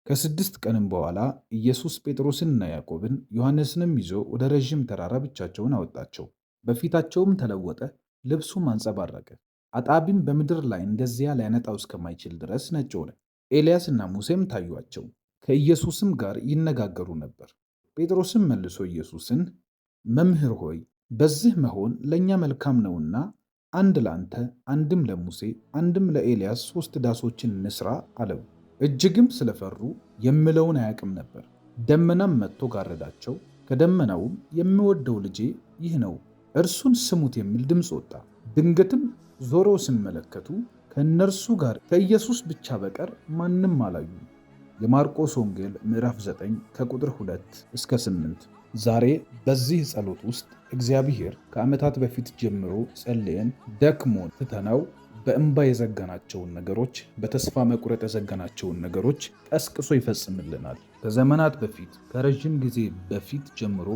ከ6 ቀንም በኋላ ኢየሱስ ጴጥሮስንና ያዕቆብን ዮሐንስንም ይዞ ወደ ረዥም ተራራ ብቻቸውን አወጣቸው። በፊታቸውም ተለወጠ፣ ልብሱም አንጸባረቀ። አጣቢም በምድር ላይ እንደዚያ ሊያነጣው እስከማይችል ድረስ ነጭ ሆነ። ኤልያስና ሙሴም ታዩአቸው፣ ከኢየሱስም ጋር ይነጋገሩ ነበር። ጴጥሮስም መልሶ ኢየሱስን መምህር ሆይ፣ በዚህ መሆን ለእኛ መልካም ነውና አንድ ለአንተ፣ አንድም ለሙሴ፣ አንድም ለኤልያስ 3 ዳሶችን እንስራ አለው። እጅግም ስለፈሩ የምለውን አያውቅም ነበር። ደመናም መጥቶ ጋረዳቸው። ከደመናውም የምወደው ልጄ ይህ ነው፣ እርሱን ስሙት የሚል ድምፅ ወጣ። ድንገትም ዞረው ሲመለከቱ ከእነርሱ ጋር ከኢየሱስ ብቻ በቀር ማንም አላዩም። የማርቆስ ወንጌል ምዕራፍ 9 ከቁጥር 2 እስከ 8። ዛሬ በዚህ ጸሎት ውስጥ እግዚአብሔር ከዓመታት በፊት ጀምሮ ጸልየን ደክሞን ትተነው በእንባ የዘጋናቸውን ነገሮች፣ በተስፋ መቁረጥ የዘጋናቸውን ነገሮች ቀስቅሶ ይፈጽምልናል። ከዘመናት በፊት ከረዥም ጊዜ በፊት ጀምሮ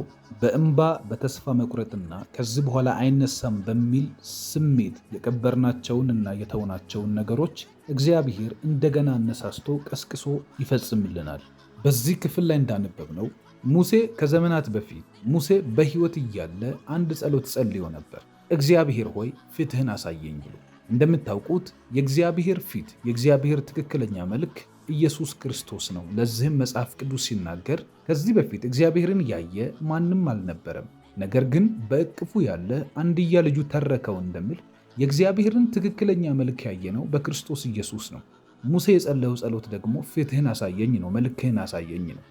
በእንባ በተስፋ መቁረጥና ከዚህ በኋላ አይነሳም በሚል ስሜት የቀበርናቸውንና የተውናቸውን ነገሮች እግዚአብሔር እንደገና አነሳስቶ ቀስቅሶ ይፈጽምልናል። በዚህ ክፍል ላይ እንዳነበብነው ሙሴ ከዘመናት በፊት ሙሴ በሕይወት እያለ አንድ ጸሎት ጸልዮ ነበር። እግዚአብሔር ሆይ ፊትህን አሳየኝ ብሎ። እንደምታውቁት የእግዚአብሔር ፊት የእግዚአብሔር ትክክለኛ መልክ ኢየሱስ ክርስቶስ ነው። ለዚህም መጽሐፍ ቅዱስ ሲናገር ከዚህ በፊት እግዚአብሔርን ያየ ማንም አልነበረም፣ ነገር ግን በእቅፉ ያለ አንድያ ልጁ ተረከው እንደሚል የእግዚአብሔርን ትክክለኛ መልክ ያየነው በክርስቶስ ኢየሱስ ነው። ሙሴ የጸለየው ጸሎት ደግሞ ፊትህን አሳየኝ ነው፣ መልክህን አሳየኝ ነው።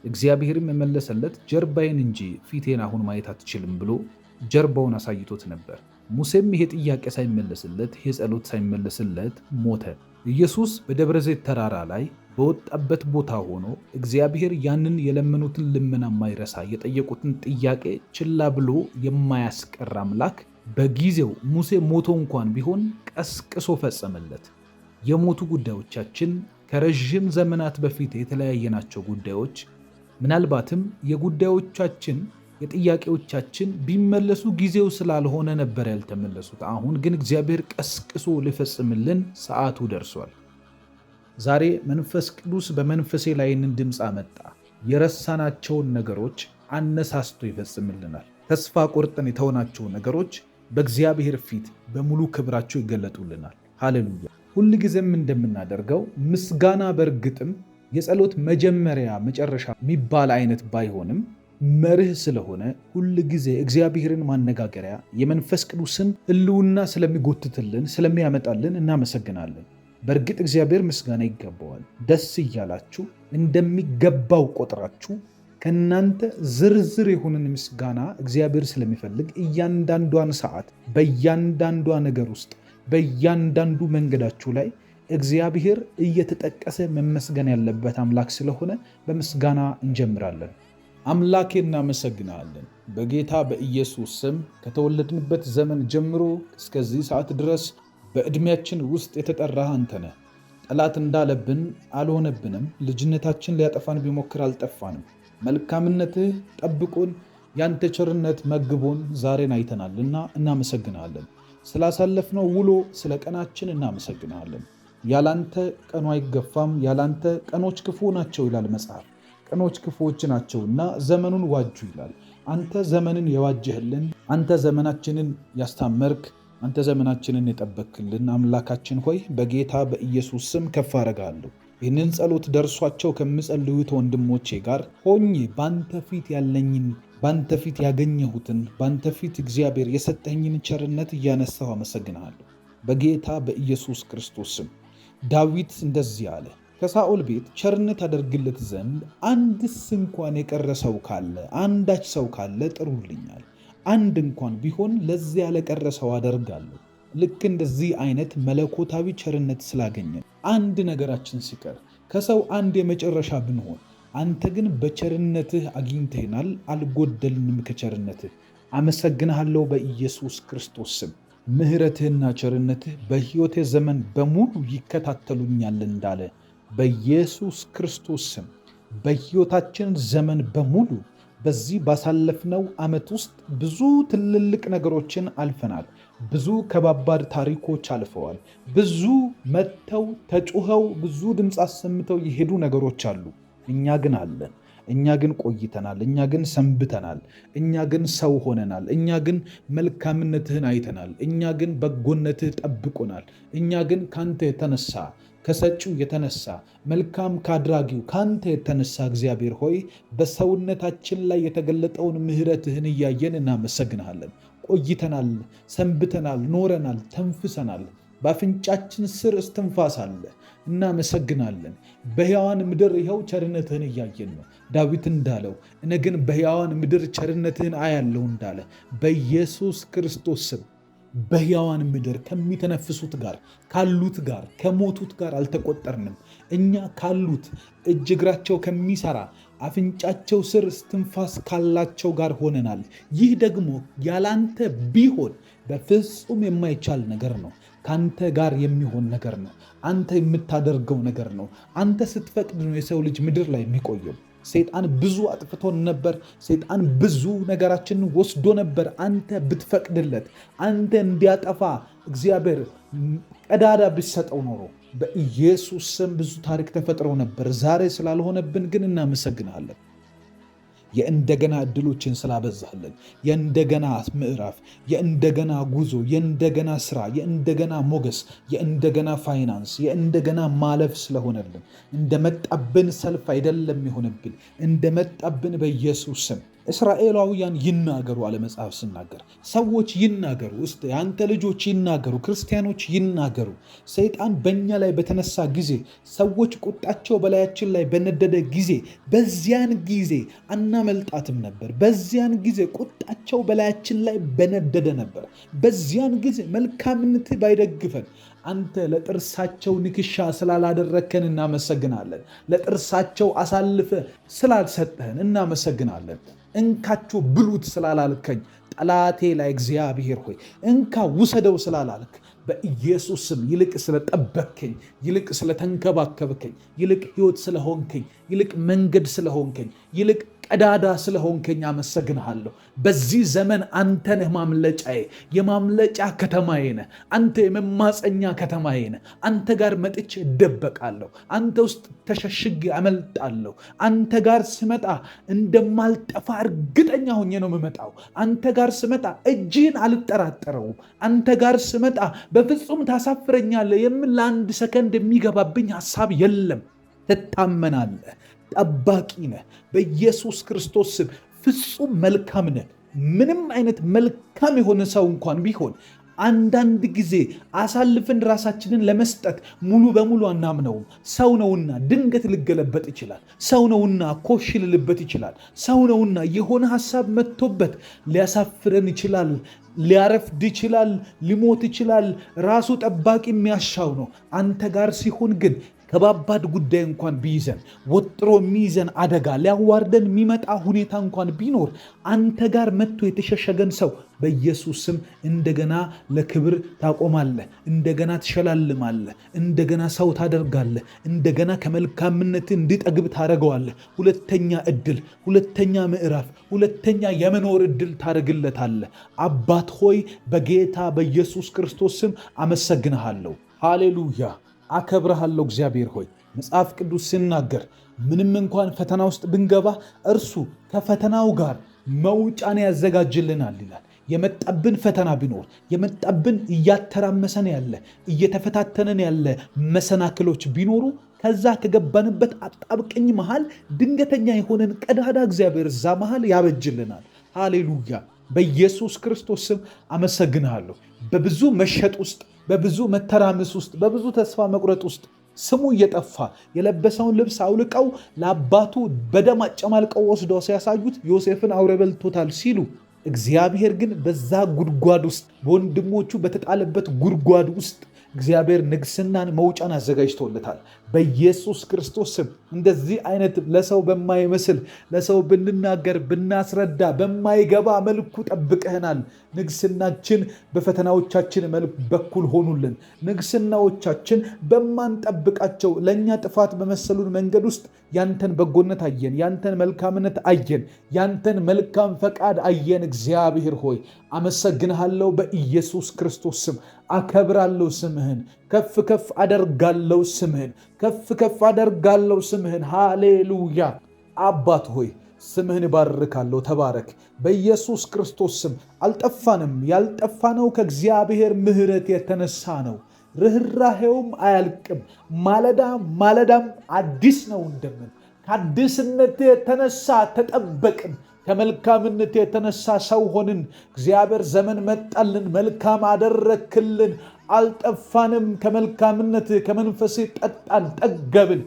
እግዚአብሔርም የመለሰለት ጀርባዬን እንጂ ፊቴን አሁን ማየት አትችልም ብሎ ጀርባውን አሳይቶት ነበር። ሙሴም ይሄ ጥያቄ ሳይመለስለት፣ ይሄ ጸሎት ሳይመለስለት ሞተ። ኢየሱስ በደብረ ዘይት ተራራ ላይ በወጣበት ቦታ ሆኖ እግዚአብሔር ያንን የለመኑትን ልመና የማይረሳ፣ የጠየቁትን ጥያቄ ችላ ብሎ የማያስቀር አምላክ በጊዜው ሙሴ ሞቶ እንኳን ቢሆን ቀስቅሶ ፈጸመለት። የሞቱ ጉዳዮቻችን ከረዥም ዘመናት በፊት የተለያየናቸው ጉዳዮች ምናልባትም የጉዳዮቻችን የጥያቄዎቻችን ቢመለሱ ጊዜው ስላልሆነ ነበር ያልተመለሱት። አሁን ግን እግዚአብሔር ቀስቅሶ ሊፈጽምልን ሰዓቱ ደርሷል። ዛሬ መንፈስ ቅዱስ በመንፈሴ ላይ ይህንን ድምፅ አመጣ። የረሳናቸውን ነገሮች አነሳስቶ ይፈጽምልናል። ተስፋ ቆርጠን የተውናቸው ነገሮች በእግዚአብሔር ፊት በሙሉ ክብራቸው ይገለጡልናል። ሃሌሉያ! ሁልጊዜም እንደምናደርገው ምስጋና በእርግጥም የጸሎት መጀመሪያ መጨረሻ የሚባል አይነት ባይሆንም መርህ ስለሆነ ሁልጊዜ እግዚአብሔርን ማነጋገሪያ የመንፈስ ቅዱስን ሕልውና ስለሚጎትትልን ስለሚያመጣልን እናመሰግናለን። በእርግጥ እግዚአብሔር ምስጋና ይገባዋል። ደስ እያላችሁ እንደሚገባው ቆጥራችሁ ከናንተ ዝርዝር የሆነን ምስጋና እግዚአብሔር ስለሚፈልግ እያንዳንዷን ሰዓት በእያንዳንዷ ነገር ውስጥ በእያንዳንዱ መንገዳችሁ ላይ እግዚአብሔር እየተጠቀሰ መመስገን ያለበት አምላክ ስለሆነ በምስጋና እንጀምራለን። አምላኬ እናመሰግናለን። በጌታ በኢየሱስ ስም ከተወለድንበት ዘመን ጀምሮ እስከዚህ ሰዓት ድረስ በዕድሜያችን ውስጥ የተጠራህ አንተ ነህ። ጠላት እንዳለብን አልሆነብንም። ልጅነታችን ሊያጠፋን ቢሞክር አልጠፋንም። መልካምነትህ ጠብቆን ያንተ ቸርነት መግቦን ዛሬን አይተናልና እናመሰግናለን። ስላሳለፍነው ውሎ ስለ ቀናችን እናመሰግናለን። ያላንተ ቀኑ አይገፋም፣ ያላንተ ቀኖች ክፉ ናቸው ይላል መጽሐፍ። ቀኖች ክፉዎች ናቸውና ዘመኑን ዋጁ ይላል። አንተ ዘመንን የዋጀህልን፣ አንተ ዘመናችንን ያስታመርክ፣ አንተ ዘመናችንን የጠበክልን አምላካችን ሆይ በጌታ በኢየሱስ ስም ከፍ አደርግሃለሁ። ይህንን ጸሎት ደርሷቸው ከሚጸልዩት ወንድሞቼ ጋር ሆኜ ባንተ ፊት ያለኝን፣ ባንተ ፊት ያገኘሁትን፣ ባንተ ፊት እግዚአብሔር የሰጠኝን ቸርነት እያነሳሁ አመሰግንሃለሁ። በጌታ በኢየሱስ ክርስቶስ ስም። ዳዊት እንደዚህ አለ፣ ከሳኦል ቤት ቸርነት አደርግለት ዘንድ አንድስ እንኳን የቀረ ሰው ካለ፣ አንዳች ሰው ካለ ጥሩልኛል። አንድ እንኳን ቢሆን ለዚያ ለቀረ ሰው አደርጋለሁ። ልክ እንደዚህ አይነት መለኮታዊ ቸርነት ስላገኘን አንድ ነገራችን ሲቀር ከሰው አንድ የመጨረሻ ብንሆን አንተ ግን በቸርነትህ አግኝተህናል፣ አልጎደልንም ከቸርነትህ። አመሰግንሃለሁ በኢየሱስ ክርስቶስ ስም። ምሕረትህና ቸርነትህ በሕይወቴ ዘመን በሙሉ ይከታተሉኛል እንዳለ በኢየሱስ ክርስቶስ ስም በሕይወታችን ዘመን በሙሉ በዚህ ባሳለፍነው ዓመት ውስጥ ብዙ ትልልቅ ነገሮችን አልፈናል። ብዙ ከባባድ ታሪኮች አልፈዋል። ብዙ መጥተው ተጩኸው ብዙ ድምፅ አሰምተው የሄዱ ነገሮች አሉ። እኛ ግን አለን። እኛ ግን ቆይተናል። እኛ ግን ሰንብተናል። እኛ ግን ሰው ሆነናል። እኛ ግን መልካምነትህን አይተናል። እኛ ግን በጎነትህ ጠብቆናል። እኛ ግን ካንተ የተነሳ፣ ከሰጪው የተነሳ፣ መልካም ካድራጊው ካንተ የተነሳ እግዚአብሔር ሆይ በሰውነታችን ላይ የተገለጠውን ምሕረትህን እያየን እናመሰግንሃለን። ቆይተናል፣ ሰንብተናል፣ ኖረናል፣ ተንፍሰናል። በአፍንጫችን ስር እስትንፋስ አለ። እናመሰግናለን። በሕያዋን ምድር ይኸው ቸርነትህን እያየን ነው። ዳዊት እንዳለው እኔ ግን በሕያዋን ምድር ቸርነትህን አያለው እንዳለ፣ በኢየሱስ ክርስቶስ ስም በሕያዋን ምድር ከሚተነፍሱት ጋር፣ ካሉት ጋር፣ ከሞቱት ጋር አልተቆጠርንም። እኛ ካሉት፣ እጅ እግራቸው ከሚሰራ፣ አፍንጫቸው ስር እስትንፋስ ካላቸው ጋር ሆነናል። ይህ ደግሞ ያላንተ ቢሆን በፍጹም የማይቻል ነገር ነው። ከአንተ ጋር የሚሆን ነገር ነው። አንተ የምታደርገው ነገር ነው። አንተ ስትፈቅድ ነው የሰው ልጅ ምድር ላይ የሚቆየው። ሰይጣን ብዙ አጥፍቶን ነበር። ሰይጣን ብዙ ነገራችንን ወስዶ ነበር። አንተ ብትፈቅድለት፣ አንተ እንዲያጠፋ እግዚአብሔር ቀዳዳ ቢሰጠው ኖሮ በኢየሱስ ስም ብዙ ታሪክ ተፈጥሮ ነበር። ዛሬ ስላልሆነብን ግን እናመሰግናለን። የእንደገና እድሎችን ስላበዛልን፣ የእንደገና ምዕራፍ፣ የእንደገና ጉዞ፣ የእንደገና ስራ፣ የእንደገና ሞገስ፣ የእንደገና ፋይናንስ፣ የእንደገና ማለፍ ስለሆነልን፣ እንደመጣብን ሰልፍ አይደለም የሆነብን፣ እንደመጣብን በኢየሱስ ስም እስራኤላውያን ይናገሩ አለ መጽሐፍ ስናገር፣ ሰዎች ይናገሩ፣ ውስጥ የአንተ ልጆች ይናገሩ፣ ክርስቲያኖች ይናገሩ። ሰይጣን በእኛ ላይ በተነሳ ጊዜ፣ ሰዎች ቁጣቸው በላያችን ላይ በነደደ ጊዜ፣ በዚያን ጊዜ አናመልጣትም ነበር። በዚያን ጊዜ ቁጣቸው በላያችን ላይ በነደደ ነበር። በዚያን ጊዜ መልካምነት ባይደግፈን፣ አንተ ለጥርሳቸው ንክሻ ስላላደረግከን እናመሰግናለን። ለጥርሳቸው አሳልፈ ስላልሰጠህን እናመሰግናለን። እንካችሁ ብሉት ስላላልከኝ፣ ጠላቴ ላይ እግዚአብሔር ሆይ እንካ ውሰደው ስላላልክ፣ በኢየሱስ ስም ይልቅ ስለጠበቅከኝ፣ ይልቅ ስለተንከባከብከኝ፣ ይልቅ ሕይወት ስለሆንከኝ፣ ይልቅ መንገድ ስለሆንከኝ፣ ይልቅ ቀዳዳ ስለሆንከኝ አመሰግንሃለሁ። በዚህ ዘመን አንተ ነህ ማምለጫዬ፣ የማምለጫ ከተማዬ ነህ። አንተ የመማፀኛ ከተማዬ ነህ። አንተ ጋር መጥቼ እደበቃለሁ። አንተ ውስጥ ተሸሽጌ አመልጣለሁ። አንተ ጋር ስመጣ እንደማልጠፋ እርግጠኛ ሆኜ ነው የምመጣው። አንተ ጋር ስመጣ እጅህን አልጠራጠረውም። አንተ ጋር ስመጣ በፍጹም ታሳፍረኛለህ የምን ለአንድ ሰከንድ የሚገባብኝ ሀሳብ የለም። ትታመናለህ። ጠባቂ ነህ። በኢየሱስ ክርስቶስ ስም ፍጹም መልካም ነህ። ምንም አይነት መልካም የሆነ ሰው እንኳን ቢሆን አንዳንድ ጊዜ አሳልፈን ራሳችንን ለመስጠት ሙሉ በሙሉ አናምነውም። ሰው ነውና ድንገት ሊገለበጥ ይችላል። ሰው ነውና ኮሽ ሊልበት ይችላል። ሰው ነውና የሆነ ሀሳብ መጥቶበት ሊያሳፍረን ይችላል። ሊያረፍድ ይችላል። ሊሞት ይችላል። ራሱ ጠባቂ የሚያሻው ነው። አንተ ጋር ሲሆን ግን ከባባድ ጉዳይ እንኳን ቢይዘን፣ ወጥሮ የሚይዘን አደጋ፣ ሊያዋርደን የሚመጣ ሁኔታ እንኳን ቢኖር፣ አንተ ጋር መጥቶ የተሸሸገን ሰው በኢየሱስ ስም እንደገና ለክብር ታቆማለህ፣ እንደገና ትሸላልማለህ፣ እንደገና ሰው ታደርጋለህ፣ እንደገና ከመልካምነት እንዲጠግብ ታደርገዋለህ። ሁለተኛ እድል፣ ሁለተኛ ምዕራፍ፣ ሁለተኛ የመኖር እድል ታደርግለታለህ። አባት ሆይ በጌታ በኢየሱስ ክርስቶስ ስም አመሰግንሃለሁ። ሃሌሉያ። አከብረሃለሁ እግዚአብሔር ሆይ። መጽሐፍ ቅዱስ ሲናገር ምንም እንኳን ፈተና ውስጥ ብንገባ እርሱ ከፈተናው ጋር መውጫን ያዘጋጅልናል ይላል። የመጣብን ፈተና ቢኖር፣ የመጣብን እያተራመሰን ያለ፣ እየተፈታተነን ያለ መሰናክሎች ቢኖሩ፣ ከዛ ከገባንበት አጣብቅኝ መሃል ድንገተኛ የሆነን ቀዳዳ እግዚአብሔር እዛ መሃል ያበጅልናል። ሃሌሉያ። በኢየሱስ ክርስቶስ ስም አመሰግንሃለሁ። በብዙ መሸጥ ውስጥ፣ በብዙ መተራመስ ውስጥ፣ በብዙ ተስፋ መቁረጥ ውስጥ ስሙ እየጠፋ፣ የለበሰውን ልብስ አውልቀው ለአባቱ በደም አጨማልቀው ወስደው ሲያሳዩት ዮሴፍን አውሬ በልቶታል ሲሉ፣ እግዚአብሔር ግን በዛ ጉድጓድ ውስጥ፣ በወንድሞቹ በተጣለበት ጉድጓድ ውስጥ እግዚአብሔር ንግስናን መውጫን አዘጋጅቶለታል። በኢየሱስ ክርስቶስ ስም እንደዚህ አይነት ለሰው በማይመስል፣ ለሰው ብንናገር ብናስረዳ በማይገባ መልኩ ጠብቀህናል። ንግስናችን በፈተናዎቻችን መልክ በኩል ሆኑልን። ንግስናዎቻችን በማንጠብቃቸው፣ ለእኛ ጥፋት በመሰሉን መንገድ ውስጥ ያንተን በጎነት አየን፣ ያንተን መልካምነት አየን፣ ያንተን መልካም ፈቃድ አየን። እግዚአብሔር ሆይ አመሰግንሃለሁ። በኢየሱስ ክርስቶስ ስም አከብራለሁ ስምህን፣ ከፍ ከፍ አደርጋለሁ ስምህን፣ ከፍ ከፍ አደርጋለሁ ስምህን። ሃሌሉያ። አባት ሆይ ስምህን እባርካለሁ። ተባረክ። በኢየሱስ ክርስቶስ ስም አልጠፋንም። ያልጠፋነው ከእግዚአብሔር ምሕረት የተነሳ ነው። ርኅራሄውም አያልቅም። ማለዳ ማለዳም አዲስ ነው እንደምን ከአዲስነት የተነሳ ተጠበቅን። ከመልካምነት የተነሳ ሰው ሆንን። እግዚአብሔር ዘመን መጣልን፣ መልካም አደረክልን። አልጠፋንም። ከመልካምነት ከመንፈሴ ጠጣን፣ ጠገብን።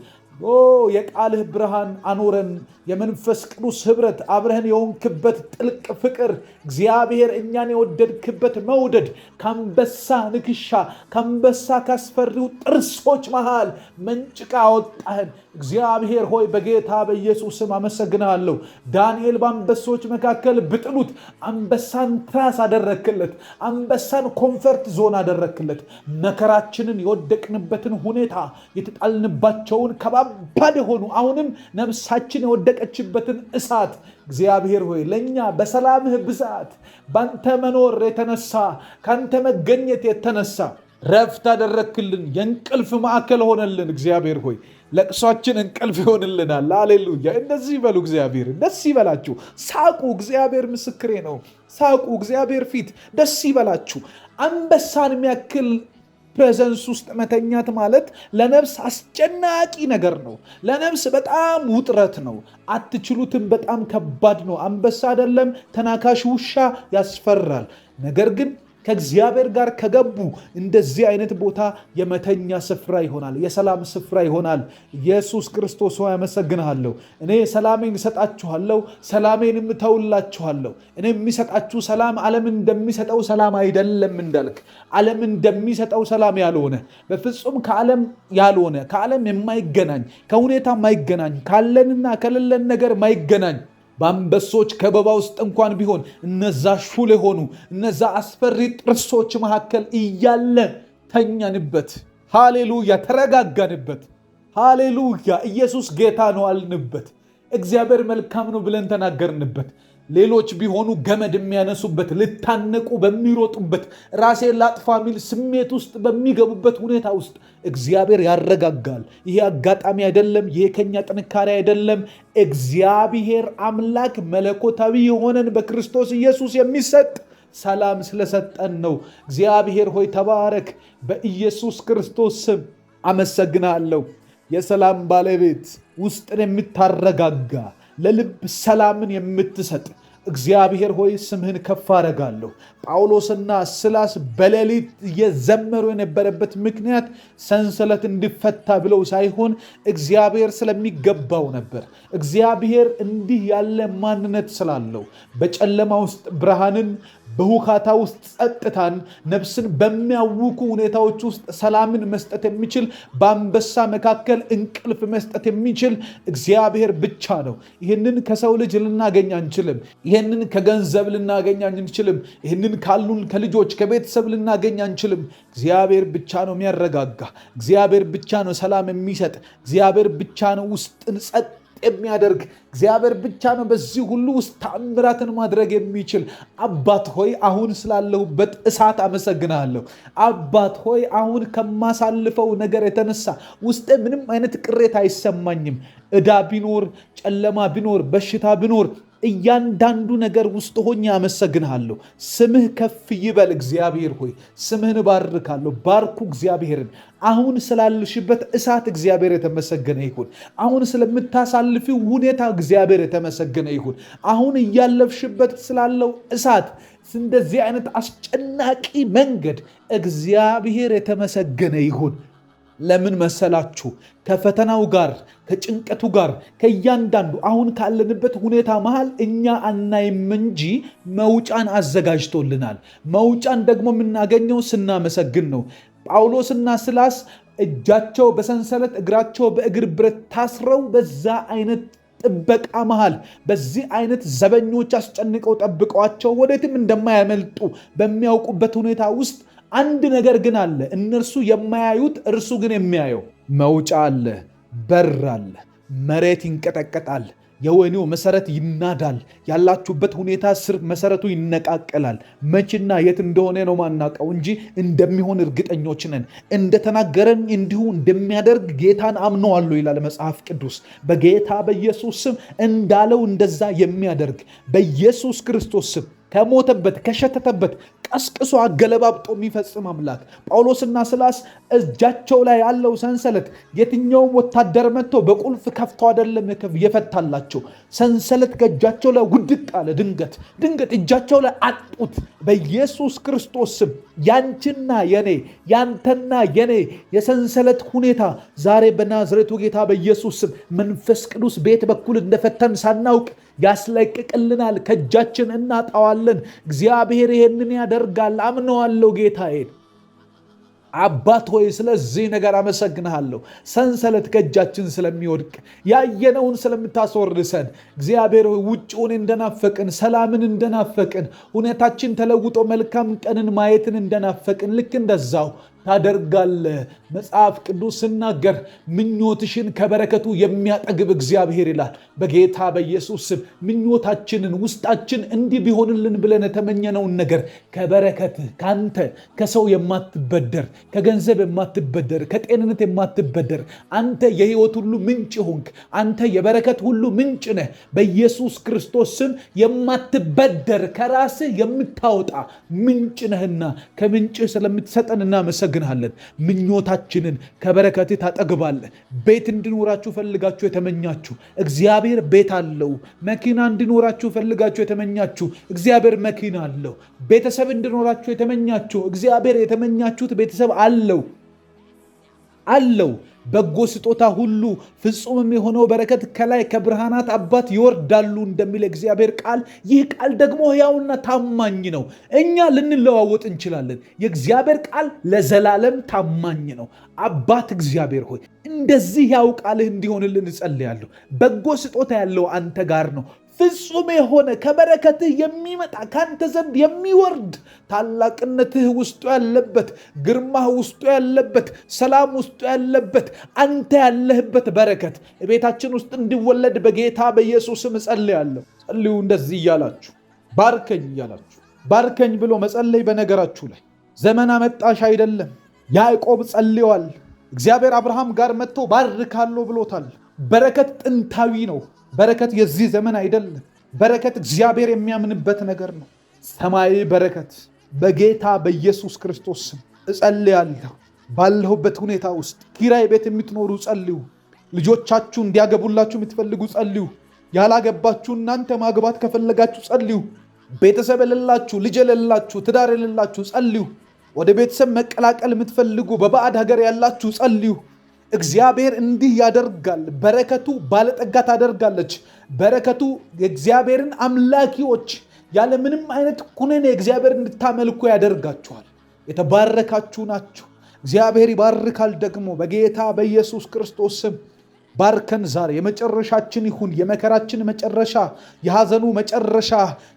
የቃልህ ብርሃን አኖረን። የመንፈስ ቅዱስ ኅብረት፣ አብረህን የሆንክበት ጥልቅ ፍቅር፣ እግዚአብሔር እኛን የወደድክበት መውደድ ከአንበሳ ንክሻ፣ ከአንበሳ ካስፈሪው ጥርሶች መሃል መንጭቃ አወጣህን። እግዚአብሔር ሆይ በጌታ በኢየሱስ ስም አመሰግንሃለሁ። ዳንኤል በአንበሶች መካከል ብጥሉት አንበሳን ትራስ አደረክለት። አንበሳን comfort zone አደረክለት። መከራችንን፣ የወደቅንበትን ሁኔታ፣ የተጣልንባቸውን ከባባድ የሆኑ፣ አሁንም ነፍሳችን የወደቀችበትን እሳት እግዚአብሔር ሆይ ለእኛ በሰላምህ ብዛት፣ ባንተ መኖር የተነሳ፣ ከአንተ መገኘት የተነሳ ረፍት አደረክልን። የእንቅልፍ ማዕከል ሆነልን። እግዚአብሔር ሆይ ለቅሷችን እንቅልፍ ይሆንልናል። አሌሉያ። እንደዚህ በሉ፣ እግዚአብሔር ደስ ይበላችሁ፣ ሳቁ። እግዚአብሔር ምስክሬ ነው። ሳቁ፣ እግዚአብሔር ፊት ደስ ይበላችሁ። አንበሳን የሚያክል presence ውስጥ መተኛት ማለት ለነፍስ አስጨናቂ ነገር ነው። ለነፍስ በጣም ውጥረት ነው። አትችሉትም። በጣም ከባድ ነው። አንበሳ አይደለም ተናካሽ ውሻ ያስፈራል። ነገር ግን ከእግዚአብሔር ጋር ከገቡ እንደዚህ አይነት ቦታ የመተኛ ስፍራ ይሆናል፣ የሰላም ስፍራ ይሆናል። ኢየሱስ ክርስቶስ ሆይ አመሰግንሃለሁ። እኔ ሰላሜን እሰጣችኋለሁ፣ ሰላሜን እተውላችኋለሁ። እኔ የሚሰጣችሁ ሰላም ዓለም እንደሚሰጠው ሰላም አይደለም እንዳልክ፣ ዓለም እንደሚሰጠው ሰላም ያልሆነ፣ በፍጹም ከዓለም ያልሆነ፣ ከዓለም የማይገናኝ፣ ከሁኔታ የማይገናኝ፣ ካለንና ከሌለን ነገር የማይገናኝ፣ በአንበሶች ከበባ ውስጥ እንኳን ቢሆን እነዛ ሹል የሆኑ፣ እነዛ አስፈሪ ጥርሶች መካከል እያለ ተኛንበት። ሃሌሉያ፣ ተረጋጋንበት። ሃሌሉያ፣ ኢየሱስ ጌታ ነው አልንበት። እግዚአብሔር መልካም ነው ብለን ተናገርንበት። ሌሎች ቢሆኑ ገመድ የሚያነሱበት፣ ልታነቁ በሚሮጡበት፣ ራሴን ላጥፋ የሚል ስሜት ውስጥ በሚገቡበት ሁኔታ ውስጥ እግዚአብሔር ያረጋጋል። ይሄ አጋጣሚ አይደለም። ይሄ ከኛ ጥንካሬ አይደለም። እግዚአብሔር አምላክ መለኮታዊ የሆነን በክርስቶስ ኢየሱስ የሚሰጥ ሰላም ስለሰጠን ነው። እግዚአብሔር ሆይ ተባረክ። በኢየሱስ ክርስቶስ ስም አመሰግናለሁ። የሰላም ባለቤት፣ ውስጥን የምታረጋጋ፣ ለልብ ሰላምን የምትሰጥ እግዚአብሔር ሆይ ስምህን ከፍ አደርጋለሁ። ጳውሎስና ስላስ በሌሊት እየዘመሩ የነበረበት ምክንያት ሰንሰለት እንዲፈታ ብለው ሳይሆን እግዚአብሔር ስለሚገባው ነበር። እግዚአብሔር እንዲህ ያለ ማንነት ስላለው፣ በጨለማ ውስጥ ብርሃንን፣ በሁካታ ውስጥ ጸጥታን፣ ነፍስን በሚያውኩ ሁኔታዎች ውስጥ ሰላምን መስጠት የሚችል፣ በአንበሳ መካከል እንቅልፍ መስጠት የሚችል እግዚአብሔር ብቻ ነው። ይህንን ከሰው ልጅ ልናገኝ አንችልም። ይህንን ከገንዘብ ልናገኝ አንችልም። ይህንን ካሉን ከልጆች፣ ከቤተሰብ ልናገኝ አንችልም። እግዚአብሔር ብቻ ነው የሚያረጋጋ። እግዚአብሔር ብቻ ነው ሰላም የሚሰጥ። እግዚአብሔር ብቻ ነው ውስጥን ጸጥ የሚያደርግ። እግዚአብሔር ብቻ ነው በዚህ ሁሉ ውስጥ ተአምራትን ማድረግ የሚችል። አባት ሆይ አሁን ስላለሁበት እሳት አመሰግናለሁ። አባት ሆይ አሁን ከማሳልፈው ነገር የተነሳ ውስጤ ምንም አይነት ቅሬታ አይሰማኝም። ዕዳ ቢኖር፣ ጨለማ ቢኖር፣ በሽታ ቢኖር፣ እያንዳንዱ ነገር ውስጥ ሆኜ አመሰግንሃለሁ። ስምህ ከፍ ይበል እግዚአብሔር ሆይ፣ ስምህን እባርካለሁ። ባርኩ እግዚአብሔርን። አሁን ስላለሽበት እሳት እግዚአብሔር የተመሰገነ ይሁን። አሁን ስለምታሳልፊው ሁኔታ እግዚአብሔር የተመሰገነ ይሁን። አሁን እያለፍሽበት ስላለው እሳት፣ እንደዚህ አይነት አስጨናቂ መንገድ እግዚአብሔር የተመሰገነ ይሁን። ለምን መሰላችሁ? ከፈተናው ጋር፣ ከጭንቀቱ ጋር፣ ከእያንዳንዱ አሁን ካለንበት ሁኔታ መሃል እኛ አናይም እንጂ መውጫን አዘጋጅቶልናል። መውጫን ደግሞ የምናገኘው ስናመሰግን ነው። ጳውሎስና ስላስ እጃቸው በሰንሰለት እግራቸው በእግር ብረት ታስረው በዛ አይነት ጥበቃ መሃል በዚህ አይነት ዘበኞች አስጨንቀው ጠብቀዋቸው ወዴትም እንደማያመልጡ በሚያውቁበት ሁኔታ ውስጥ አንድ ነገር ግን አለ። እነርሱ የማያዩት እርሱ ግን የሚያየው መውጫ አለ፣ በር አለ። መሬት ይንቀጠቀጣል። የወህኒው መሰረት ይናዳል። ያላችሁበት ሁኔታ ስር መሰረቱ ይነቃቀላል። መቼና የት እንደሆነ ነው ማናውቀው እንጂ እንደሚሆን እርግጠኞች ነን። እንደተናገረን እንዲሁ እንደሚያደርግ ጌታን አምነዋለሁ ይላል መጽሐፍ ቅዱስ። በጌታ በኢየሱስ ስም እንዳለው እንደዛ የሚያደርግ በኢየሱስ ክርስቶስ ስም ከሞተበት ከሸተተበት ቀስቅሶ አገለባብጦ የሚፈጽም አምላክ። ጳውሎስና ሲላስ እጃቸው ላይ ያለው ሰንሰለት የትኛውም ወታደር መጥቶ በቁልፍ ከፍቶ አይደለም የፈታላቸው። ሰንሰለት ከእጃቸው ላይ ውድቅ አለ። ድንገት ድንገት እጃቸው ላይ አጡት። በኢየሱስ ክርስቶስ ስም ያንቺና የኔ፣ ያንተና የኔ የሰንሰለት ሁኔታ ዛሬ በናዝሬቱ ጌታ በኢየሱስ ስም መንፈስ ቅዱስ ቤት በኩል እንደፈተን ሳናውቅ ያስለቅቅልናል። ከእጃችን እናጣዋለን። እግዚአብሔር ይሄንን ያደርጋል። አምነዋለሁ ጌታዬን። አባት ሆይ፣ ስለዚህ ነገር አመሰግንሃለሁ። ሰንሰለት ከእጃችን ስለሚወድቅ፣ ያየነውን ስለምታስወርሰን፣ እግዚአብሔር ውጭውን እንደናፈቅን፣ ሰላምን እንደናፈቅን፣ ሁኔታችን ተለውጦ መልካም ቀንን ማየትን እንደናፈቅን ልክ እንደዛው ታደርጋለህ። መጽሐፍ ቅዱስ ስናገር ምኞትሽን ከበረከቱ የሚያጠግብ እግዚአብሔር ይላል። በጌታ በኢየሱስ ስም ምኞታችንን፣ ውስጣችን እንዲህ ቢሆንልን ብለን የተመኘነውን ነገር ከበረከት ካንተ፣ ከሰው የማትበደር፣ ከገንዘብ የማትበደር፣ ከጤንነት የማትበደር፣ አንተ የህይወት ሁሉ ምንጭ ሆንክ። አንተ የበረከት ሁሉ ምንጭ ነህ። በኢየሱስ ክርስቶስ ስም የማትበደር፣ ከራስህ የምታወጣ ምንጭ ነህና ከምንጭህ ስለምትሰጠን እናመሰግንሃለን። ምኞታችንን ከበረከትህ ታጠግባለህ። ቤት እንዲኖራችሁ ፈልጋችሁ የተመኛችሁ እግዚአብሔር ቤት አለው። መኪና እንዲኖራችሁ ፈልጋችሁ የተመኛችሁ እግዚአብሔር መኪና አለው። ቤተሰብ እንዲኖራችሁ የተመኛችሁ እግዚአብሔር የተመኛችሁት ቤተሰብ አለው አለው። በጎ ስጦታ ሁሉ ፍጹምም የሆነው በረከት ከላይ ከብርሃናት አባት ይወርዳሉ እንደሚል እግዚአብሔር ቃል፣ ይህ ቃል ደግሞ ሕያውና ታማኝ ነው። እኛ ልንለዋወጥ እንችላለን። የእግዚአብሔር ቃል ለዘላለም ታማኝ ነው። አባት እግዚአብሔር ሆይ፣ እንደዚህ ያው ቃልህ እንዲሆንልን እጸልያለሁ። በጎ ስጦታ ያለው አንተ ጋር ነው። ፍጹም የሆነ ከበረከትህ የሚመጣ፣ ከአንተ ዘንድ የሚወርድ፣ ታላቅነትህ ውስጡ ያለበት፣ ግርማህ ውስጡ ያለበት፣ ሰላም ውስጡ ያለበት፣ አንተ ያለህበት በረከት ቤታችን ውስጥ እንዲወለድ በጌታ በኢየሱስ ስም እጸልያለሁ። ጸልዩ እንደዚህ እያላችሁ፣ ባርከኝ እያላችሁ። ባርከኝ ብሎ መጸለይ በነገራችሁ ላይ ዘመን አመጣሽ አይደለም። ያዕቆብ ጸልዮአል። እግዚአብሔር አብርሃም ጋር መጥቶ ባርካለሁ ብሎታል። በረከት ጥንታዊ ነው። በረከት የዚህ ዘመን አይደለም። በረከት እግዚአብሔር የሚያምንበት ነገር ነው። ሰማያዊ በረከት በጌታ በኢየሱስ ክርስቶስ ስም እጸልያለሁ። ባለሁበት ሁኔታ ውስጥ ኪራይ ቤት የምትኖሩ ጸልዩ። ልጆቻችሁ እንዲያገቡላችሁ የምትፈልጉ ጸልዩ። ያላገባችሁ እናንተ ማግባት ከፈለጋችሁ ጸልዩ። ቤተሰብ የሌላችሁ፣ ልጅ የሌላችሁ፣ ትዳር የሌላችሁ ጸልዩ። ወደ ቤተሰብ መቀላቀል የምትፈልጉ በባዕድ ሀገር ያላችሁ ጸልዩ። እግዚአብሔር እንዲህ ያደርጋል። በረከቱ ባለጠጋ ታደርጋለች። በረከቱ የእግዚአብሔርን አምላኪዎች ያለ ምንም አይነት ኩነኔ እግዚአብሔር እንድታመልኩ ያደርጋችኋል። የተባረካችሁ ናችሁ። እግዚአብሔር ይባርካል። ደግሞ በጌታ በኢየሱስ ክርስቶስ ስም ባርከን። ዛሬ የመጨረሻችን ይሁን፣ የመከራችን መጨረሻ፣ የሐዘኑ መጨረሻ፣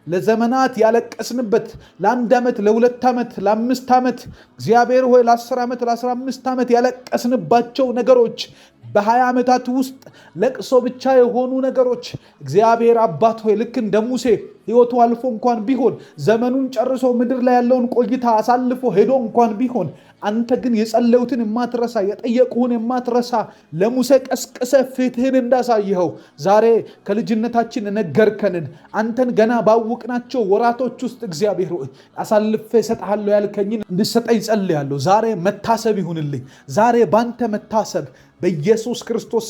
ለዘመናት ያለቀስንበት፣ ለ1 ዓመት፣ ለ2 ዓመት፣ ለ5 ዓመት፣ እግዚአብሔር ሆይ፣ ለ10 ዓመት፣ ለ15 ዓመት ያለቀስንባቸው ነገሮች፣ በ20 ዓመታት ውስጥ ለቅሶ ብቻ የሆኑ ነገሮች፣ እግዚአብሔር አባት ሆይ፣ ልክ እንደ ሙሴ ሕይወቱ አልፎ እንኳን ቢሆን፣ ዘመኑን ጨርሶ ምድር ላይ ያለውን ቆይታ አሳልፎ ሄዶ እንኳን ቢሆን፣ አንተ ግን የጸለዩትን የማትረሳ፣ የጠየቁህን የማትረሳ፣ ለሙሴ ቀስቅሰህ ፊትህን እንዳሳየኸው ዛሬ ከልጅነታችን ነገርከንን፣ አንተን ገና ባወቅናቸው ወራቶች ውስጥ እግዚአብሔር ሆይ አሳልፌ እሰጥሃለሁ ያልከኝን እንድሰጠኝ ጸልያለሁ። ዛሬ መታሰብ ይሁንልኝ። ዛሬ ባንተ መታሰብ። በኢየሱስ ክርስቶስ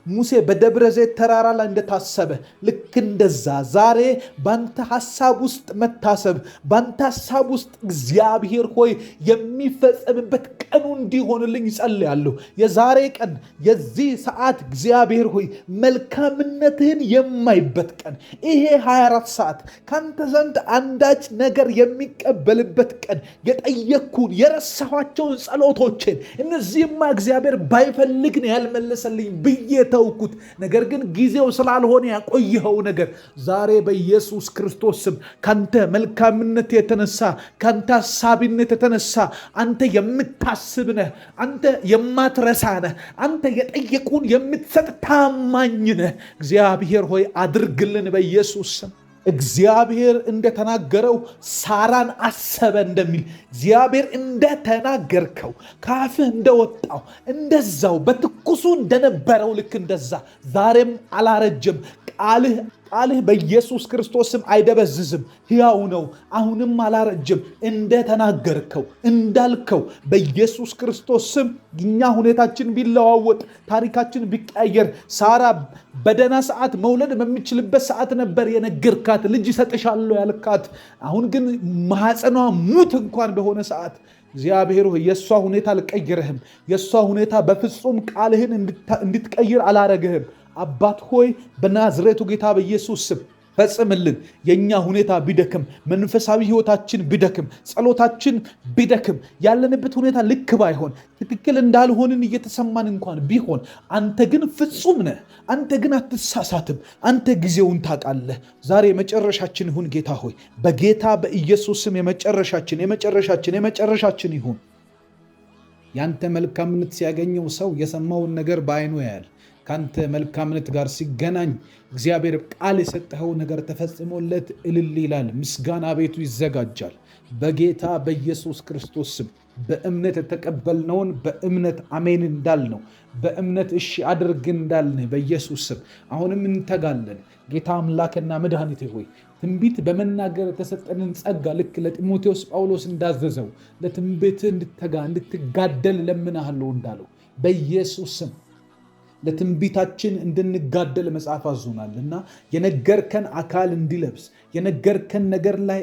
ሙሴ በደብረ ዘይት ተራራ ላይ እንደታሰበ ልክ እንደዛ ዛሬ ባንተ ሐሳብ ውስጥ መታሰብ፣ ባንተ ሐሳብ ውስጥ እግዚአብሔር ሆይ የሚፈጸምበት ቀኑ እንዲሆንልኝ ይጸልያለሁ። የዛሬ ቀን፣ የዚህ ሰዓት እግዚአብሔር ሆይ መልካምነትህን የማይበት ቀን፣ ይሄ 24 ሰዓት ካንተ ዘንድ አንዳች ነገር የሚቀበልበት ቀን፣ የጠየቅኩን የረሳኋቸውን ጸሎቶችን እነዚህማ እግዚአብሔር ባይፈልግ ነው ያልመለሰልኝ ብዬ ተውኩት። ነገር ግን ጊዜው ስላልሆነ ያቆየኸው ነገር ዛሬ በኢየሱስ ክርስቶስ ስም ካንተ መልካምነት የተነሳ፣ ካንተ ሐሳቢነት የተነሳ፣ አንተ የምታስብ ነህ፣ አንተ የማትረሳ ነህ፣ አንተ የጠየቁን የምትሰጥ ታማኝ ነህ። እግዚአብሔር ሆይ አድርግልን በኢየሱስ ስም። እግዚአብሔር እንደተናገረው ሳራን አሰበ እንደሚል፣ እግዚአብሔር እንደተናገርከው ከአፍህ እንደወጣው እንደዛው በትኩሱ እንደነበረው ልክ እንደዛ ዛሬም አላረጀም። ቃልህ በኢየሱስ ክርስቶስም አይደበዝዝም፣ ሕያው ነው። አሁንም አላረጀም። እንደተናገርከው እንዳልከው በኢየሱስ ክርስቶስ ስም እኛ ሁኔታችን ቢለዋወጥ፣ ታሪካችን ቢቀየር፣ ሳራ በደህና ሰዓት መውለድ በሚችልበት ሰዓት ነበር የነገርካት፣ ልጅ እሰጥሻለሁ ያልካት። አሁን ግን ማኅፀኗ ሙት እንኳን በሆነ ሰዓት እግዚአብሔር ሆይ የእሷ ሁኔታ አልቀይርህም። የእሷ ሁኔታ በፍጹም ቃልህን እንድትቀይር አላረግህም። አባት ሆይ በናዝሬቱ ጌታ በኢየሱስ ስም ፈጽምልን። የእኛ ሁኔታ ቢደክም፣ መንፈሳዊ ሕይወታችን ቢደክም፣ ጸሎታችን ቢደክም፣ ያለንበት ሁኔታ ልክ ባይሆን፣ ትክክል እንዳልሆንን እየተሰማን እንኳን ቢሆን፣ አንተ ግን ፍጹም ነህ። አንተ ግን አትሳሳትም። አንተ ጊዜውን ታውቃለህ። ዛሬ የመጨረሻችን ይሁን ጌታ ሆይ፣ በጌታ በኢየሱስ ስም የመጨረሻችን፣ የመጨረሻችን፣ የመጨረሻችን ይሁን። ያንተ መልካምነት ሲያገኘው ሰው የሰማውን ነገር በዓይኑ ያያል። ካንተ መልካምነት ጋር ሲገናኝ እግዚአብሔር ቃል የሰጠኸው ነገር ተፈጽሞለት እልል ይላል። ምስጋና ቤቱ ይዘጋጃል። በጌታ በኢየሱስ ክርስቶስ ስም በእምነት የተቀበልነውን በእምነት አሜን እንዳልነው፣ በእምነት እሺ አድርግ እንዳልን በኢየሱስ ስም አሁንም እንተጋለን። ጌታ አምላክና መድኃኒቴ ሆይ ትንቢት በመናገር የተሰጠንን ጸጋ ልክ ለጢሞቴዎስ ጳውሎስ እንዳዘዘው ለትንቢት እንድተጋ እንድትጋደል ለምናሃለሁ እንዳለው በኢየሱስ ስም ለትንቢታችን እንድንጋደል መጽሐፍ አዞናል እና የነገርከን አካል እንዲለብስ፣ የነገርከን ነገር ላይ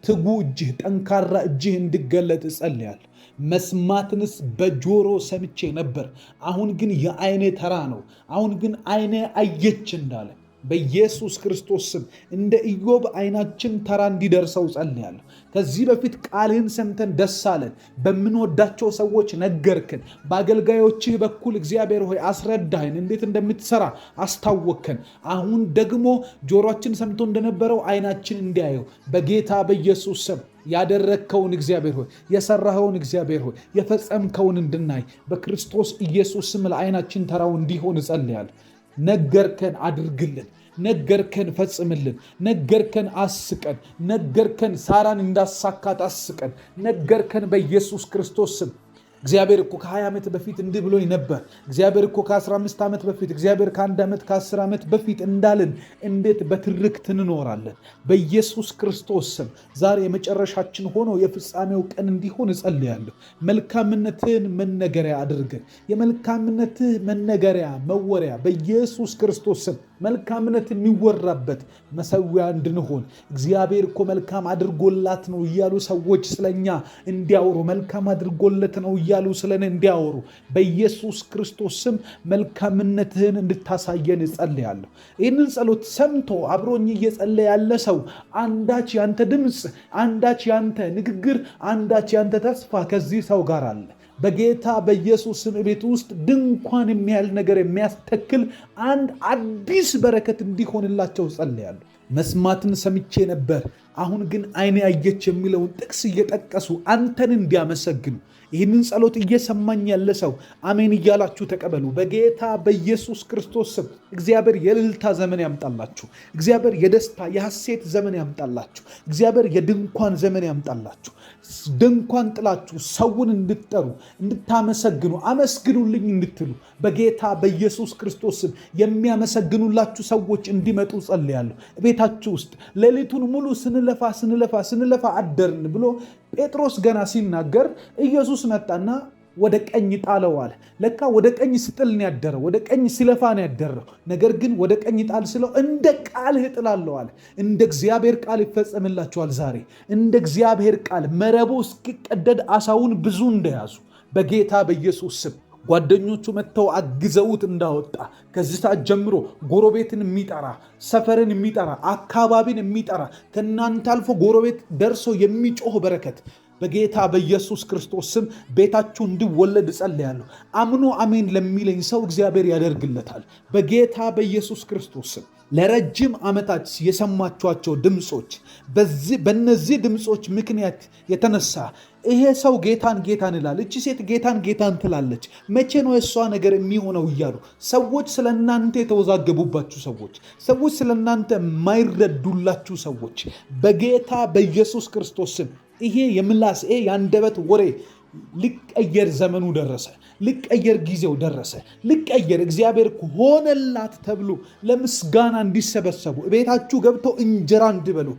ትጉ እጅህ፣ ጠንካራ እጅህ እንዲገለጥ እጸልያለሁ። መስማትንስ በጆሮ ሰምቼ ነበር፣ አሁን ግን የዓይኔ ተራ ነው፣ አሁን ግን ዓይኔ አየች እንዳለ በኢየሱስ ክርስቶስ ስም እንደ ኢዮብ ዓይናችን ተራ እንዲደርሰው ጸልያለሁ። ከዚህ በፊት ቃልህን ሰምተን ደስ አለን። በምንወዳቸው ሰዎች ነገርክን። በአገልጋዮችህ በኩል እግዚአብሔር ሆይ አስረዳህን፣ እንዴት እንደምትሰራ አስታወቅከን። አሁን ደግሞ ጆሮአችን ሰምቶ እንደነበረው ዓይናችን እንዲያየው በጌታ በኢየሱስ ስም ያደረግከውን እግዚአብሔር ሆይ፣ የሰራኸውን እግዚአብሔር ሆይ፣ የፈጸምከውን እንድናይ በክርስቶስ ኢየሱስ ስም ለዓይናችን ተራው እንዲሆን እጸልያለሁ። ነገርከን አድርግልን። ነገርከን ፈጽምልን። ነገርከን አስቀን። ነገርከን ሳራን እንዳሳካት አስቀን። ነገርከን በኢየሱስ ክርስቶስ ስም። እግዚአብሔር እኮ ከ20 ዓመት በፊት እንዲህ ብሎኝ ነበር። እግዚአብሔር እኮ ከ15 ዓመት በፊት፣ እግዚአብሔር ከ1 ዓመት፣ ከ10 ዓመት በፊት እንዳልን እንዴት በትርክት እንኖራለን? በኢየሱስ ክርስቶስ ስም ዛሬ የመጨረሻችን ሆኖ የፍጻሜው ቀን እንዲሆን እጸልያለሁ። መልካምነትህን መነገሪያ አድርገን፣ የመልካምነትህ መነገሪያ መወሪያ፣ በኢየሱስ ክርስቶስ ስም መልካምነት የሚወራበት መሰዊያ እንድንሆን፣ እግዚአብሔር እኮ መልካም አድርጎላት ነው እያሉ ሰዎች ስለኛ እንዲያወሩ፣ መልካም አድርጎለት ነው እያሉ ስለን እንዲያወሩ በኢየሱስ ክርስቶስ ስም መልካምነትህን እንድታሳየን እጸልያለሁ። ይህንን ጸሎት ሰምቶ አብሮኝ እየጸለየ ያለ ሰው አንዳች ያንተ ድምፅ፣ አንዳች ያንተ ንግግር፣ አንዳች ያንተ ተስፋ ከዚህ ሰው ጋር አለ። በጌታ በኢየሱስ ስም ቤት ውስጥ ድንኳን የሚያህል ነገር የሚያስተክል አንድ አዲስ በረከት እንዲሆንላቸው ጸልያለሁ። መስማትን ሰምቼ ነበር፣ አሁን ግን ዓይኔ አየች የሚለውን ጥቅስ እየጠቀሱ አንተን እንዲያመሰግኑ ይህንን ጸሎት እየሰማኝ ያለ ሰው አሜን እያላችሁ ተቀበሉ። በጌታ በኢየሱስ ክርስቶስ ስም እግዚአብሔር የእልልታ ዘመን ያምጣላችሁ። እግዚአብሔር የደስታ የሐሴት ዘመን ያምጣላችሁ። እግዚአብሔር የድንኳን ዘመን ያምጣላችሁ። ድንኳን ጥላችሁ ሰውን እንድትጠሩ፣ እንድታመሰግኑ፣ አመስግኑልኝ እንድትሉ በጌታ በኢየሱስ ክርስቶስ ስም የሚያመሰግኑላችሁ ሰዎች እንዲመጡ ጸልያለሁ። ቤታችሁ ውስጥ ሌሊቱን ሙሉ ስንለፋ ስንለፋ ስንለፋ አደርን ብሎ ጴጥሮስ ገና ሲናገር ኢየሱስ መጣና ወደ ቀኝ ጣለው አለ። ለካ ወደ ቀኝ ስጥል ነው ያደረው፣ ወደ ቀኝ ሲለፋ ነው ያደረው። ነገር ግን ወደ ቀኝ ጣል ስለው እንደ ቃልህ እጥላለሁ አለ። እንደ እግዚአብሔር ቃል ይፈጸምላችኋል። ዛሬ እንደ እግዚአብሔር ቃል መረቡ እስኪቀደድ አሳውን ብዙ እንደያዙ በጌታ በኢየሱስ ስም ጓደኞቹ መጥተው አግዘውት እንዳወጣ ከዚህ ሰዓት ጀምሮ ጎረቤትን የሚጠራ፣ ሰፈርን የሚጠራ፣ አካባቢን የሚጠራ፣ ከእናንተ አልፎ ጎረቤት ደርሶ የሚጮህ በረከት በጌታ በኢየሱስ ክርስቶስ ስም ቤታችሁ እንዲወለድ እጸልያለሁ። አምኖ አሜን ለሚለኝ ሰው እግዚአብሔር ያደርግለታል። በጌታ በኢየሱስ ክርስቶስ ስም ለረጅም ዓመታት የሰማችኋቸው ድምፆች፣ በእነዚህ ድምፆች ምክንያት የተነሳ ይሄ ሰው ጌታን ጌታን ይላል፣ እቺ ሴት ጌታን ጌታን ትላለች፣ መቼ ነው የእሷ ነገር የሚሆነው እያሉ ሰዎች ስለ እናንተ የተወዛገቡባችሁ ሰዎች፣ ሰዎች ስለ እናንተ የማይረዱላችሁ ሰዎች፣ በጌታ በኢየሱስ ክርስቶስ ስም ይሄ የምላስ፣ ይሄ የአንደበት ወሬ ሊቀየር ዘመኑ ደረሰ። ሊቀየር ጊዜው ደረሰ። ሊቀየር እግዚአብሔር ሆነላት ተብሎ ለምስጋና እንዲሰበሰቡ፣ ቤታችሁ ገብተው እንጀራ እንዲበሉ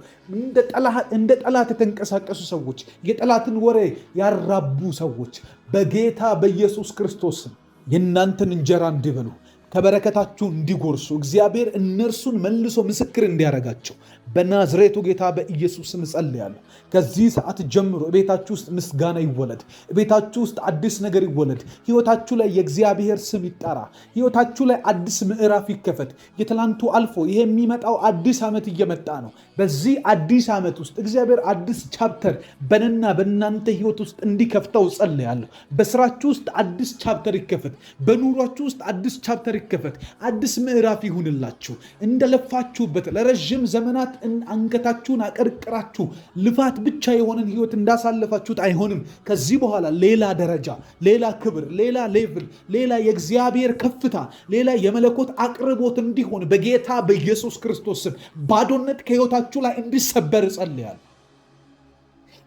እንደ ጠላት የተንቀሳቀሱ ሰዎች፣ የጠላትን ወሬ ያራቡ ሰዎች በጌታ በኢየሱስ ክርስቶስ የእናንተን እንጀራ እንዲበሉ፣ ከበረከታችሁ እንዲጎርሱ፣ እግዚአብሔር እነርሱን መልሶ ምስክር እንዲያደርጋቸው በናዝሬቱ ጌታ በኢየሱስ ስም እጸልያለሁ። ከዚህ ሰዓት ጀምሮ ቤታችሁ ውስጥ ምስጋና ይወለድ። ቤታችሁ ውስጥ አዲስ ነገር ይወለድ። ሕይወታችሁ ላይ የእግዚአብሔር ስም ይጠራ። ሕይወታችሁ ላይ አዲስ ምዕራፍ ይከፈት። የትላንቱ አልፎ ይሄ የሚመጣው አዲስ ዓመት እየመጣ ነው። በዚህ አዲስ ዓመት ውስጥ እግዚአብሔር አዲስ chapter በእኔና በእናንተ ሕይወት ውስጥ እንዲከፍተው እጸልያለሁ። በስራችሁ ውስጥ አዲስ chapter ይከፈት። በኑሯችሁ ውስጥ አዲስ chapter ይከፈት። አዲስ ምዕራፍ ይሁንላችሁ። እንደለፋችሁበት ለረዥም ዘመናት አንገታችሁን አቀርቅራችሁ ልፋት ብቻ የሆነን ህይወት እንዳሳለፋችሁት አይሆንም። ከዚህ በኋላ ሌላ ደረጃ፣ ሌላ ክብር፣ ሌላ level፣ ሌላ የእግዚአብሔር ከፍታ፣ ሌላ የመለኮት አቅርቦት እንዲሆን በጌታ በኢየሱስ ክርስቶስ ስም ባዶነት ከህይወታችሁ ላይ እንዲሰበር እጸልያለሁ።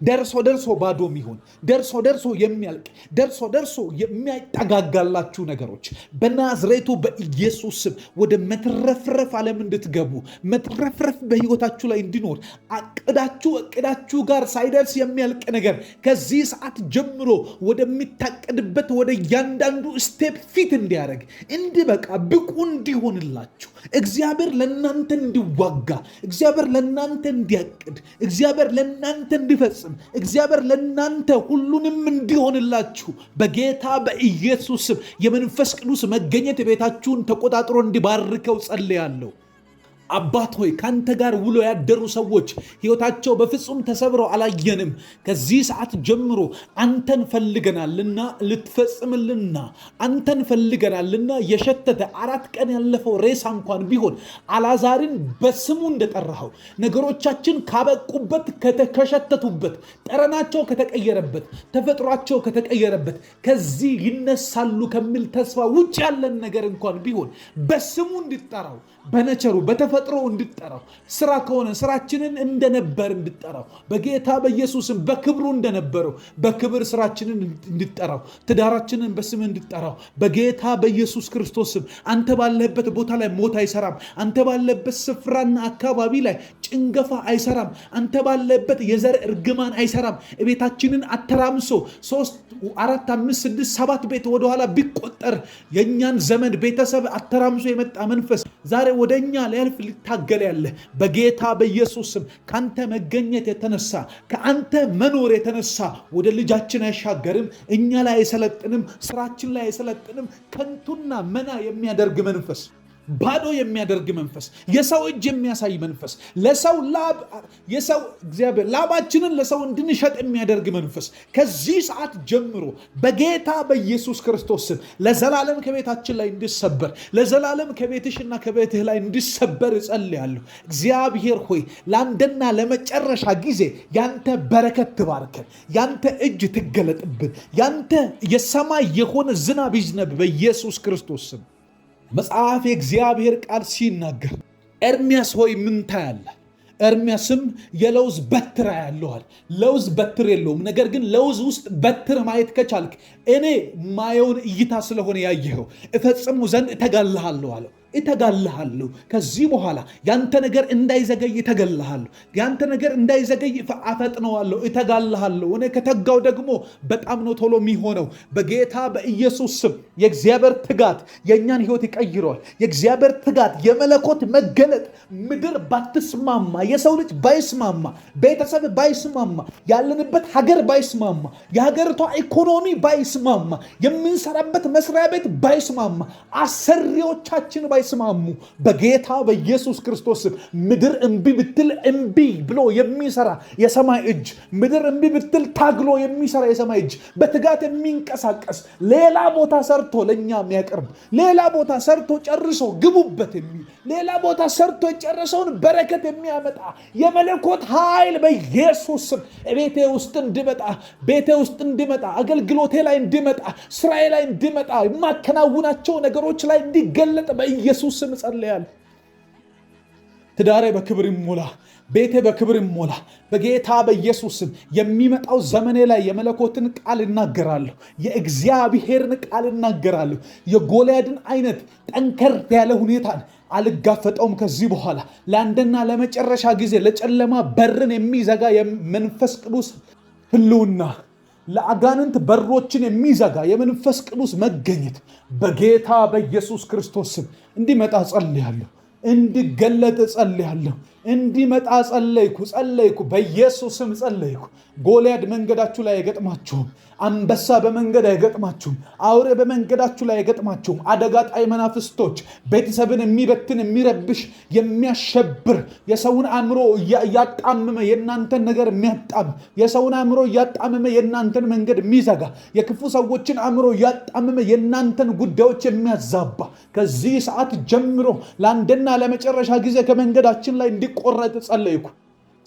ደርሶ ደርሶ ባዶ የሚሆን፣ ደርሶ ደርሶ የሚያልቅ፣ ደርሶ ደርሶ የሚያጠጋጋላችሁ ነገሮች በናዝሬቱ በኢየሱስ ስም ወደ መትረፍረፍ ዓለም እንድትገቡ፣ መትረፍረፍ በህይወታችሁ ላይ እንዲኖር፣ አቅዳችሁ እቅዳችሁ ጋር ሳይደርስ የሚያልቅ ነገር ከዚህ ሰዓት ጀምሮ ወደሚታቀድበት ወደ እያንዳንዱ step fit እንዲያደርግ፣ እንዲበቃ፣ ብቁ እንዲሆንላችሁ፣ እግዚአብሔር ለእናንተ እንዲዋጋ፣ እግዚአብሔር ለእናንተ እንዲያቅድ፣ እግዚአብሔር ለእናንተ እንዲፈጽም፣ እግዚአብሔር ለእናንተ ሁሉንም እንዲሆንላችሁ በጌታ በኢየሱስ ስም የመንፈስ ቅዱስ መገኘት ቤታችሁን ተቆጣጥሮ እንዲባርከው ጸልያለሁ። አባት ሆይ፣ ከአንተ ጋር ውሎ ያደሩ ሰዎች ሕይወታቸው በፍጹም ተሰብረው አላየንም። ከዚህ ሰዓት ጀምሮ አንተን ፈልገናልና ልትፈጽምልና፣ አንተን ፈልገናልና የሸተተ 4 ቀን ያለፈው ሬሳ እንኳን ቢሆን አላዛርን በስሙ እንደጠራኸው ነገሮቻችን ካበቁበት፣ ከሸተቱበት፣ ጠረናቸው ከተቀየረበት፣ ተፈጥሯቸው ከተቀየረበት ከዚህ ይነሳሉ ከሚል ተስፋ ውጭ ያለን ነገር እንኳን ቢሆን በስሙ እንድጠራው፣ በ nature ኡ በተፈጥሮ እንድጠራው፣ ስራ ከሆነ ስራችንን እንደነበር እንድጠራው፣ በጌታ በኢየሱስም በክብሩ እንደነበረው በክብር ስራችንን እንድጠራው፣ ትዳራችንን በስም እንድጠራው በጌታ በኢየሱስ ክርስቶስም። አንተ ባለህበት ቦታ ላይ ሞት አይሰራም። አንተ ባለህበት ስፍራና አካባቢ ላይ ጭንገፋ አይሰራም። አንተ ባለህበት የዘር እርግማን አይሰራም። ቤታችንን አተራምሶ ሶስት፣ አራት፣ አምስት፣ ስድስት፣ ሰባት ቤት ወደኋላ ቢቆጠር የእኛን ዘመን ቤተሰብ አተራምሶ የመጣ መንፈስ ዛሬ ወደ እኛ ሊያልፍ ሊታገል ያለ በጌታ በኢየሱስ ስም ከአንተ መገኘት የተነሳ፣ ከአንተ መኖር የተነሳ ወደ ልጃችን አይሻገርም፣ እኛ ላይ አይሰለጥንም፣ ስራችን ላይ አይሰለጥንም። ከንቱና መና የሚያደርግ መንፈስ፣ ባዶ የሚያደርግ መንፈስ፣ የሰው እጅ የሚያሳይ መንፈስ፣ ለሰው ላብ የሰው እግዚአብሔር ላባችንን ለሰው እንድንሸጥ የሚያደርግ መንፈስ ከዚህ ሰዓት ጀምሮ በጌታ በኢየሱስ ክርስቶስ ስም ለዘላለም ከቤታችን ላይ እንዲሰበር፣ ለዘላለም ከቤትሽና ከቤትህ ላይ እንዲሰበር እጸልያለሁ። እግዚአብሔር ሆይ፣ ለአንድና ለመጨረሻ ጊዜ ያንተ በረከት ትባርከን፣ ያንተ እጅ ትገለጥብን፣ ያንተ የሰማይ የሆነ ዝናብ ይዝነብ በኢየሱስ ክርስቶስ ስም። መጽሐፍ የእግዚአብሔር ቃል ሲናገር ኤርሚያስ ሆይ ምን ታያለህ? ኤርሚያስም የለውዝ በትር አያለሁ አለ። ለውዝ በትር የለውም። ነገር ግን ለውዝ ውስጥ በትር ማየት ከቻልክ እኔ ማየውን እይታ ስለሆነ ያየኸው እፈጽሙ ዘንድ እተጋልሃለሁ አለው። እተጋልሃለሁ። ከዚህ በኋላ ያንተ ነገር እንዳይዘገይ እተገልሃለሁ። ያንተ ነገር እንዳይዘገይ አፈጥነዋለሁ፣ እተጋልሃለሁ። እኔ ከተጋው ደግሞ በጣም ነው ቶሎ የሚሆነው። በጌታ በኢየሱስ ስም የእግዚአብሔር ትጋት የእኛን ሕይወት ይቀይረዋል። የእግዚአብሔር ትጋት፣ የመለኮት መገለጥ ምድር ባትስማማ፣ የሰው ልጅ ባይስማማ፣ ቤተሰብ ባይስማማ፣ ያለንበት ሀገር ባይስማማ፣ የሀገሪቷ ኢኮኖሚ ባይስማማ፣ የምንሰራበት መስሪያ ቤት ባይስማማ፣ አሰሪዎቻችን ባይስማሙ፣ በጌታ በኢየሱስ ክርስቶስ ምድር እምቢ ብትል እምቢ ብሎ የሚሰራ የሰማይ እጅ፣ ምድር እምቢ ብትል ታግሎ የሚሰራ የሰማይ እጅ፣ በትጋት የሚንቀሳቀስ፣ ሌላ ቦታ ሰርቶ ለእኛ የሚያቀርብ፣ ሌላ ቦታ ሰርቶ ጨርሶ ግቡበት የሚል፣ ሌላ ቦታ ሰርቶ የጨረሰውን በረከት የሚያመጣ የመለኮት ኃይል በኢየሱስ ስም ቤቴ ውስጥ እንዲመጣ፣ ቤቴ ውስጥ እንዲመጣ፣ አገልግሎቴ ላይ እንዲመጣ፣ ስራዬ ላይ እንዲመጣ፣ የማከናውናቸው ነገሮች ላይ እንዲገለጥ በኢየሱስ ስም እጸልያለሁ። ትዳሬ በክብር ይሞላ፣ ቤቴ በክብር ይሞላ። በጌታ በኢየሱስ ስም የሚመጣው ዘመኔ ላይ የመለኮትን ቃል እናገራለሁ። የእግዚአብሔርን ቃል እናገራለሁ። የጎልያድን አይነት ጠንከር ያለ ሁኔታን አልጋፈጠውም። ከዚህ በኋላ ለአንድና ለመጨረሻ ጊዜ ለጨለማ በርን የሚዘጋ የመንፈስ ቅዱስ ህልውና፣ ለአጋንንት በሮችን የሚዘጋ የመንፈስ ቅዱስ መገኘት በጌታ በኢየሱስ ክርስቶስ ስም እንዲመጣ ጸልያለሁ። እንዲገለጥ ጸልያለሁ። እንዲመጣ ጸለይኩ፣ ጸለይኩ፣ በኢየሱስ ስም ጸለይኩ። ጎልያድ መንገዳችሁ ላይ አይገጥማችሁም። አንበሳ በመንገድ አይገጥማችሁም። አውሬ በመንገዳችሁ ላይ አይገጥማችሁም። አደጋ ጣይ መናፍስቶች፣ ቤተሰብን የሚበትን፣ የሚረብሽ፣ የሚያሸብር፣ የሰውን አእምሮ እያጣመመ የእናንተን ነገር የሚያጣም፣ የሰውን አእምሮ እያጣመመ የእናንተን መንገድ የሚዘጋ፣ የክፉ ሰዎችን አእምሮ እያጣመመ የእናንተን ጉዳዮች የሚያዛባ ከዚህ ሰዓት ጀምሮ ለአንድና ለመጨረሻ ጊዜ ከመንገዳችን ላይ እንዲቆረጥ ጸለይኩ፣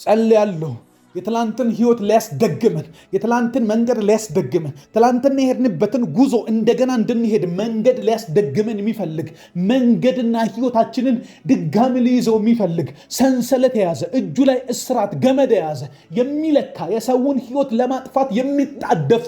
ጸልያለሁ። የትላንትን ህይወት ሊያስደግመን፣ የትላንትን መንገድ ሊያስደግመን፣ ትላንትና የሄድንበትን ጉዞ እንደገና እንድንሄድ መንገድ ሊያስደግመን የሚፈልግ፣ መንገድና ህይወታችንን ድጋሚ ሊይዘው የሚፈልግ፣ ሰንሰለት የያዘ፣ እጁ ላይ እስራት ገመድ የያዘ፣ የሚለካ፣ የሰውን ህይወት ለማጥፋት የሚጣደፉ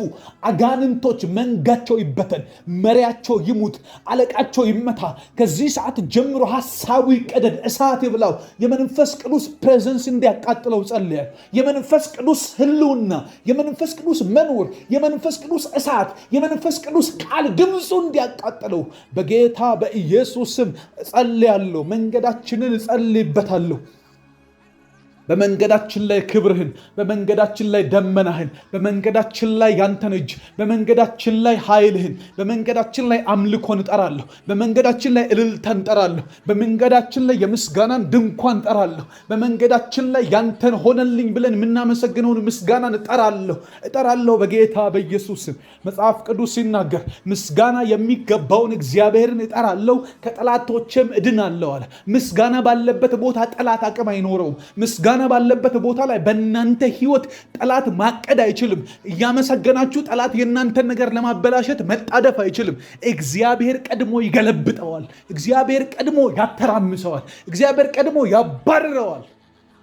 አጋንንቶች መንጋቸው ይበተን፣ መሪያቸው ይሙት፣ አለቃቸው ይመታ። ከዚህ ሰዓት ጀምሮ ሀሳቡ ይቀደድ፣ እሳት ይብላው። የመንፈስ ቅዱስ presence እንዲያቃጥለው ጸልያለሁ። የመንፈስ ቅዱስ ህልውና፣ የመንፈስ ቅዱስ መኖር፣ የመንፈስ ቅዱስ እሳት፣ የመንፈስ ቅዱስ ቃል ድምፁ እንዲያቃጥለው በጌታ በኢየሱስ ስም እጸልያለሁ። መንገዳችንን እጸልይበታለሁ። በመንገዳችን ላይ ክብርህን፣ በመንገዳችን ላይ ደመናህን፣ በመንገዳችን ላይ ያንተን እጅ፣ በመንገዳችን ላይ ኃይልህን፣ በመንገዳችን ላይ አምልኮን እጠራለሁ። በመንገዳችን ላይ እልልታን እጠራለሁ። በመንገዳችን ላይ የምስጋናን ድንኳን እጠራለሁ። በመንገዳችን ላይ ያንተን ሆነልኝ ብለን የምናመሰግነውን ምስጋናን እጠራለሁ፣ እጠራለሁ በጌታ በኢየሱስ ስም። መጽሐፍ ቅዱስ ሲናገር ምስጋና የሚገባውን እግዚአብሔርን እጠራለሁ፣ ከጠላቶቼም እድናለሁ አለ። ምስጋና ባለበት ቦታ ጠላት አቅም አይኖረውም። ምስጋና ባለበት ቦታ ላይ በእናንተ ህይወት ጠላት ማቀድ አይችልም። እያመሰገናችሁ ጠላት የእናንተን ነገር ለማበላሸት መጣደፍ አይችልም። እግዚአብሔር ቀድሞ ይገለብጠዋል። እግዚአብሔር ቀድሞ ያተራምሰዋል። እግዚአብሔር ቀድሞ ያባርረዋል።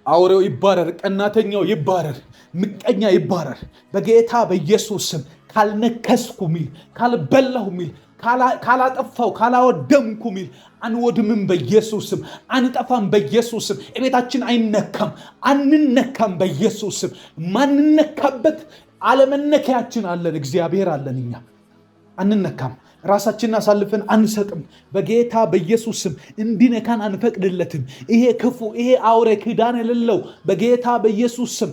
አውሬው ይባረር፣ ቀናተኛው ይባረር፣ ምቀኛ ይባረር። በጌታ በኢየሱስ ስም ካልነከስኩ ሚል፣ ካልበላሁ ሚል፣ ካላጠፋው፣ ካላወደምኩ ሚል፣ አንወድምም በኢየሱስ ስም፣ አንጠፋም በኢየሱስ ስም። እቤታችን አይነካም፣ አንነካም በኢየሱስ ስም። ማንነካበት አለመነኪያችን አለን፣ እግዚአብሔር አለን። እኛ አንነካም። ራሳችንን አሳልፈን አንሰጥም። በጌታ በኢየሱስ ስም እንዲነካን አንፈቅድለትም። ይሄ ክፉ፣ ይሄ አውሬ፣ ኪዳን የሌለው፣ በጌታ በኢየሱስ ስም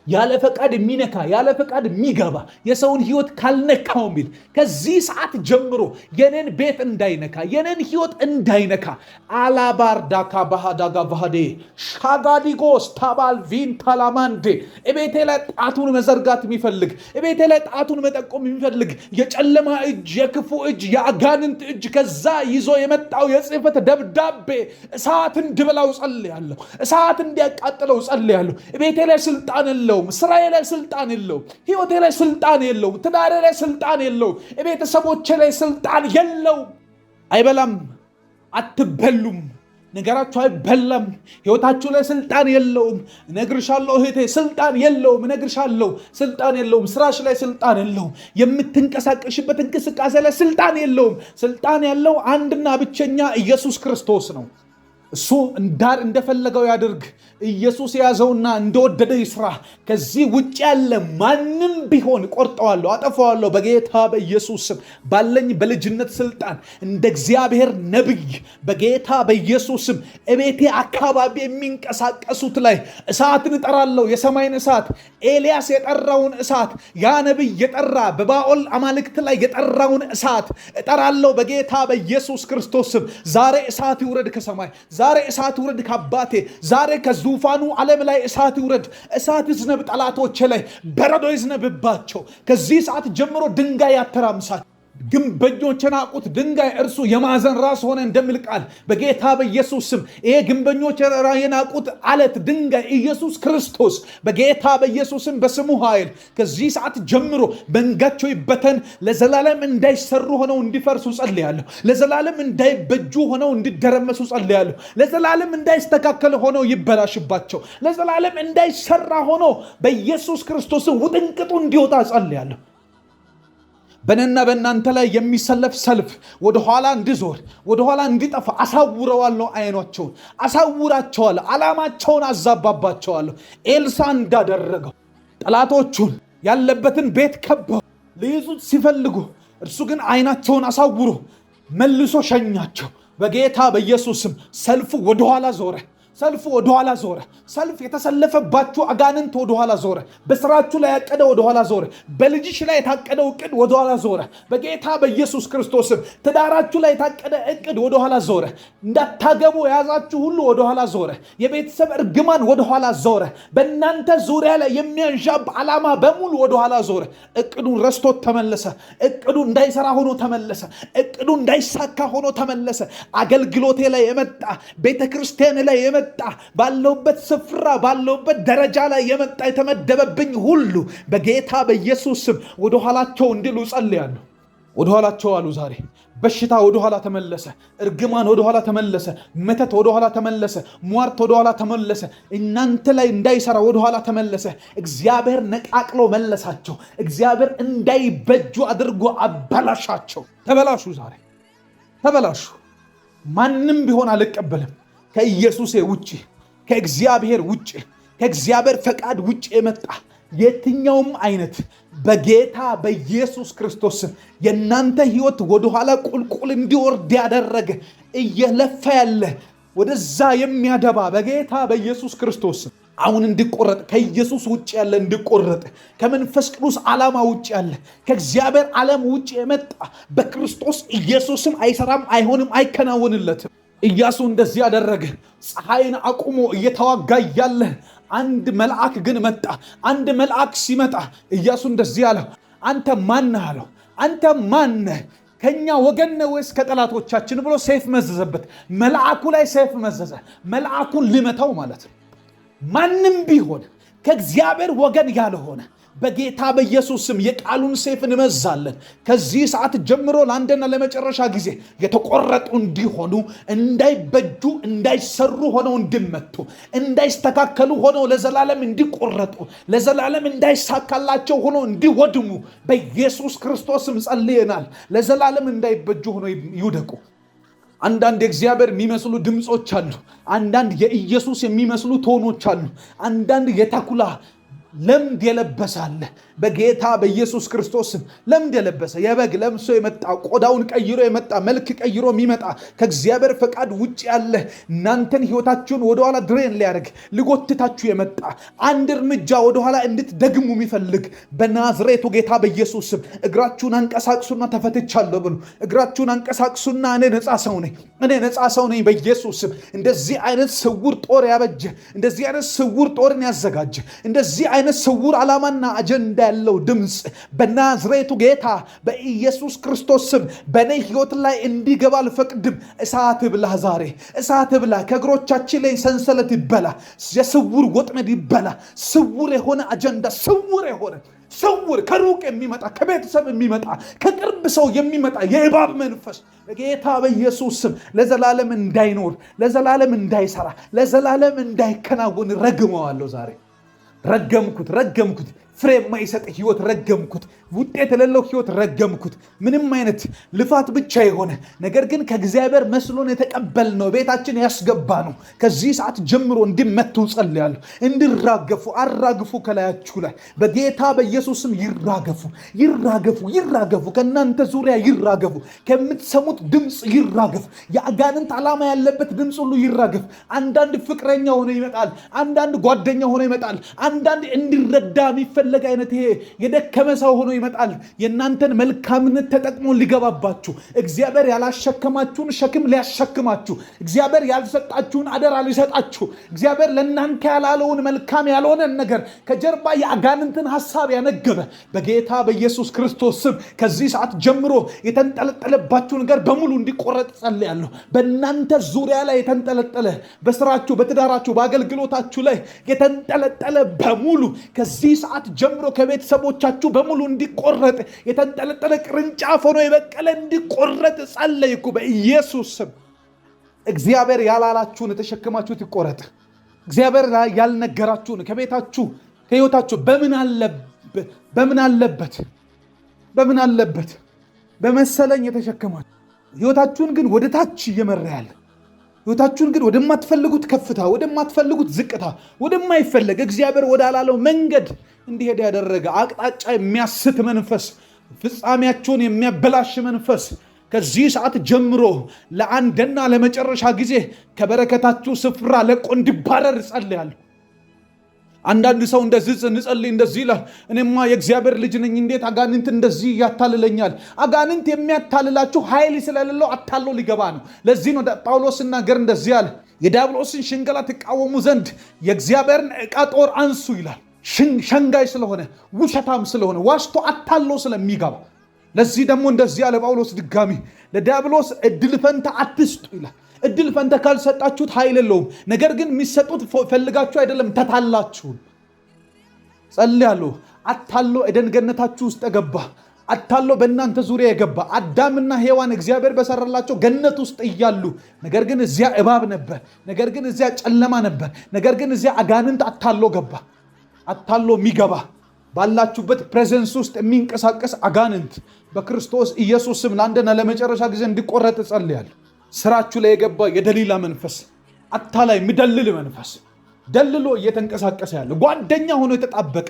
ያለ ፈቃድ የሚነካ፣ ያለ ፈቃድ የሚገባ፣ የሰውን ህይወት ካልነካው የሚል፣ ከዚህ ሰዓት ጀምሮ የኔን ቤት እንዳይነካ፣ የኔን ህይወት እንዳይነካ፣ አላባርዳካ ባህዳጋ ባህዴ ሻጋዲጎስ ታባል ቪንታላማንዴ፣ እቤቴ ላይ ጣቱን መዘርጋት የሚፈልግ፣ እቤቴ ላይ ጣቱን መጠቆም የሚፈልግ የጨለማ እጅ፣ የክፉ እጅ፣ የአጋንንት እጅ፣ ከዛ ይዞ የመጣው የጽሕፈት ደብዳቤ እሳት እንዲበላው ጸልያለሁ። እሳት እንዲያቃጥለው ጸልያለሁ። እቤቴ ላይ ስልጣን የለውም። ስራዬ ላይ ስልጣን የለውም። ህይወቴ ላይ ስልጣን የለውም። ትዳሬ ላይ ስልጣን የለውም። ቤተሰቦቼ ላይ ስልጣን የለውም። አይበላም፣ አትበሉም። ነገራችሁ አይበላም። ሕይወታችሁ ላይ ስልጣን የለውም። እነግርሻለሁ እህቴ፣ ስልጣን የለውም። እነግርሻለሁ፣ ስልጣን የለውም። ስራሽ ላይ ስልጣን የለውም። የምትንቀሳቀሽበት እንቅስቃሴ ላይ ስልጣን የለውም። ስልጣን ያለው አንድና ብቸኛ ኢየሱስ ክርስቶስ ነው። እሱ እንዳር እንደፈለገው ያድርግ። ኢየሱስ የያዘውና እንደወደደ ይስራ። ከዚህ ውጭ ያለ ማንም ቢሆን ቆርጠዋለሁ፣ አጠፋዋለሁ። በጌታ በኢየሱስ ስም ባለኝ በልጅነት ስልጣን እንደ እግዚአብሔር ነቢይ በጌታ በኢየሱስ ስም እቤቴ አካባቢ የሚንቀሳቀሱት ላይ እሳትን እጠራለሁ። የሰማይን እሳት፣ ኤልያስ የጠራውን እሳት፣ ያ ነቢይ የጠራ በባኦል አማልክት ላይ የጠራውን እሳት እጠራለሁ በጌታ በኢየሱስ ክርስቶስ ስም። ዛሬ እሳት ይውረድ ከሰማይ። ዛሬ እሳት ይውረድ ከአባቴ። ዛሬ ከዙፋኑ ዓለም ላይ እሳት ይውረድ። እሳት ይዝነብ ጠላቶቼ ላይ፣ በረዶ ይዝነብባቸው። ከዚህ ሰዓት ጀምሮ ድንጋይ ያተራምሳል። ግንበኞች የናቁት ድንጋይ እርሱ የማዕዘን ራስ ሆነ እንደሚል ቃል በጌታ በኢየሱስ ስም ይሄ ግንበኞች የናቁት አለት ድንጋይ ኢየሱስ ክርስቶስ በጌታ በኢየሱስ ስም በስሙ ኃይል ከዚህ ሰዓት ጀምሮ መንጋቸው ይበተን። ለዘላለም እንዳይሰሩ ሆነው እንዲፈርሱ ጸልያለሁ። ለዘላለም እንዳይበጁ ሆነው እንዲደረመሱ ጸልያለሁ። ለዘላለም እንዳይስተካከል ሆነው ይበላሽባቸው። ለዘላለም እንዳይሰራ ሆኖ በኢየሱስ ክርስቶስ ውጥንቅጡ እንዲወጣ ጸልያለሁ። በእኔና በእናንተ ላይ የሚሰለፍ ሰልፍ ወደኋላ እንዲዞር ወደኋላ እንዲጠፋ አሳውረዋለሁ። አይኗቸውን አሳውራቸዋለሁ። ዓላማቸውን አዛባባቸዋለሁ። ኤልሳ እንዳደረገው ጠላቶቹን ያለበትን ቤት ከበው ሊይዙት ሲፈልጉ እርሱ ግን አይናቸውን አሳውሮ መልሶ ሸኛቸው። በጌታ በኢየሱስ ስም ሰልፉ ወደኋላ ዞረ። ሰልፉ ወደኋላ ዞረ። ሰልፍ የተሰለፈባችሁ አጋንንት ወደኋላ ዞረ። በስራችሁ ላይ ያቀደ ወደኋላ ዞረ። በልጅሽ ላይ የታቀደው እቅድ ወደኋላ ዞረ። በጌታ በኢየሱስ ክርስቶስም ትዳራችሁ ላይ የታቀደ እቅድ ወደኋላ ዞረ። እንዳታገቡ የያዛችሁ ሁሉ ወደኋላ ዞረ። የቤተሰብ እርግማን ወደኋላ ዞረ። በእናንተ ዙሪያ ላይ የሚያንዣብ ዓላማ በሙሉ ወደኋላ ዞረ። እቅዱን ረስቶት ተመለሰ። እቅዱ እንዳይሰራ ሆኖ ተመለሰ። እቅዱ እንዳይሳካ ሆኖ ተመለሰ። አገልግሎቴ ላይ የመጣ፣ ቤተ ክርስቲያን ላይ የመጣ፣ ባለውበት ስፍራ ባለውበት ደረጃ ላይ የመጣ የተመደበብኝ ሁሉ በጌታ በኢየሱስ ስም ወደኋላቸው እንዲሉ ጸልያለሁ። ወደኋላቸው አሉ። ዛሬ በሽታ ወደኋላ ተመለሰ። እርግማን ወደኋላ ተመለሰ። መተት ወደኋላ ተመለሰ። ሟርት ወደኋላ ተመለሰ። እናንተ ላይ እንዳይሰራ ወደኋላ ተመለሰ። እግዚአብሔር ነቃቅሎ መለሳቸው። እግዚአብሔር እንዳይበጁ አድርጎ አበላሻቸው። ተበላሹ፣ ዛሬ ተበላሹ። ማንም ቢሆን አልቀበልም። ከኢየሱሴ ውጭ፣ ከእግዚአብሔር ውጭ፣ ከእግዚአብሔር ፈቃድ ውጭ የመጣ የትኛውም አይነት በጌታ በኢየሱስ ክርስቶስ ስም የእናንተ ሕይወት ወደኋላ ቁልቁል እንዲወርድ ያደረገ፣ እየለፋ ያለ፣ ወደዛ የሚያደባ በጌታ በኢየሱስ ክርስቶስ ስም አሁን እንዲቆረጥ፣ ከኢየሱስ ውጭ ያለ እንዲቆረጥ፣ ከመንፈስ ቅዱስ ዓላማ ውጭ ያለ፣ ከእግዚአብሔር ዓለም ውጭ የመጣ በክርስቶስ ኢየሱስም አይሰራም፣ አይሆንም፣ አይከናወንለትም። ኢያሱ እንደዚህ ያደረገ ፀሐይን አቁሞ እየተዋጋ እያለ አንድ መልአክ ግን መጣ። አንድ መልአክ ሲመጣ ኢያሱ እንደዚህ አለው፣ አንተ ማነህ አለው። አንተ ማነህ? ከኛ ወገን ነህ ወይስ ከጠላቶቻችን ብሎ ሰይፍ መዘዘበት። መልአኩ ላይ ሰይፍ መዘዘ። መልአኩን ሊመታው ማለት ነው። ማንም ቢሆን ከእግዚአብሔር ወገን ያልሆነ በጌታ በኢየሱስ ስም የቃሉን ሰይፍ እንመዛለን። ከዚህ ሰዓት ጀምሮ ለአንድና ለመጨረሻ ጊዜ የተቆረጡ እንዲሆኑ፣ እንዳይበጁ፣ እንዳይሰሩ ሆነው እንዲመቱ፣ እንዳይስተካከሉ ሆነው ለዘላለም እንዲቆረጡ፣ ለዘላለም እንዳይሳካላቸው ሆነው እንዲወድሙ በኢየሱስ ክርስቶስም ጸልየናል። ለዘላለም እንዳይበጁ ሆነው ይውደቁ። አንዳንድ የእግዚአብሔር የሚመስሉ ድምፆች አሉ። አንዳንድ የኢየሱስ የሚመስሉ tone ኦች አሉ። አንዳንድ የተኩላ ለምድ የለበሰ አለ። በጌታ በኢየሱስ ክርስቶስም ለምድ የለበሰ፣ የበግ ለብሶ የመጣ፣ ቆዳውን ቀይሮ የመጣ፣ መልክ ቀይሮ የሚመጣ፣ ከእግዚአብሔር ፈቃድ ውጭ ያለ፣ እናንተን ሕይወታችሁን ወደኋላ drain ሊያደርግ ሊጎትታችሁ የመጣ፣ አንድ እርምጃ ወደኋላ እንድትደግሙ የሚፈልግ በናዝሬቱ ጌታ በኢየሱስ ስም እግራችሁን አንቀሳቅሱና ተፈትቻለሁ ብሉ። እግራችሁን አንቀሳቅሱና እኔ ነፃ ሰው ነኝ፣ እኔ ነፃ ሰው ነኝ። በኢየሱስ ስም እንደዚህ አይነት ስውር ጦር ያበጀ፣ እንደዚህ አይነት ስውር ጦርን ያዘጋጀ፣ እንደዚህ አይነት ስውር ዓላማና አጀንዳ ያለው ድምፅ በናዝሬቱ ጌታ በኢየሱስ ክርስቶስ ስም በእኔ ሕይወት ላይ እንዲገባ አልፈቅድም። እሳት ብላ፣ ዛሬ እሳት ብላ። ከእግሮቻችን ላይ ሰንሰለት ይበላ፣ የስውር ወጥመድ ይበላ። ስውር የሆነ አጀንዳ፣ ስውር የሆነ ስውር ከሩቅ የሚመጣ፣ ከቤተሰብ የሚመጣ፣ ከቅርብ ሰው የሚመጣ የእባብ መንፈስ በጌታ በኢየሱስ ስም ለዘላለም እንዳይኖር፣ ለዘላለም እንዳይሰራ፣ ለዘላለም እንዳይከናወን ረግመዋለሁ። ዛሬ ረገምኩት፣ ረገምኩት። ፍሬ የማይሰጥ ህይወት ረገምኩት። ውጤት የሌለው ህይወት ረገምኩት። ምንም አይነት ልፋት ብቻ የሆነ ነገር ግን ከእግዚአብሔር መስሎን የተቀበልነው ቤታችን ያስገባ ነው። ከዚህ ሰዓት ጀምሮ እንዲመቱ ጸልያለሁ። እንዲራገፉ አራግፉ። ከላያችሁ ላይ በጌታ በኢየሱስም ይራገፉ፣ ይራገፉ፣ ይራገፉ። ከእናንተ ዙሪያ ይራገፉ። ከምትሰሙት ድምፅ ይራገፍ። የአጋንንት ዓላማ ያለበት ድምፅ ሁሉ ይራገፍ። አንዳንድ ፍቅረኛ ሆኖ ይመጣል። አንዳንድ ጓደኛ ሆኖ ይመጣል። አንዳንድ እንዲረዳ የሚፈለግ አይነት ይሄ የደከመ ሰው ሆኖ ይመጣል። የእናንተን መልካምነት ተጠቅሞ ሊገባባችሁ፣ እግዚአብሔር ያላሸከማችሁን ሸክም ሊያሸክማችሁ፣ እግዚአብሔር ያልሰጣችሁን አደራ ሊሰጣችሁ፣ እግዚአብሔር ለእናንተ ያላለውን መልካም ያልሆነን ነገር ከጀርባ የአጋንንትን ሐሳብ ያነገበ በጌታ በኢየሱስ ክርስቶስ ስም ከዚህ ሰዓት ጀምሮ የተንጠለጠለባችሁ ነገር በሙሉ እንዲቆረጥ ጸልያለሁ። በእናንተ ዙሪያ ላይ የተንጠለጠለ፣ በስራችሁ፣ በትዳራችሁ፣ በአገልግሎታችሁ ላይ የተንጠለጠለ በሙሉ ከዚህ ሰዓት ጀምሮ ከቤተሰቦቻችሁ በሙሉ እንዲቆረጥ፣ የተንጠለጠለ ቅርንጫፍ ሆኖ የበቀለ እንዲቆረጥ ጸለይኩ በኢየሱስ ስም። እግዚአብሔር ያላላችሁን የተሸከማችሁት ይቆረጥ። እግዚአብሔር ያልነገራችሁን ከቤታችሁ ከህይወታችሁ በምን አለበት በምን አለበት በመሰለኝ የተሸከማችሁ ህይወታችሁን ግን ወደ ታች እየመራ ያለ፣ ህይወታችሁን ግን ወደማትፈልጉት ከፍታ፣ ወደማትፈልጉት ዝቅታ፣ ወደማይፈለግ እግዚአብሔር ወዳላለው መንገድ እንዲሄድ ያደረገ አቅጣጫ የሚያስት መንፈስ፣ ፍጻሜያችሁን የሚያበላሽ መንፈስ ከዚህ ሰዓት ጀምሮ ለአንድና ለመጨረሻ ጊዜ ከበረከታችሁ ስፍራ ለቆ እንዲባረር እጸልያለሁ። አንዳንድ ሰው እንደዚህ እንጸልይ እንደዚህ ይላል። እኔማ የእግዚአብሔር ልጅ ነኝ፣ እንዴት አጋንንት እንደዚህ ያታልለኛል? አጋንንት የሚያታልላችሁ ኃይል ስለሌለው አታሎ ሊገባ ነው። ለዚህ ነው ጳውሎስ ሲናገር እንደዚህ አለ፣ የዲያብሎስን ሽንገላ ትቃወሙ ዘንድ የእግዚአብሔርን ዕቃ ጦር አንሱ ይላል። ሸንጋይ ስለሆነ፣ ውሸታም ስለሆነ፣ ዋሽቶ አታሎ ስለሚገባ። ለዚህ ደግሞ እንደዚህ አለ ጳውሎስ ድጋሚ፣ ለዲያብሎስ እድል ፈንታ አትስጡ ይላል። እድል ፈንታ ካልሰጣችሁት ኃይል የለውም። ነገር ግን የሚሰጡት ፈልጋችሁ አይደለም፣ ተታላችሁ። ጸልያለሁ። አታሎ ኤደን ገነታችሁ ውስጥ የገባ፣ አታሎ በእናንተ ዙሪያ የገባ፣ አዳምና ሔዋን እግዚአብሔር በሰራላቸው ገነት ውስጥ እያሉ ነገር ግን እዚያ እባብ ነበር፣ ነገር ግን እዚያ ጨለማ ነበር፣ ነገር ግን እዚያ አጋንንት አታሎ ገባ። አታሎ የሚገባ ባላችሁበት presence ውስጥ የሚንቀሳቀስ አጋንንት በክርስቶስ ኢየሱስ ስም ለአንድና ለመጨረሻ ጊዜ እንዲቆረጥ እጸልያለሁ። ስራችሁ ላይ የገባ የደሊላ መንፈስ፣ አታላይ የሚደልል መንፈስ፣ ደልሎ እየተንቀሳቀሰ ያለ፣ ጓደኛ ሆኖ የተጣበቀ፣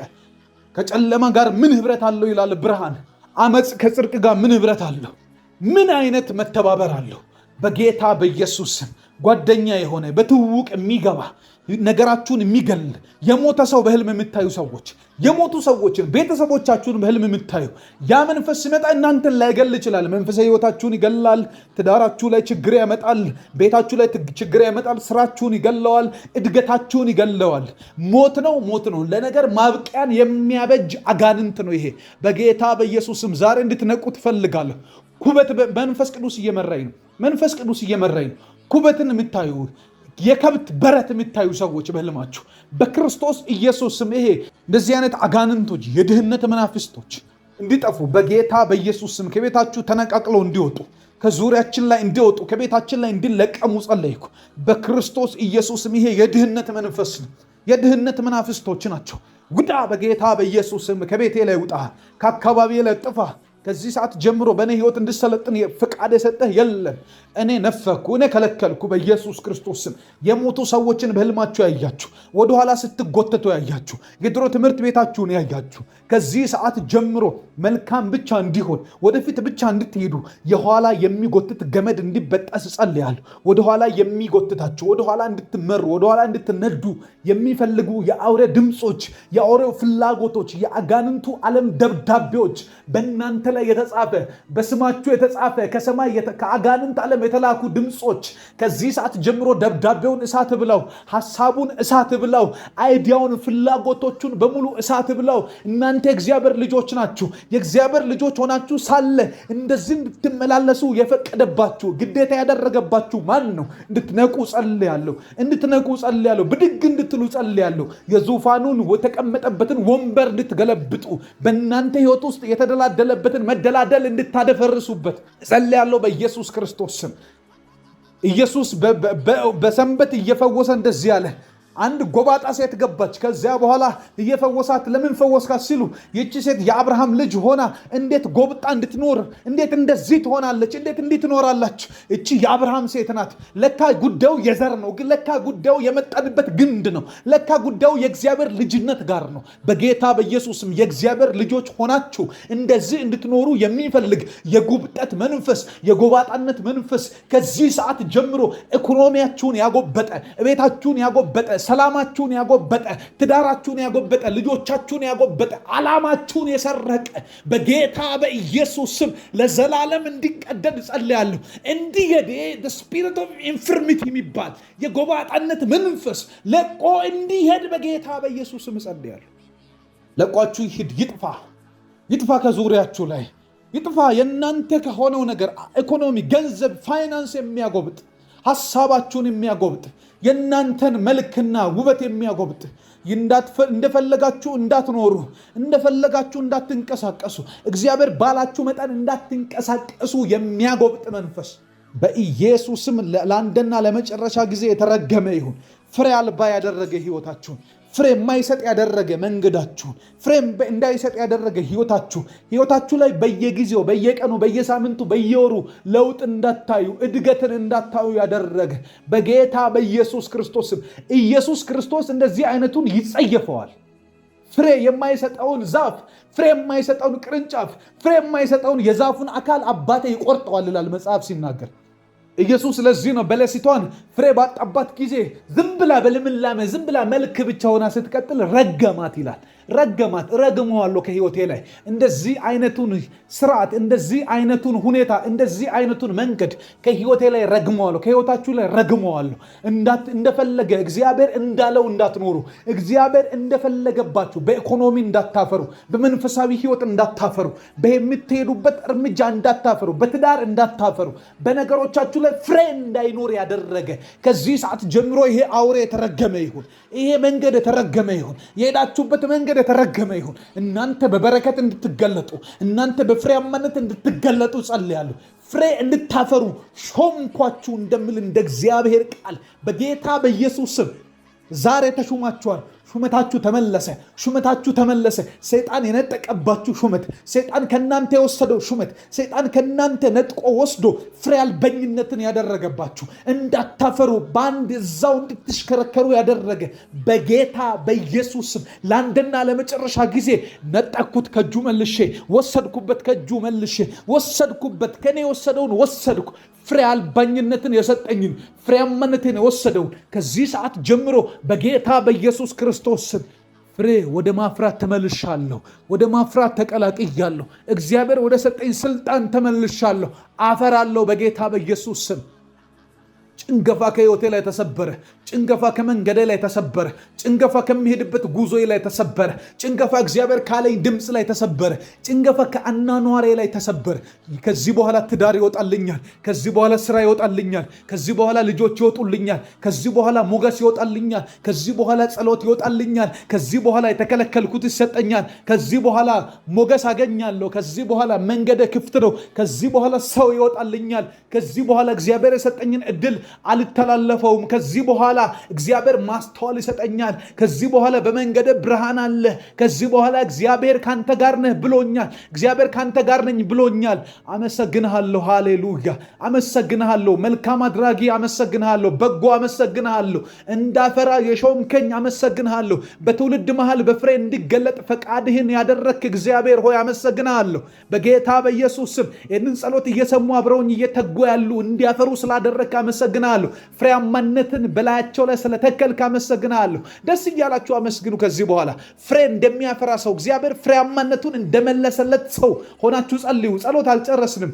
ከጨለማ ጋር ምን ህብረት አለው ይላል ብርሃን። አመፅ ከጽድቅ ጋር ምን ህብረት አለው? ምን አይነት መተባበር አለው? በጌታ በኢየሱስ ስም ጓደኛ የሆነ፣ በትውውቅ የሚገባ፣ ነገራችሁን የሚገል፣ የሞተ ሰው በህልም የምታዩ ሰዎች፣ የሞቱ ሰዎችን ቤተሰቦቻችሁን በህልም የምታዩ፣ ያ መንፈስ ሲመጣ እናንተን ላይገል ይችላል። መንፈሳዊ ህይወታችሁን ይገላል። ትዳራችሁ ላይ ችግር ያመጣል። ቤታችሁ ላይ ችግር ያመጣል። ስራችሁን ይገለዋል። እድገታችሁን ይገለዋል። ሞት ነው፣ ሞት ነው። ለነገር ማብቂያን የሚያበጅ አጋንንት ነው ይሄ። በጌታ በኢየሱስም ዛሬ እንድትነቁ ትፈልጋለሁ። ኩበት መንፈስ ቅዱስ እየመራኝ ነው። መንፈስ ቅዱስ እየመራኝ ነው። ኩበትን የምታዩ፣ የከብት በረት የምታዩ ሰዎች በህልማችሁ በክርስቶስ ኢየሱስ ስም ይሄ እንደዚህ አይነት አጋንንቶች፣ የድህነት መናፍስቶች እንዲጠፉ፣ በጌታ በኢየሱስ ስም ከቤታችሁ ተነቃቅለው እንዲወጡ፣ ከዙሪያችን ላይ እንዲወጡ፣ ከቤታችን ላይ እንዲለቀሙ ጸለይኩ። በክርስቶስ ኢየሱስ ስም ይሄ የድህነት መንፈስ ነው። የድህነት መናፍስቶች ናቸው። ውጣ፣ በጌታ በኢየሱስ ስም ከቤቴ ላይ ውጣ፣ ከአካባቢ ላይ ጥፋ። ከዚህ ሰዓት ጀምሮ በእኔ ህይወት እንድሰለጥን ፍቃድ የሰጠህ የለም። እኔ ነፈኩ፣ እኔ ከለከልኩ። በኢየሱስ ክርስቶስ ስም የሞቱ ሰዎችን በህልማችሁ ያያችሁ፣ ወደኋላ ስትጎተቱ ያያችሁ፣ የድሮ ትምህርት ቤታችሁን ያያችሁ፣ ከዚህ ሰዓት ጀምሮ መልካም ብቻ እንዲሆን፣ ወደፊት ብቻ እንድትሄዱ የኋላ የሚጎትት ገመድ እንዲበጠስ እጸልያለሁ። ወደኋላ የሚጎትታችሁ፣ ወደኋላ እንድትመሩ፣ ወደኋላ እንድትነዱ የሚፈልጉ የአውሬ ድምፆች፣ የአውሬው ፍላጎቶች፣ የአጋንንቱ ዓለም ደብዳቤዎች በእናንተ ላይ የተጻፈ፣ በስማችሁ የተጻፈ፣ ከሰማይ ከአጋንንት ዓለም የተላኩ ድምፆች ከዚህ ሰዓት ጀምሮ ደብዳቤውን እሳት ብለው፣ ሐሳቡን እሳት ብለው፣ idea ውን ፍላጎቶቹን በሙሉ እሳት ብለው፣ እናንተ የእግዚአብሔር ልጆች ናችሁ። የእግዚአብሔር ልጆች ሆናችሁ ሳለ እንደዚህ እንድትመላለሱ የፈቀደባችሁ፣ ግዴታ ያደረገባችሁ ማን ነው? እንድትነቁ ጸልያለሁ። እንድትነቁ ጸልያለሁ። ብድግ እንድትሉ ጸልያለሁ። የዙፋኑን የተቀመጠበትን ወንበር እንድትገለብጡ፣ በእናንተ ሕይወት ውስጥ የተደላደለበትን መደላደል እንድታደፈርሱበት ጸልያለሁ በኢየሱስ ክርስቶስ ስም። ኢየሱስ በሰንበት እየፈወሰ እንደዚህ አለ። አንድ ጎባጣ ሴት ገባች። ከዚያ በኋላ እየፈወሳት ለምን ፈወስካት ሲሉ፣ ይቺ ሴት የአብርሃም ልጅ ሆና እንዴት ጎብጣ እንድትኖር፣ እንዴት እንደዚህ ትሆናለች? እንዴት እንዲህ ትኖራለች? እቺ የአብርሃም ሴት ናት። ለካ ጉዳዩ የዘር ነው። ለካ ጉዳዩ የመጣንበት ግንድ ነው። ለካ ጉዳዩ የእግዚአብሔር ልጅነት ጋር ነው። በጌታ በኢየሱስም የእግዚአብሔር ልጆች ሆናችሁ እንደዚህ እንድትኖሩ የሚፈልግ የጉብጠት መንፈስ፣ የጎባጣነት መንፈስ ከዚህ ሰዓት ጀምሮ ኢኮኖሚያችሁን ያጎበጠ፣ ቤታችሁን ያጎበጠ፣ ሰላማችሁን ያጎበጠ፣ ትዳራችሁን ያጎበጠ፣ ልጆቻችሁን ያጎበጠ፣ ዓላማችሁን የሰረቀ በጌታ በኢየሱስ ስም ለዘላለም እንዲቀደድ ጸልያለሁ። እንዲሄድ spirit of infirmity የሚባል የጎባጣነት መንፈስ ለቆ እንዲሄድ በጌታ በኢየሱስ ስም ጸልያለሁ። ለቋችሁ ይሂድ፣ ይጥፋ፣ ይጥፋ፣ ከዙሪያችሁ ላይ ይጥፋ። የእናንተ ከሆነው ነገር ኢኮኖሚ፣ ገንዘብ፣ ፋይናንስ የሚያጎብጥ፣ ሀሳባችሁን የሚያጎብጥ፣ የእናንተን መልክና ውበት የሚያጎብጥ፣ እንደፈለጋችሁ እንዳትኖሩ፣ እንደፈለጋችሁ እንዳትንቀሳቀሱ፣ እግዚአብሔር ባላችሁ መጠን እንዳትንቀሳቀሱ የሚያጎብጥ መንፈስ በኢየሱስም ለአንድና ለመጨረሻ ጊዜ የተረገመ ይሁን። ፍሬ አልባ ያደረገ ህይወታችሁን፣ ፍሬ የማይሰጥ ያደረገ መንገዳችሁን፣ ፍሬ እንዳይሰጥ ያደረገ ህይወታችሁ ላይ በየጊዜው፣ በየቀኑ፣ በየሳምንቱ፣ በየወሩ ለውጥ እንዳታዩ፣ እድገትን እንዳታዩ ያደረገ በጌታ በኢየሱስ ክርስቶስም፣ ኢየሱስ ክርስቶስ እንደዚህ አይነቱን ይጸየፈዋል። ፍሬ የማይሰጠውን ዛፍ፣ ፍሬ የማይሰጠውን ቅርንጫፍ፣ ፍሬ የማይሰጠውን የዛፉን አካል አባቴ ይቆርጠዋል ይላል መጽሐፍ ሲናገር። ኢየሱስ ለዚህ ነው በለሲቷን ፍሬ ባጣባት ጊዜ ዝም ብላ በልምላሜ፣ ዝም ብላ መልክ ብቻ ሆና ስትቀጥል ረገማት ይላል። ረገማት። ረግመዋለሁ ከህይወቴ ላይ እንደዚህ አይነቱን ስርዓት፣ እንደዚህ አይነቱን ሁኔታ፣ እንደዚህ አይነቱን መንገድ ከህይወቴ ላይ ረግመዋለሁ፣ ከህይወታችሁ ላይ ረግመዋለሁ። እንደፈለገ እግዚአብሔር እንዳለው እንዳትኖሩ፣ እግዚአብሔር እንደፈለገባችሁ በኢኮኖሚ እንዳታፈሩ፣ በመንፈሳዊ ህይወት እንዳታፈሩ፣ በምትሄዱበት እርምጃ እንዳታፈሩ፣ በትዳር እንዳታፈሩ፣ በነገሮቻችሁ ላይ ፍሬ እንዳይኖር ያደረገ ከዚህ ሰዓት ጀምሮ ይሄ አውሬ የተረገመ ይሁን። ይሄ መንገድ የተረገመ ይሁን። የሄዳችሁበት መንገድ የተረገመ ይሁን። እናንተ በበረከት እንድትገለጡ፣ እናንተ በፍሬያማነት እንድትገለጡ ጸልያለሁ። ፍሬ እንድታፈሩ ሾምኳችሁ እንደሚል እንደ እግዚአብሔር ቃል በጌታ በኢየሱስ ስም ዛሬ ተሹማችኋል። ሹመታችሁ ተመለሰ። ሹመታችሁ ተመለሰ። ሰይጣን የነጠቀባችሁ ሹመት፣ ሰይጣን ከእናንተ የወሰደው ሹመት፣ ሰይጣን ከእናንተ ነጥቆ ወስዶ ፍሬ አልበኝነትን ያደረገባችሁ፣ እንዳታፈሩ በአንድ እዛው እንድትሽከረከሩ ያደረገ በጌታ በኢየሱስ ስም ለአንድና ለመጨረሻ ጊዜ ነጠቅኩት፣ ከእጁ መልሼ ወሰድኩበት፣ ከእጁ መልሼ ወሰድኩበት፣ ከኔ የወሰደውን ወሰድኩ። ፍሬ አልባኝነትን የሰጠኝን፣ ፍሬያማነትን የወሰደውን ከዚህ ሰዓት ጀምሮ በጌታ በኢየሱስ ክርስቶስ ስም ፍሬ ወደ ማፍራት ተመልሻለሁ። ወደ ማፍራት ተቀላቅያለሁ። እግዚአብሔር ወደ ሰጠኝ ስልጣን ተመልሻለሁ። አፈራለሁ በጌታ በኢየሱስ ስም። ጭንገፋ ከህይወቴ ላይ ተሰበረ። ጭንገፋ ከመንገዴ ላይ ተሰበረ። ጭንገፋ ከሚሄድበት ጉዞዬ ላይ ተሰበረ። ጭንገፋ እግዚአብሔር ካለኝ ድምፅ ላይ ተሰበረ። ጭንገፋ ከአኗኗሬ ላይ ተሰበረ። ከዚህ በኋላ ትዳር ይወጣልኛል። ከዚህ በኋላ ስራ ይወጣልኛል። ከዚህ በኋላ ልጆች ይወጡልኛል። ከዚህ በኋላ ሞገስ ይወጣልኛል። ከዚህ በኋላ ጸሎት ይወጣልኛል። ከዚህ በኋላ የተከለከልኩት ይሰጠኛል። ከዚህ በኋላ ሞገስ አገኛለሁ። ከዚህ በኋላ መንገደ ክፍት ነው። ከዚህ በኋላ ሰው ይወጣልኛል። ከዚህ በኋላ እግዚአብሔር የሰጠኝን እድል አልተላለፈውም። ከዚህ በኋላ እግዚአብሔር ማስተዋል ይሰጠኛል። ከዚህ በኋላ በመንገደ ብርሃን አለ። ከዚህ በኋላ እግዚአብሔር ካንተ ጋር ነህ ብሎኛል። እግዚአብሔር ካንተ ጋር ነኝ ብሎኛል። አመሰግንሃለሁ። ሃሌሉያ። አመሰግንሃለሁ። መልካም አድራጊ አመሰግንሃለሁ። በጎ አመሰግንሃለሁ። እንዳፈራ የሾምከኝ አመሰግንሃለሁ። በትውልድ መሃል በፍሬ እንዲገለጥ ፈቃድህን ያደረግክ እግዚአብሔር ሆይ አመሰግንሃለሁ። በጌታ በኢየሱስ ስም ይህንን ጸሎት እየሰሙ አብረውኝ እየተጉ ያሉ እንዲያፈሩ ስላደረግክ አመሰግንሃለሁ። አመሰግናለሁ። ፍሬያማነትን በላያቸው ላይ ስለተከልክ አመሰግናለሁ። ደስ እያላችሁ አመስግኑ። ከዚህ በኋላ ፍሬ እንደሚያፈራ ሰው፣ እግዚአብሔር ፍሬያማነቱን እንደመለሰለት ሰው ሆናችሁ ጸልዩ። ጸሎት አልጨረስንም።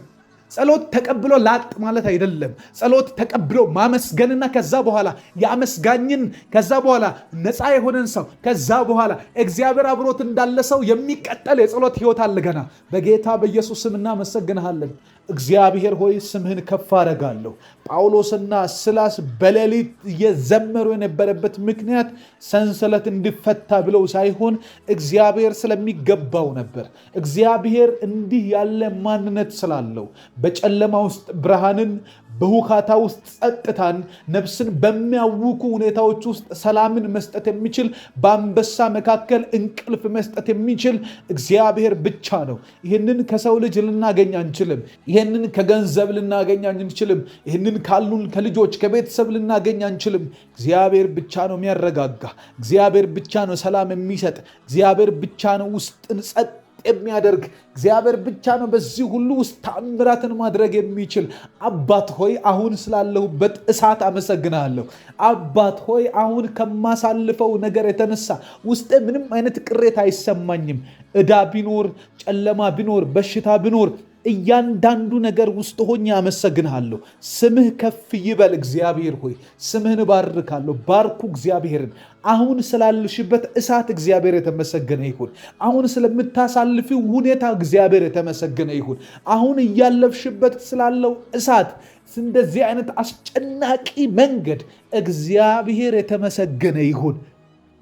ጸሎት ተቀብሎ ላጥ ማለት አይደለም። ጸሎት ተቀብሎ ማመስገንና ከዛ በኋላ የአመስጋኝን፣ ከዛ በኋላ ነፃ የሆነን ሰው፣ ከዛ በኋላ እግዚአብሔር አብሮት እንዳለ ሰው የሚቀጠል የጸሎት ህይወት አለ። ገና በጌታ በኢየሱስ ስም እናመሰግንሃለን። እግዚአብሔር ሆይ፣ ስምህን ከፍ አደርጋለሁ። ጳውሎስና ሲላስ በሌሊት እየዘመሩ የነበረበት ምክንያት ሰንሰለት እንዲፈታ ብለው ሳይሆን እግዚአብሔር ስለሚገባው ነበር። እግዚአብሔር እንዲህ ያለ ማንነት ስላለው፣ በጨለማ ውስጥ ብርሃንን፣ በሁካታ ውስጥ ጸጥታን፣ ነፍስን በሚያውኩ ሁኔታዎች ውስጥ ሰላምን መስጠት የሚችል፣ በአንበሳ መካከል እንቅልፍ መስጠት የሚችል እግዚአብሔር ብቻ ነው። ይህንን ከሰው ልጅ ልናገኝ አንችልም። ይህንን ከገንዘብ ልናገኝ አንችልም። ይህንን ካሉን ከልጆች፣ ከቤተሰብ ልናገኝ አንችልም። እግዚአብሔር ብቻ ነው የሚያረጋጋ። እግዚአብሔር ብቻ ነው ሰላም የሚሰጥ። እግዚአብሔር ብቻ ነው ውስጥን ጸጥ የሚያደርግ። እግዚአብሔር ብቻ ነው በዚህ ሁሉ ውስጥ ተአምራትን ማድረግ የሚችል። አባት ሆይ፣ አሁን ስላለሁበት እሳት አመሰግናለሁ። አባት ሆይ፣ አሁን ከማሳልፈው ነገር የተነሳ ውስጤ ምንም አይነት ቅሬታ አይሰማኝም። ዕዳ ቢኖር፣ ጨለማ ቢኖር፣ በሽታ ቢኖር፣ እያንዳንዱ ነገር ውስጥ ሆኜ አመሰግንሃለሁ። ስምህ ከፍ ይበል እግዚአብሔር ሆይ፣ ስምህን እባርካለሁ። ባርኩ እግዚአብሔርን። አሁን ስላለሽበት እሳት እግዚአብሔር የተመሰገነ ይሁን። አሁን ስለምታሳልፊው ሁኔታ እግዚአብሔር የተመሰገነ ይሁን። አሁን እያለፍሽበት ስላለው እሳት፣ እንደዚህ አይነት አስጨናቂ መንገድ እግዚአብሔር የተመሰገነ ይሁን።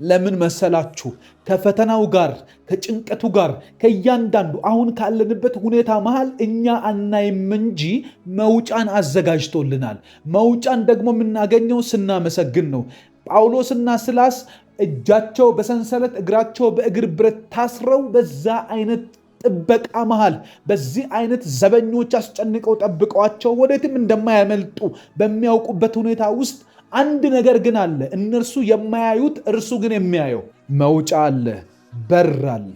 ለምን መሰላችሁ? ከፈተናው ጋር፣ ከጭንቀቱ ጋር፣ ከእያንዳንዱ አሁን ካለንበት ሁኔታ መሃል እኛ አናይም እንጂ መውጫን አዘጋጅቶልናል። መውጫን ደግሞ የምናገኘው ስናመሰግን ነው። ጳውሎስና ሲላስ እጃቸው በሰንሰለት፣ እግራቸው በእግር ብረት ታስረው፣ በዛ አይነት ጥበቃ መሃል፣ በዚህ አይነት ዘበኞች አስጨንቀው ጠብቀዋቸው ወዴትም እንደማያመልጡ በሚያውቁበት ሁኔታ ውስጥ አንድ ነገር ግን አለ። እነርሱ የማያዩት እርሱ ግን የሚያየው መውጫ አለ፣ በር አለ።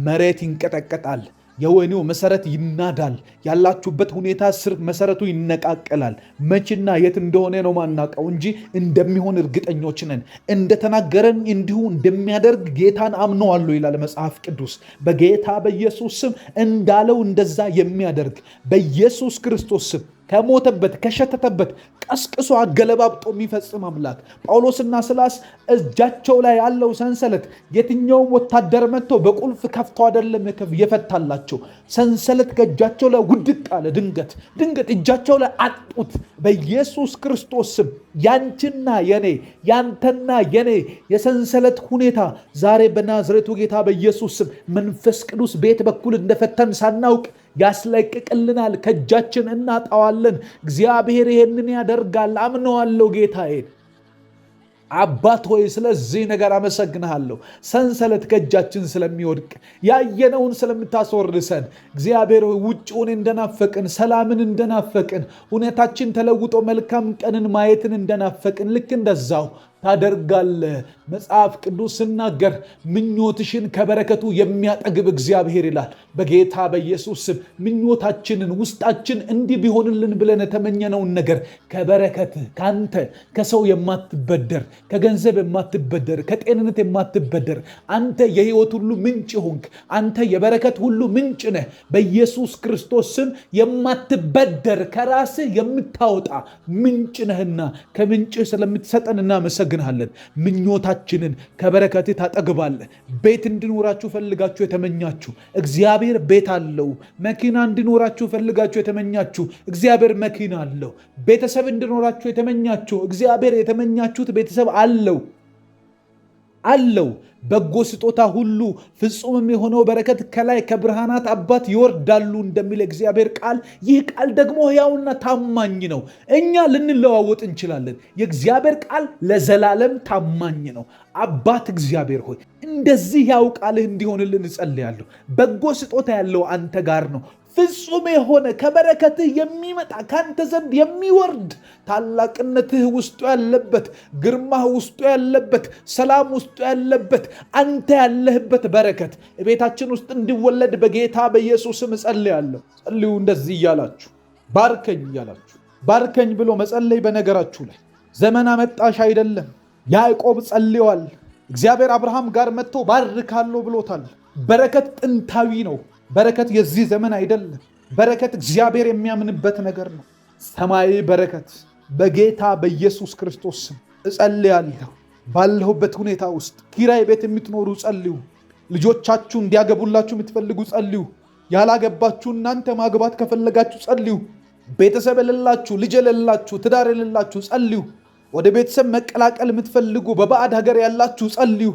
መሬት ይንቀጠቀጣል። የወህኒው መሰረት ይናዳል። ያላችሁበት ሁኔታ ስር መሰረቱ ይነቃቀላል። መቼና የት እንደሆነ ነው ማናውቀው እንጂ እንደሚሆን እርግጠኞች ነን። እንደተናገረን እንዲሁ እንደሚያደርግ ጌታን አምነዋለሁ ይላል መጽሐፍ ቅዱስ። በጌታ በኢየሱስ ስም እንዳለው እንደዛ የሚያደርግ፣ በኢየሱስ ክርስቶስ ስም ከሞተበት፣ ከሸተተበት ቀስቅሶ አገለባብጦ የሚፈጽም አምላክ። ጳውሎስና ሲላስ እጃቸው ላይ ያለው ሰንሰለት የትኛውም ወታደር መጥቶ በቁልፍ ከፍቶ አይደለም የፈታላቸው። ሰንሰለት ከእጃቸው ላይ ውድቅ አለ። ድንገት ድንገት እጃቸው ላይ አጡት። በኢየሱስ ክርስቶስ ስም ያንቺና የኔ፣ ያንተና የኔ የሰንሰለት ሁኔታ ዛሬ በናዝሬቱ ጌታ በኢየሱስ ስም መንፈስ ቅዱስ ቤት በኩል እንደፈተን ሳናውቅ ያስለቅቅልናል። ከእጃችን እናጣዋለን። እግዚአብሔር ይሄንን ያደርጋል። አምነዋለሁ ጌታዬን። አባት ሆይ፣ ስለዚህ ነገር አመሰግንሃለሁ። ሰንሰለት ከእጃችን ስለሚወድቅ፣ ያየነውን ስለምታስወርሰን፣ እግዚአብሔር ሆይ፣ ውጭውን እንደናፈቅን፣ ሰላምን እንደናፈቅን፣ ሁኔታችን ተለውጦ መልካም ቀንን ማየትን እንደናፈቅን ልክ እንደዛው ታደርጋለህ። መጽሐፍ ቅዱስ ስናገር ምኞትሽን ከበረከቱ የሚያጠግብ እግዚአብሔር ይላል። በጌታ በኢየሱስ ስም ምኞታችንን፣ ውስጣችን እንዲህ ቢሆንልን ብለን የተመኘነውን ነገር ከበረከት፣ ከአንተ፣ ከሰው የማትበደር፣ ከገንዘብ የማትበደር፣ ከጤንነት የማትበደር፣ አንተ የህይወት ሁሉ ምንጭ ሆንክ። አንተ የበረከት ሁሉ ምንጭ ነህ። በኢየሱስ ክርስቶስ ስም የማትበደር፣ ከራስህ የምታወጣ ምንጭ ነህና ከምንጭህ ስለምትሰጠን እናመሰግንሃለን። ምኞታችንን ከበረከትህ ታጠግባለህ። ቤት እንዲኖራችሁ ፈልጋችሁ የተመኛችሁ እግዚአብሔር ቤት አለው። መኪና እንዲኖራችሁ ፈልጋችሁ የተመኛችሁ እግዚአብሔር መኪና አለው። ቤተሰብ እንዲኖራችሁ የተመኛችሁ እግዚአብሔር የተመኛችሁት ቤተሰብ አለው አለው። በጎ ስጦታ ሁሉ ፍጹምም የሆነው በረከት ከላይ ከብርሃናት አባት ይወርዳሉ እንደሚል እግዚአብሔር ቃል፣ ይህ ቃል ደግሞ ሕያውና ታማኝ ነው። እኛ ልንለዋወጥ እንችላለን። የእግዚአብሔር ቃል ለዘላለም ታማኝ ነው። አባት እግዚአብሔር ሆይ፣ እንደዚህ ያው ቃልህ እንዲሆንልን እጸልያለሁ። በጎ ስጦታ ያለው አንተ ጋር ነው። ፍጹም የሆነ ከበረከትህ የሚመጣ፣ ከአንተ ዘንድ የሚወርድ፣ ታላቅነትህ ውስጡ ያለበት፣ ግርማህ ውስጡ ያለበት፣ ሰላም ውስጡ ያለበት፣ አንተ ያለህበት በረከት ቤታችን ውስጥ እንዲወለድ በጌታ በኢየሱስ ስም እጸልያለሁ። ጸልዩ እንደዚህ እያላችሁ፣ ባርከኝ እያላችሁ። ባርከኝ ብሎ መጸለይ በነገራችሁ ላይ ዘመን አመጣሽ አይደለም። ያዕቆብ ጸልዮአል። እግዚአብሔር አብርሃም ጋር መጥቶ ባርካለሁ ብሎታል። በረከት ጥንታዊ ነው። በረከት የዚህ ዘመን አይደለም። በረከት እግዚአብሔር የሚያምንበት ነገር ነው። ሰማያዊ በረከት በጌታ በኢየሱስ ክርስቶስ ስም እጸልያለሁ። ባለሁበት ሁኔታ ውስጥ ኪራይ ቤት የምትኖሩ ጸልዩ። ልጆቻችሁ እንዲያገቡላችሁ የምትፈልጉ ጸልዩ። ያላገባችሁ እናንተ ማግባት ከፈለጋችሁ ጸልዩ። ቤተሰብ የሌላችሁ፣ ልጅ የሌላችሁ፣ ትዳር የሌላችሁ ጸልዩ። ወደ ቤተሰብ መቀላቀል የምትፈልጉ በባዕድ ሀገር ያላችሁ ጸልዩ።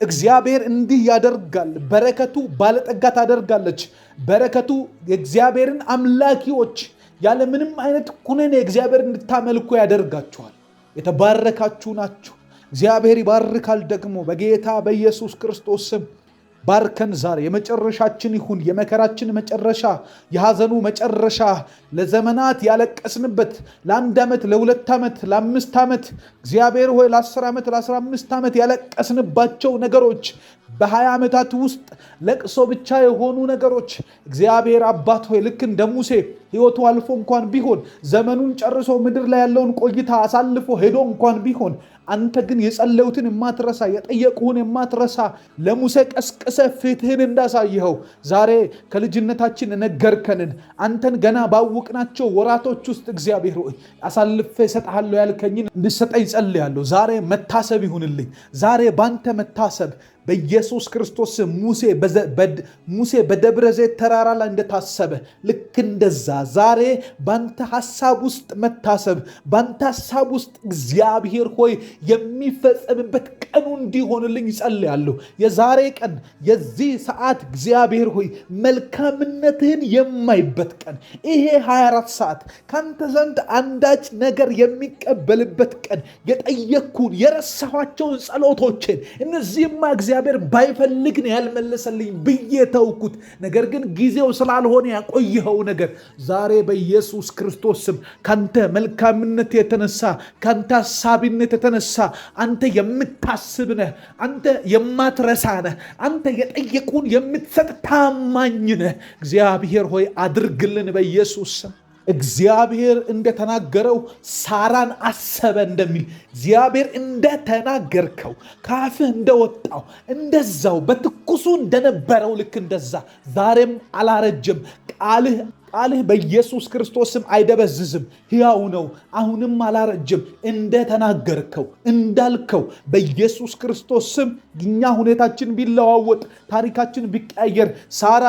እግዚአብሔር እንዲህ ያደርጋል። በረከቱ ባለጠጋ ታደርጋለች። በረከቱ የእግዚአብሔርን አምላኪዎች ያለምንም አይነት ኩነኔ እግዚአብሔር እንድታመልኩ ያደርጋችኋል። የተባረካችሁ ናችሁ። እግዚአብሔር ይባርካል። ደግሞ በጌታ በኢየሱስ ክርስቶስ ስም ባርከን። ዛሬ የመጨረሻችን ይሁን፣ የመከራችን መጨረሻ፣ የሐዘኑ መጨረሻ፣ ለዘመናት ያለቀስንበት ለ1 ዓመት፣ ለ2 ዓመት፣ ለ5 ዓመት፣ እግዚአብሔር ሆይ ለ10 ዓመት፣ ለ15 ዓመት ያለቀስንባቸው ነገሮች፣ በ20 ዓመታት ውስጥ ለቅሶ ብቻ የሆኑ ነገሮች፣ እግዚአብሔር አባት ሆይ ልክ እንደ ሙሴ ሕይወቱ አልፎ እንኳን ቢሆን፣ ዘመኑን ጨርሶ ምድር ላይ ያለውን ቆይታ አሳልፎ ሄዶ እንኳን ቢሆን፣ አንተ ግን የጸለዩትን የማትረሳ፣ የጠየቁህን የማትረሳ፣ ለሙሴ ቀስቅሰ ፊትህን እንዳሳየኸው ዛሬ ከልጅነታችን ነገርከንን፣ አንተን ገና ባወቅናቸው ወራቶች ውስጥ እግዚአብሔር ሆይ አሳልፌ እሰጥሃለሁ ያልከኝን እንድሰጠኝ ጸልያለሁ። ዛሬ መታሰብ ይሁንልኝ። ዛሬ ባንተ መታሰብ በኢየሱስ ክርስቶስ ሙሴ በደብረ ዘይት ተራራ ላይ እንደታሰበ ልክ እንደዛ ዛሬ ባንተ ሐሳብ ውስጥ መታሰብ፣ ባንተ ሐሳብ ውስጥ እግዚአብሔር ሆይ የሚፈጸምበት ቀኑ እንዲሆንልኝ ይጸልያለሁ። የዛሬ ቀን፣ የዚህ ሰዓት እግዚአብሔር ሆይ መልካምነትህን የማይበት ቀን፣ ይሄ 24 ሰዓት ካንተ ዘንድ አንዳች ነገር የሚቀበልበት ቀን፣ የጠየቅኩን የረሳኋቸውን ጸሎቶችን እነዚህማ እግዚአብሔር ባይፈልግ ነው ያልመለሰልኝ ብዬ ተውኩት። ነገር ግን ጊዜው ስላልሆነ ያቆየኸው ነገር ዛሬ በኢየሱስ ክርስቶስ ስም ካንተ መልካምነት የተነሳ፣ ካንተ ሀሳቢነት የተነሳ፣ አንተ የምታስብ ነህ፣ አንተ የማትረሳ ነህ፣ አንተ የጠየቁን የምትሰጥ ታማኝ ነህ። እግዚአብሔር ሆይ አድርግልን በኢየሱስ ስም። እግዚአብሔር እንደተናገረው ሳራን አሰበ እንደሚል፣ እግዚአብሔር እንደተናገርከው ከአፍህ እንደወጣው እንደዛው በትኩሱ እንደነበረው ልክ እንደዛ ዛሬም አላረጀም። ቃልህ በኢየሱስ ክርስቶስም አይደበዝዝም፣ ሕያው ነው። አሁንም አላረጅም። እንደተናገርከው እንዳልከው በኢየሱስ ክርስቶስ ስም እኛ ሁኔታችን ቢለዋወጥ፣ ታሪካችን ቢቀየር፣ ሳራ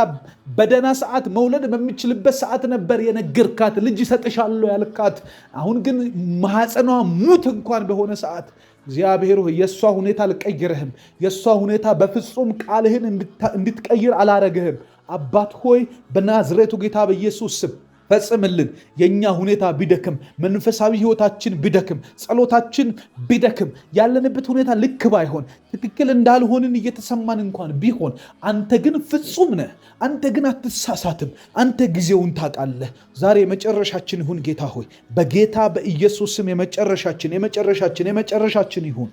በደህና ሰዓት መውለድ በሚችልበት ሰዓት ነበር የነገርካት፣ ልጅ እሰጥሻለሁ ያልካት። አሁን ግን ማኅፀኗ ሙት እንኳን በሆነ ሰዓት እግዚአብሔር ሆይ የእሷ ሁኔታ አልቀይርህም። የእሷ ሁኔታ በፍጹም ቃልህን እንድትቀይር አላረግህም። አባት ሆይ በናዝሬቱ ጌታ በኢየሱስ ስም ፈጽምልን። የእኛ ሁኔታ ቢደክም፣ መንፈሳዊ ሕይወታችን ቢደክም፣ ጸሎታችን ቢደክም፣ ያለንበት ሁኔታ ልክ ባይሆን፣ ትክክል እንዳልሆንን እየተሰማን እንኳን ቢሆን፣ አንተ ግን ፍጹም ነህ። አንተ ግን አትሳሳትም። አንተ ጊዜውን ታውቃለህ። ዛሬ የመጨረሻችን ይሁን ጌታ ሆይ፣ በጌታ በኢየሱስ ስም የመጨረሻችን፣ የመጨረሻችን፣ የመጨረሻችን ይሁን።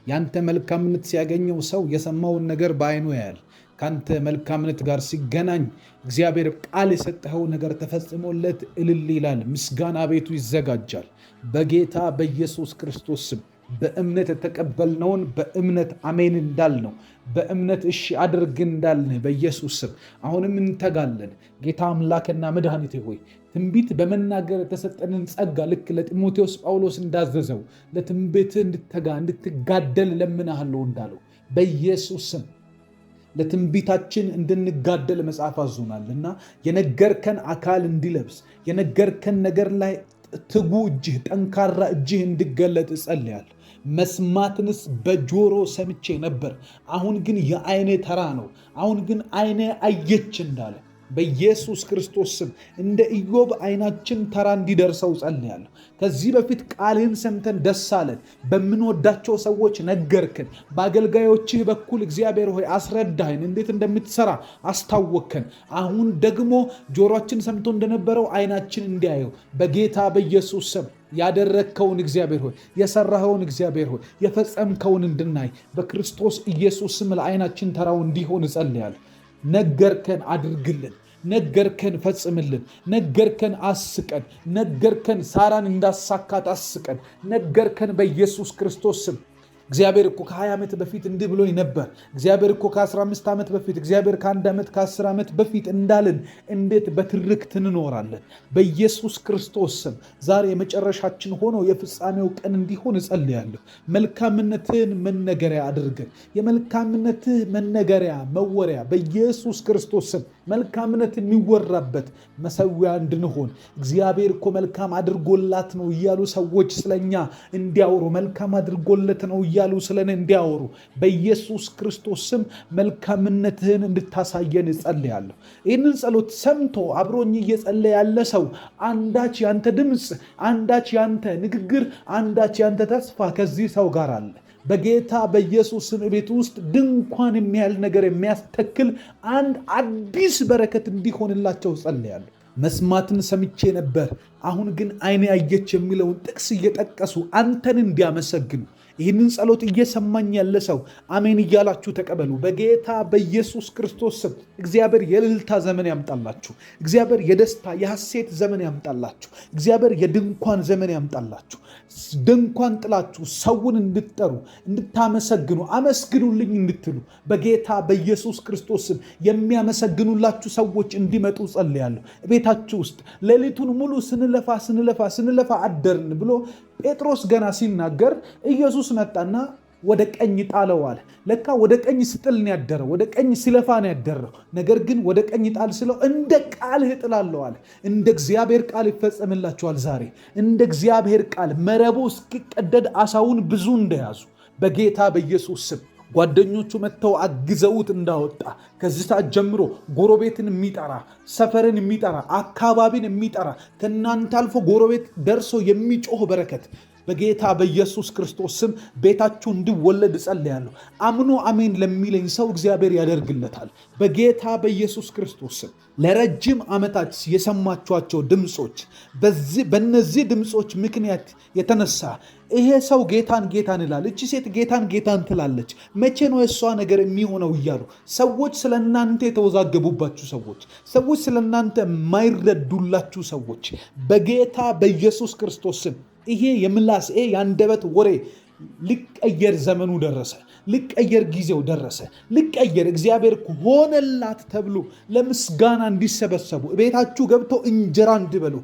ያንተ መልካምነት ሲያገኘው ሰው የሰማውን ነገር በአይኑ ያያል። ካንተ መልካምነት ጋር ሲገናኝ እግዚአብሔር ቃል የሰጠኸው ነገር ተፈጽሞለት እልል ይላል። ምስጋና ቤቱ ይዘጋጃል። በጌታ በኢየሱስ ክርስቶስ ስም በእምነት የተቀበልነውን በእምነት አሜን እንዳልነው፣ በእምነት እሺ አድርግ እንዳልን በኢየሱስ ስም አሁንም እንተጋለን። ጌታ አምላክና መድኃኒቴ ሆይ ትንቢት በመናገር የተሰጠንን ጸጋ ልክ ለጢሞቴዎስ ጳውሎስ እንዳዘዘው ለትንቢት እንድተጋ እንድትጋደል ለምናሃለሁ እንዳለው በኢየሱስ ስም ለትንቢታችን እንድንጋደል መጽሐፍ አዞናል እና የነገርከን አካል እንዲለብስ፣ የነገርከን ነገር ላይ ትጉ እጅህ፣ ጠንካራ እጅህ እንዲገለጥ እጸልያለሁ። መስማትንስ በጆሮ ሰምቼ ነበር፣ አሁን ግን የአይኔ ተራ ነው። አሁን ግን አይኔ አየች እንዳለ በኢየሱስ ክርስቶስ ስም እንደ ኢዮብ አይናችን ተራ እንዲደርሰው ጸልያለሁ። ከዚህ በፊት ቃልህን ሰምተን ደስ አለን። በምንወዳቸው ሰዎች ነገርክን። በአገልጋዮችህ በኩል እግዚአብሔር ሆይ አስረዳህን፣ እንዴት እንደምትሰራ አስታወቅከን። አሁን ደግሞ ጆሮአችን ሰምቶ እንደነበረው አይናችን እንዲያየው በጌታ በኢየሱስ ስም ያደረግከውን እግዚአብሔር ሆይ፣ የሰራኸውን እግዚአብሔር ሆይ፣ የፈጸምከውን እንድናይ በክርስቶስ ኢየሱስ ስም ለአይናችን ተራው እንዲሆን እጸልያለሁ። ነገርከን፣ አድርግልን። ነገርከን ፈጽምልን። ነገርከን አስቀን። ነገርከን ሳራን እንዳሳካት አስቀን። ነገርከን በኢየሱስ ክርስቶስ ስም። እግዚአብሔር እኮ ከ20 ዓመት በፊት እንዲህ ብሎኝ ነበር። እግዚአብሔር እኮ ከ15 ዓመት በፊት፣ እግዚአብሔር ከ1 ዓመት፣ ከ10 ዓመት በፊት እንዳልን እንዴት በትርክት እንኖራለን? በኢየሱስ ክርስቶስ ስም ዛሬ የመጨረሻችን ሆኖ የፍጻሜው ቀን እንዲሆን እጸልያለሁ። መልካምነትህን መነገሪያ አድርገን፣ የመልካምነትህ መነገሪያ መወሪያ፣ በኢየሱስ ክርስቶስ ስም መልካምነት የሚወራበት መሰዊያ እንድንሆን፣ እግዚአብሔር እኮ መልካም አድርጎላት ነው እያሉ ሰዎች ስለኛ እንዲያወሩ፣ መልካም አድርጎለት ነው እያሉ ስለኔ እንዲያወሩ በኢየሱስ ክርስቶስ ስም መልካምነትህን እንድታሳየን እጸልያለሁ። ይህንን ጸሎት ሰምቶ አብሮኝ እየጸለየ ያለ ሰው አንዳች ያንተ ድምፅ፣ አንዳች ያንተ ንግግር፣ አንዳች ያንተ ተስፋ ከዚህ ሰው ጋር አለ። በጌታ በኢየሱስ ስም ቤት ውስጥ ድንኳን የሚያህል ነገር የሚያስተክል አንድ አዲስ በረከት እንዲሆንላቸው ጸልያለሁ። መስማትን ሰምቼ ነበር፣ አሁን ግን ዓይኔ አየች የሚለውን ጥቅስ እየጠቀሱ አንተን እንዲያመሰግኑ ይህንን ጸሎት እየሰማኝ ያለ ሰው አሜን እያላችሁ ተቀበሉ። በጌታ በኢየሱስ ክርስቶስ ስም እግዚአብሔር የእልልታ ዘመን ያምጣላችሁ። እግዚአብሔር የደስታ የሐሴት ዘመን ያምጣላችሁ። እግዚአብሔር የድንኳን ዘመን ያምጣላችሁ። ድንኳን ጥላችሁ ሰውን እንድትጠሩ፣ እንድታመሰግኑ፣ አመስግኑልኝ እንድትሉ በጌታ በኢየሱስ ክርስቶስ ስም የሚያመሰግኑላችሁ ሰዎች እንዲመጡ ጸልያለሁ። ቤታችሁ ውስጥ ሌሊቱን ሙሉ ስንለፋ ስንለፋ ስንለፋ አደርን ብሎ ጴጥሮስ ገና ሲናገር ኢየሱስ መጣና ወደ ቀኝ ጣለው አለ። ለካ ወደ ቀኝ ስጥል ነው ያደረው፣ ወደ ቀኝ ሲለፋ ነው ያደረው። ነገር ግን ወደ ቀኝ ጣል ስለው እንደ ቃልህ እጥላለሁ አለ። እንደ እግዚአብሔር ቃል ይፈጸምላችኋል። ዛሬ እንደ እግዚአብሔር ቃል መረቡ እስኪቀደድ አሳውን ብዙ እንደያዙ በጌታ በኢየሱስ ስም ጓደኞቹ መጥተው አግዘውት እንዳወጣ ከዚህ ሰዓት ጀምሮ ጎረቤትን የሚጠራ፣ ሰፈርን የሚጠራ፣ አካባቢን የሚጠራ፣ ከእናንተ አልፎ ጎረቤት ደርሶ የሚጮህ በረከት በጌታ በኢየሱስ ክርስቶስ ስም ቤታችሁ እንዲወለድ እጸልያለሁ። አምኖ አሜን ለሚለኝ ሰው እግዚአብሔር ያደርግለታል። በጌታ በኢየሱስ ክርስቶስ ስም ለረጅም ዓመታት የሰማችኋቸው ድምፆች፣ በእነዚህ ድምፆች ምክንያት የተነሳ ይሄ ሰው ጌታን ጌታን ይላል፣ እቺ ሴት ጌታን ጌታን ትላለች፣ መቼ ነው የእሷ ነገር የሚሆነው እያሉ ሰዎች ስለ እናንተ የተወዛገቡባችሁ ሰዎች፣ ሰዎች ስለ እናንተ የማይረዱላችሁ ሰዎች በጌታ በኢየሱስ ክርስቶስ ስም ይሄ የምላስ፣ ይሄ የአንደበት ወሬ ሊቀየር ዘመኑ ደረሰ። ሊቀየር ጊዜው ደረሰ። ሊቀየር እግዚአብሔር ሆነላት ተብሎ ለምስጋና እንዲሰበሰቡ፣ ቤታችሁ ገብተው እንጀራ እንዲበሉ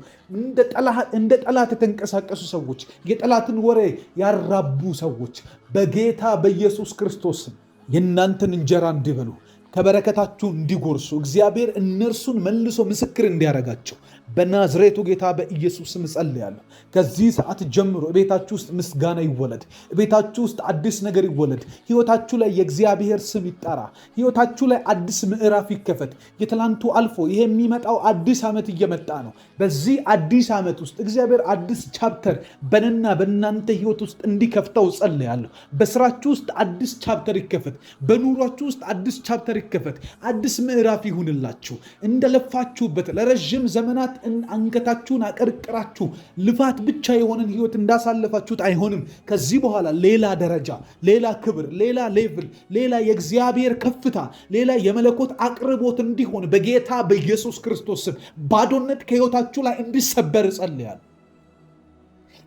እንደ ጠላት የተንቀሳቀሱ ሰዎች፣ የጠላትን ወሬ ያራቡ ሰዎች በጌታ በኢየሱስ ክርስቶስ የእናንተን እንጀራ እንዲበሉ፣ ከበረከታችሁ እንዲጎርሱ፣ እግዚአብሔር እነርሱን መልሶ ምስክር እንዲያደርጋቸው በናዝሬቱ ጌታ በኢየሱስ ስም እጸልያለሁ። ከዚህ ሰዓት ጀምሮ ቤታችሁ ውስጥ ምስጋና ይወለድ። ቤታችሁ ውስጥ አዲስ ነገር ይወለድ። ሕይወታችሁ ላይ የእግዚአብሔር ስም ይጠራ። ሕይወታችሁ ላይ አዲስ ምዕራፍ ይከፈት። የትላንቱ አልፎ ይሄ የሚመጣው አዲስ ዓመት እየመጣ ነው። በዚህ አዲስ ዓመት ውስጥ እግዚአብሔር አዲስ chapter በእኔና በእናንተ ሕይወት ውስጥ እንዲከፍተው እጸልያለሁ። በስራችሁ ውስጥ አዲስ chapter ይከፈት። በኑሯችሁ ውስጥ አዲስ chapter ይከፈት። አዲስ ምዕራፍ ይሁንላችሁ። እንደለፋችሁበት ለረዥም ዘመናት አንገታችሁን አቀርቅራችሁ ልፋት ብቻ የሆነን ህይወት እንዳሳለፋችሁት አይሆንም። ከዚህ በኋላ ሌላ ደረጃ፣ ሌላ ክብር፣ ሌላ level፣ ሌላ የእግዚአብሔር ከፍታ፣ ሌላ የመለኮት አቅርቦት እንዲሆን በጌታ በኢየሱስ ክርስቶስ ስም ባዶነት ከህይወታችሁ ላይ እንዲሰበር እጸልያለሁ።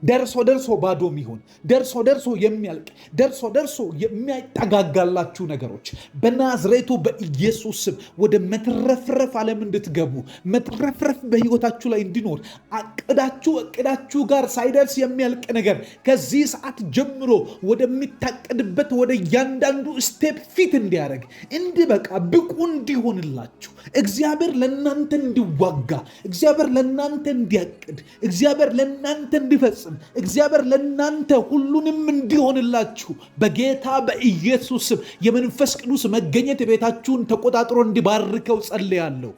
ደርሶ ደርሶ ባዶ የሚሆን፣ ደርሶ ደርሶ የሚያልቅ፣ ደርሶ ደርሶ የሚያጠጋጋላችሁ ነገሮች በናዝሬቱ በኢየሱስ ስም ወደ መትረፍረፍ ዓለም እንድትገቡ፣ መትረፍረፍ በህይወታችሁ ላይ እንዲኖር፣ አቅዳችሁ እቅዳችሁ ጋር ሳይደርስ የሚያልቅ ነገር ከዚህ ሰዓት ጀምሮ ወደሚታቀድበት ወደ እያንዳንዱ step fit እንዲያደርግ፣ እንዲበቃ፣ ብቁ እንዲሆንላችሁ፣ እግዚአብሔር ለእናንተ እንዲዋጋ፣ እግዚአብሔር ለእናንተ እንዲያቅድ፣ እግዚአብሔር ለእናንተ እንዲፈጽም፣ እግዚአብሔር ለእናንተ ሁሉንም እንዲሆንላችሁ በጌታ በኢየሱስ ስም የመንፈስ ቅዱስ መገኘት ቤታችሁን ተቆጣጥሮ እንዲባርከው ጸልያለሁ።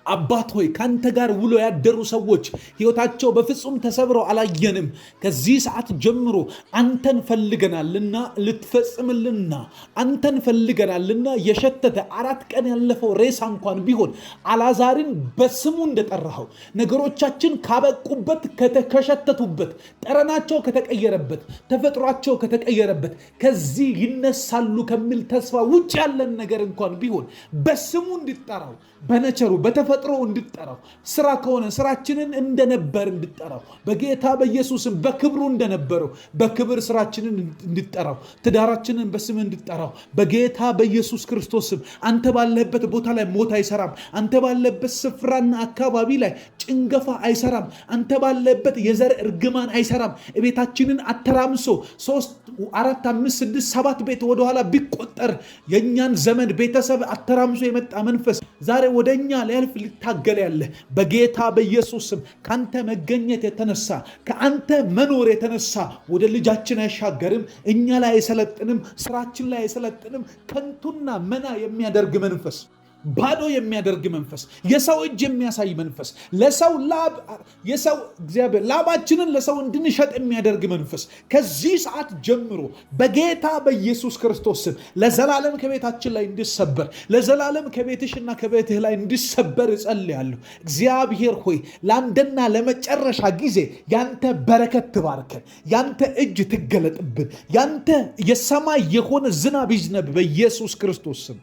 አባት ሆይ፣ ካንተ ጋር ውሎ ያደሩ ሰዎች ሕይወታቸው በፍጹም ተሰብረው አላየንም። ከዚህ ሰዓት ጀምሮ አንተን ፈልገናልና ልትፈጽምልና፣ አንተን ፈልገናልና የሸተተ 4 ቀን ያለፈው ሬሳ እንኳን ቢሆን አላዛርን በስሙ እንደጠራኸው ነገሮቻችን ካበቁበት፣ ከሸተቱበት፣ ጠረናቸው ከተቀየረበት፣ ተፈጥሯቸው ከተቀየረበት ከዚህ ይነሳሉ ከሚል ተስፋ ውጭ ያለን ነገር እንኳን ቢሆን በስሙ እንዲጠራው በ nature ኡ በተፈጥሮ ተፈጥሮ እንድጠራው፣ ስራ ከሆነ ስራችንን እንደነበር እንድጠራው፣ በጌታ በኢየሱስም በክብሩ እንደነበረው በክብር ስራችንን እንድጠራው፣ ትዳራችንን በስም እንድጠራው በጌታ በኢየሱስ ክርስቶስም። አንተ ባለህበት ቦታ ላይ ሞት አይሰራም። አንተ ባለህበት ስፍራና አካባቢ ላይ ጭንገፋ አይሰራም። አንተ ባለህበት የዘር እርግማን አይሰራም። ቤታችንን አተራምሶ 3፣ 4፣ 5፣ 6፣ 7 ቤት ወደኋላ ቢቆጠር የእኛን ዘመን ቤተሰብ አተራምሶ የመጣ መንፈስ ዛሬ ወደ እኛ ሊያልፍ ሊታገል ያለ በጌታ በኢየሱስ ስም ከአንተ መገኘት የተነሳ፣ ከአንተ መኖር የተነሳ ወደ ልጃችን አይሻገርም። እኛ ላይ አይሰለጥንም። ስራችን ላይ አይሰለጥንም። ከንቱና መና የሚያደርግ መንፈስ፣ ባዶ የሚያደርግ መንፈስ፣ የሰው እጅ የሚያሳይ መንፈስ፣ ለሰው ላብ የሰው እግዚአብሔር ላባችንን ለሰው እንድንሸጥ የሚያደርግ መንፈስ ከዚህ ሰዓት ጀምሮ በጌታ በኢየሱስ ክርስቶስ ስም ለዘላለም ከቤታችን ላይ እንዲሰበር፣ ለዘላለም ከቤትሽና ከቤትህ ላይ እንዲሰበር እጸልያለሁ። እግዚአብሔር ሆይ፣ ለአንድና ለመጨረሻ ጊዜ ያንተ በረከት ትባርከን፣ ያንተ እጅ ትገለጥብን፣ ያንተ የሰማይ የሆነ ዝናብ ይዝነብ በኢየሱስ ክርስቶስ ስም።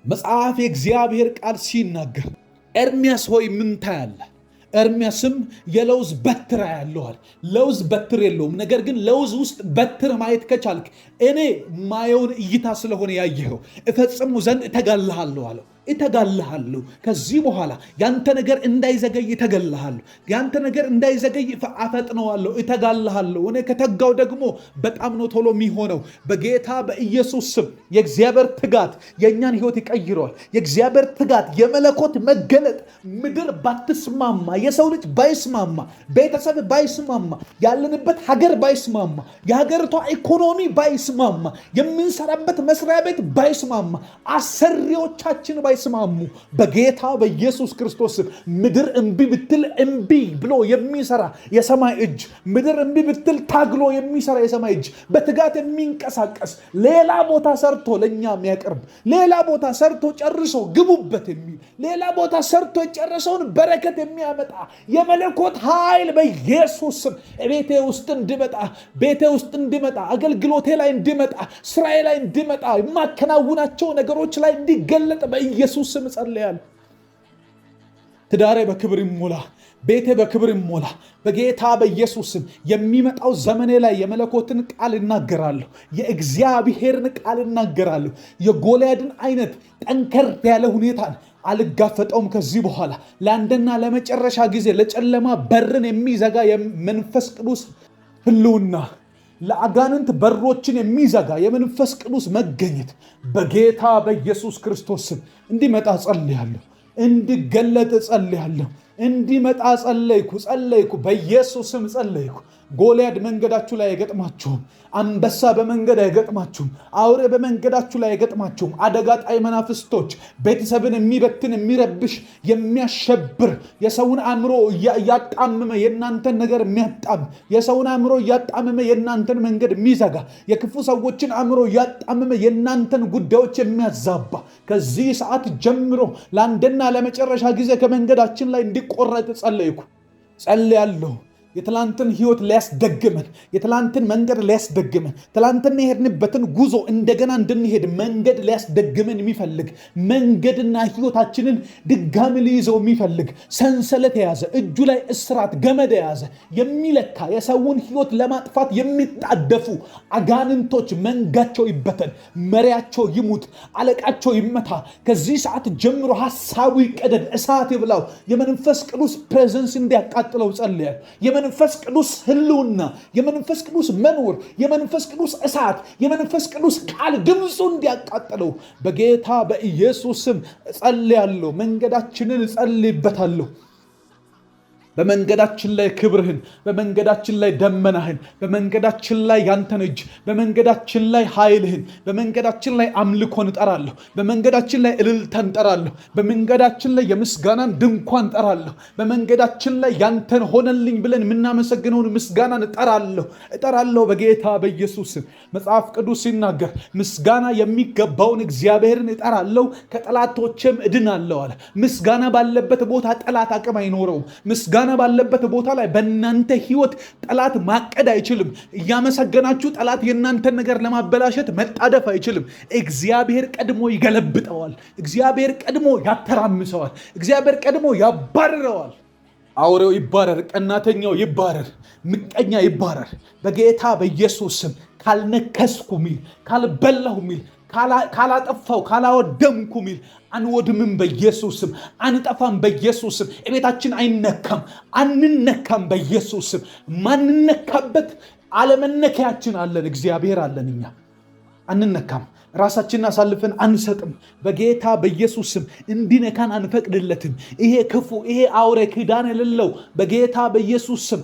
መጽሐፍ የእግዚአብሔር ቃል ሲናገር "ኤርሚያስ ሆይ፣ ምን ታያለህ?" ኤርሚያስም "የለውዝ በትር አያለሁ" አለ። ለውዝ በትር የለውም። ነገር ግን ለውዝ ውስጥ በትር ማየት ከቻልክ እኔ ማየውን እይታ ስለሆነ ያየኸው እፈጽመው ዘንድ እተጋልሃለሁ አለው። እተጋልሃለሁ። ከዚህ በኋላ ያንተ ነገር እንዳይዘገይ እተጋልሃለሁ። ያንተ ነገር እንዳይዘገይ አፈጥነዋለሁ፣ እተጋልሃለሁ። እኔ ከተጋው ደግሞ በጣም ነው ቶሎ የሚሆነው። በጌታ በኢየሱስ ስም የእግዚአብሔር ትጋት የእኛን ሕይወት ይቀይረዋል። የእግዚአብሔር ትጋት፣ የመለኮት መገለጥ ምድር ባትስማማ፣ የሰው ልጅ ባይስማማ፣ ቤተሰብ ባይስማማ፣ ያለንበት ሀገር ባይስማማ፣ የሀገሪቷ ኢኮኖሚ ባይስማማ፣ የምንሰራበት መስሪያ ቤት ባይስማማ፣ አሰሪዎቻችን ባይስማሙ፣ በጌታ በኢየሱስ ክርስቶስ ምድር እምቢ ብትል እምቢ ብሎ የሚሰራ የሰማይ እጅ፣ ምድር እምቢ ብትል ታግሎ የሚሰራ የሰማይ እጅ፣ በትጋት የሚንቀሳቀስ፣ ሌላ ቦታ ሰርቶ ለእኛ የሚያቀርብ፣ ሌላ ቦታ ሰርቶ ጨርሶ ግቡበት የሚል፣ ሌላ ቦታ ሰርቶ የጨረሰውን በረከት የሚያመጣ የመለኮት ኃይል በኢየሱስ ስም ቤቴ ውስጥ እንዲመጣ፣ ቤቴ ውስጥ እንዲመጣ፣ አገልግሎቴ ላይ እንዲመጣ፣ ስራዬ ላይ እንዲመጣ፣ የማከናውናቸው ነገሮች ላይ እንዲገለጥ በኢየሱስ ስም እጸልያለሁ። ትዳሬ በክብር ይሞላ፣ ቤቴ በክብር ይሞላ። በጌታ በኢየሱስ ስም የሚመጣው ዘመኔ ላይ የመለኮትን ቃል እናገራለሁ። የእግዚአብሔርን ቃል እናገራለሁ። የጎልያድን አይነት ጠንከር ያለ ሁኔታን አልጋፈጠውም። ከዚህ በኋላ ለአንድና ለመጨረሻ ጊዜ ለጨለማ በርን የሚዘጋ የመንፈስ ቅዱስ ህልውና፣ ለአጋንንት በሮችን የሚዘጋ የመንፈስ ቅዱስ መገኘት በጌታ በኢየሱስ ክርስቶስ ስም እንዲመጣ ጸልያለሁ። እንዲገለጥ ጸልያለሁ። እንዲመጣ ጸለይኩ፣ ጸለይኩ፣ በኢየሱስ ስም ጸለይኩ። ጎልያድ መንገዳችሁ ላይ አይገጥማችሁም። አንበሳ በመንገድ አይገጥማችሁም። አውሬ በመንገዳችሁ ላይ አይገጥማችሁም። አደጋ ጣይ መናፍስቶች፣ ቤተሰብን የሚበትን፣ የሚረብሽ፣ የሚያሸብር፣ የሰውን አእምሮ እያጣመመ የእናንተን ነገር የሚያጣም፣ የሰውን አእምሮ እያጣመመ የእናንተን መንገድ የሚዘጋ፣ የክፉ ሰዎችን አእምሮ እያጣመመ የእናንተን ጉዳዮች የሚያዛባ ከዚህ ሰዓት ጀምሮ ለአንድና ለመጨረሻ ጊዜ ከመንገዳችን ላይ እንዲቆረጥ ጸለይኩ፣ ጸልያለሁ። የትላንትን ህይወት ሊያስደግመን፣ የትላንትን መንገድ ሊያስደግመን፣ ትላንትና የሄድንበትን ጉዞ እንደገና እንድንሄድ መንገድ ሊያስደግመን የሚፈልግ፣ መንገድና ህይወታችንን ድጋሚ ሊይዘው የሚፈልግ፣ ሰንሰለት የያዘ፣ እጁ ላይ እስራት ገመድ የያዘ፣ የሚለካ፣ የሰውን ህይወት ለማጥፋት የሚጣደፉ አጋንንቶች መንጋቸው ይበተን፣ መሪያቸው ይሙት፣ አለቃቸው ይመታ። ከዚህ ሰዓት ጀምሮ ሀሳቡ ይቀደድ፣ እሳት ይብላው። የመንፈስ ቅዱስ presence እንዲያቃጥለው ጸልያለሁ። የመንፈስ ቅዱስ ህልውና፣ የመንፈስ ቅዱስ መኖር፣ የመንፈስ ቅዱስ እሳት፣ የመንፈስ ቅዱስ ቃል ድምፁ እንዲያቃጥለው በጌታ በኢየሱስ ስም እጸልያለሁ። መንገዳችንን እጸልይበታለሁ። በመንገዳችን ላይ ክብርህን፣ በመንገዳችን ላይ ደመናህን፣ በመንገዳችን ላይ ያንተን እጅ፣ በመንገዳችን ላይ ኃይልህን፣ በመንገዳችን ላይ አምልኮን እጠራለሁ። በመንገዳችን ላይ እልልታን እጠራለሁ። በመንገዳችን ላይ የምስጋናን ድንኳን እጠራለሁ። በመንገዳችን ላይ ያንተን ሆነልኝ ብለን የምናመሰግነውን ምስጋናን እጠራለሁ፣ እጠራለሁ በጌታ በኢየሱስ ስም። መጽሐፍ ቅዱስ ሲናገር "ምስጋና የሚገባውን እግዚአብሔርን እጠራለሁ፣ ከጠላቶቼም እድናለሁ" አለ። ምስጋና ባለበት ቦታ ጠላት አቅም አይኖረውም። ምስጋና ምስጋና ባለበት ቦታ ላይ በእናንተ ህይወት ጠላት ማቀድ አይችልም። እያመሰገናችሁ ጠላት የእናንተን ነገር ለማበላሸት መጣደፍ አይችልም። እግዚአብሔር ቀድሞ ይገለብጠዋል። እግዚአብሔር ቀድሞ ያተራምሰዋል። እግዚአብሔር ቀድሞ ያባርረዋል። አውሬው ይባረር፣ ቀናተኛው ይባረር፣ ምቀኛ ይባረር። በጌታ በኢየሱስ ስም ካልነከስኩ ሚል፣ ካልበላሁ ሚል፣ ካላጠፋው ካላወደምኩ ሚል አንወድምም፣ በኢየሱስ ስም አንጠፋም፣ በኢየሱስ ስም እቤታችን አይነካም፣ አንነካም፣ በኢየሱስ ስም። ማንነካበት አለመነኪያችን አለን፣ እግዚአብሔር አለን። እኛ አንነካም። ራሳችንን አሳልፈን አንሰጥም። በጌታ በኢየሱስ ስም እንዲነካን አንፈቅድለትም። ይሄ ክፉ፣ ይሄ አውሬ ኪዳን የሌለው በጌታ በኢየሱስ ስም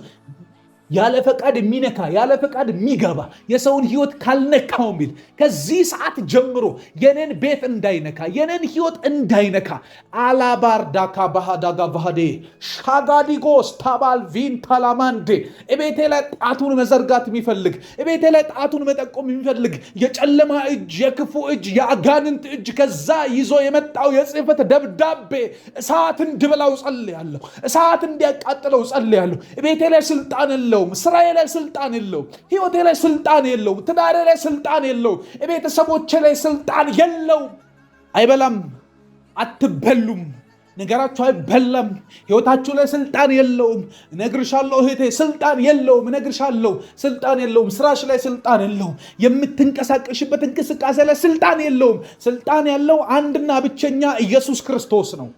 ያለ ፈቃድ የሚነካ፣ ያለ ፈቃድ የሚገባ፣ የሰውን ህይወት ካልነካው የሚል ከዚህ ሰዓት ጀምሮ የኔን ቤት እንዳይነካ፣ የኔን ህይወት እንዳይነካ፣ አላባርዳካ ባህዳጋ ባህዴ ሻጋዲጎስ ታባል ቪንታላማንዴ፣ እቤቴ ላይ ጣቱን መዘርጋት የሚፈልግ፣ እቤቴ ላይ ጣቱን መጠቆም የሚፈልግ የጨለማ እጅ፣ የክፉ እጅ፣ የአጋንንት እጅ፣ ከዛ ይዞ የመጣው የጽሕፈት ደብዳቤ እሳት እንዲበላው ጸልያለሁ። እሳት እንዲያቃጥለው ጸልያለሁ። እቤቴ ላይ ስልጣን የለውም። ስራዬ ላይ ስልጣን የለውም። ህይወቴ ላይ ስልጣን የለውም። ትዳሬ ላይ ስልጣን የለውም። ቤተሰቦቼ ላይ ስልጣን የለውም። አይበላም፣ አትበሉም። ነገራችሁ አይበላም። ህይወታችሁ ላይ ስልጣን የለውም። እነግርሻለሁ እህቴ፣ ስልጣን የለውም። እነግርሻለሁ፣ ስልጣን የለውም። ስራሽ ላይ ስልጣን የለውም። የምትንቀሳቀሽበት እንቅስቃሴ ላይ ስልጣን የለውም። ስልጣን ያለው አንድና ብቸኛ ኢየሱስ ክርስቶስ ነው።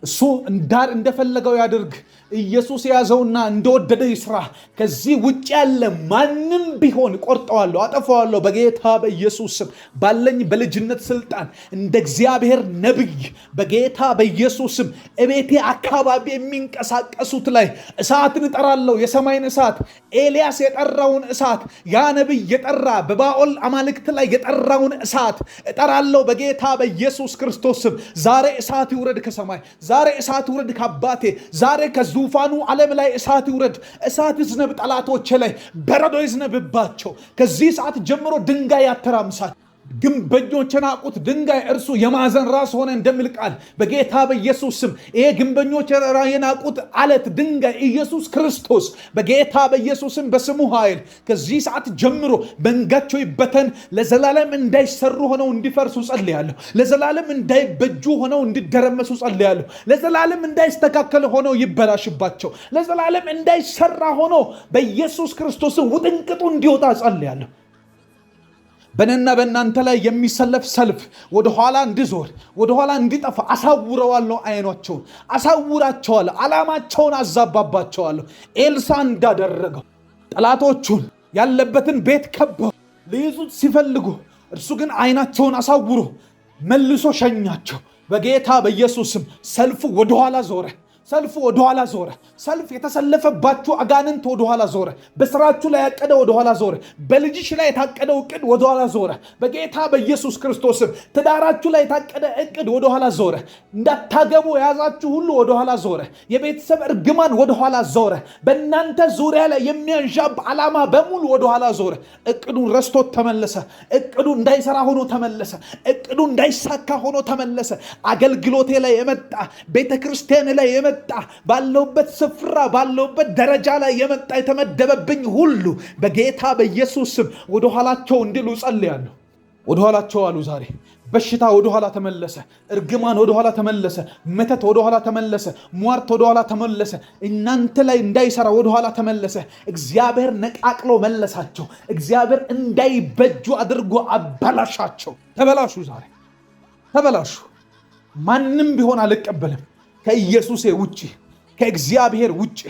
እሱ እንዳር እንደፈለገው ያድርግ። ኢየሱስ የያዘውና እንደወደደ ይስራ። ከዚህ ውጭ ያለ ማንም ቢሆን ቆርጠዋለሁ፣ አጠፋዋለሁ። በጌታ በኢየሱስ ስም ባለኝ በልጅነት ስልጣን እንደ እግዚአብሔር ነቢይ በጌታ በኢየሱስ ስም እቤቴ አካባቢ የሚንቀሳቀሱት ላይ እሳትን እጠራለሁ። የሰማይን እሳት፣ ኤልያስ የጠራውን እሳት፣ ያ ነቢይ የጠራ በባኦል አማልክት ላይ የጠራውን እሳት እጠራለሁ። በጌታ በኢየሱስ ክርስቶስ ስም ዛሬ እሳት ይውረድ ከሰማይ። ዛሬ እሳት ይውረድ ከአባቴ። ዛሬ ከዙፋኑ ዓለም ላይ እሳት ይውረድ። እሳት ይዝነብ ጠላቶቼ ላይ፣ በረዶ ይዝነብባቸው። ከዚህ ሰዓት ጀምሮ ድንጋይ ያተራምሳል። ግንበኞች የናቁት ድንጋይ እርሱ የማዕዘን ራስ ሆነ እንደሚል ቃል፣ በጌታ በኢየሱስ ስም ይሄ ግንበኞች የናቁት አለት ድንጋይ ኢየሱስ ክርስቶስ በጌታ በኢየሱስ ስም በስሙ ኃይል ከዚህ ሰዓት ጀምሮ መንጋቸው ይበተን። ለዘላለም እንዳይሰሩ ሆነው እንዲፈርሱ ጸልያለሁ። ለዘላለም እንዳይበጁ ሆነው እንዲደረመሱ ጸልያለሁ። ለዘላለም እንዳይስተካከል ሆነው ይበላሽባቸው። ለዘላለም እንዳይሰራ ሆኖ በኢየሱስ ክርስቶስም ውጥንቅጡ እንዲወጣ ጸልያለሁ። በእኔና በእናንተ ላይ የሚሰለፍ ሰልፍ ወደኋላ እንዲዞር፣ ወደኋላ እንዲጠፋ አሳውረዋለሁ። አይኗቸውን አሳውራቸዋለሁ። ዓላማቸውን አዛባባቸዋለሁ። ኤልሳ እንዳደረገው ጠላቶቹን ያለበትን ቤት ከበው ሊይዙት ሲፈልጉ እርሱ ግን አይናቸውን አሳውሮ መልሶ ሸኛቸው። በጌታ በኢየሱስ ስም ሰልፉ ወደኋላ ዞረ። ሰልፉ ወደኋላ ዞረ። ሰልፍ የተሰለፈባችሁ አጋንንት ወደኋላ ዞረ። በስራችሁ ላይ ያቀደ ወደኋላ ዞረ። በልጅሽ ላይ የታቀደው እቅድ ወደኋላ ዞረ። በጌታ በኢየሱስ ክርስቶስም ትዳራችሁ ላይ የታቀደ እቅድ ወደኋላ ዞረ። እንዳታገቡ የያዛችሁ ሁሉ ወደኋላ ዞረ። የቤተሰብ እርግማን ወደኋላ ዞረ። በእናንተ ዙሪያ ላይ የሚያንዣብ ዓላማ በሙሉ ወደኋላ ዞረ። እቅዱን ረስቶት ተመለሰ። እቅዱ እንዳይሰራ ሆኖ ተመለሰ። እቅዱ እንዳይሳካ ሆኖ ተመለሰ። አገልግሎቴ ላይ የመጣ፣ ቤተ ክርስቲያን ላይ የመጣ፣ ባለውበት ስፍራ ባለውበት ደረጃ ላይ የመጣ የተመደበብኝ ሁሉ በጌታ በኢየሱስ ስም ወደኋላቸው እንዲሉ ጸልያለሁ። ወደኋላቸው አሉ። ዛሬ በሽታ ወደኋላ ተመለሰ። እርግማን ወደኋላ ተመለሰ። መተት ወደኋላ ተመለሰ። ሟርት ወደኋላ ተመለሰ። እናንተ ላይ እንዳይሰራ ወደኋላ ተመለሰ። እግዚአብሔር ነቃቅሎ መለሳቸው። እግዚአብሔር እንዳይበጁ አድርጎ አበላሻቸው። ተበላሹ፣ ዛሬ ተበላሹ። ማንም ቢሆን አልቀበልም። ከኢየሱሴ ውጭ፣ ከእግዚአብሔር ውጭ፣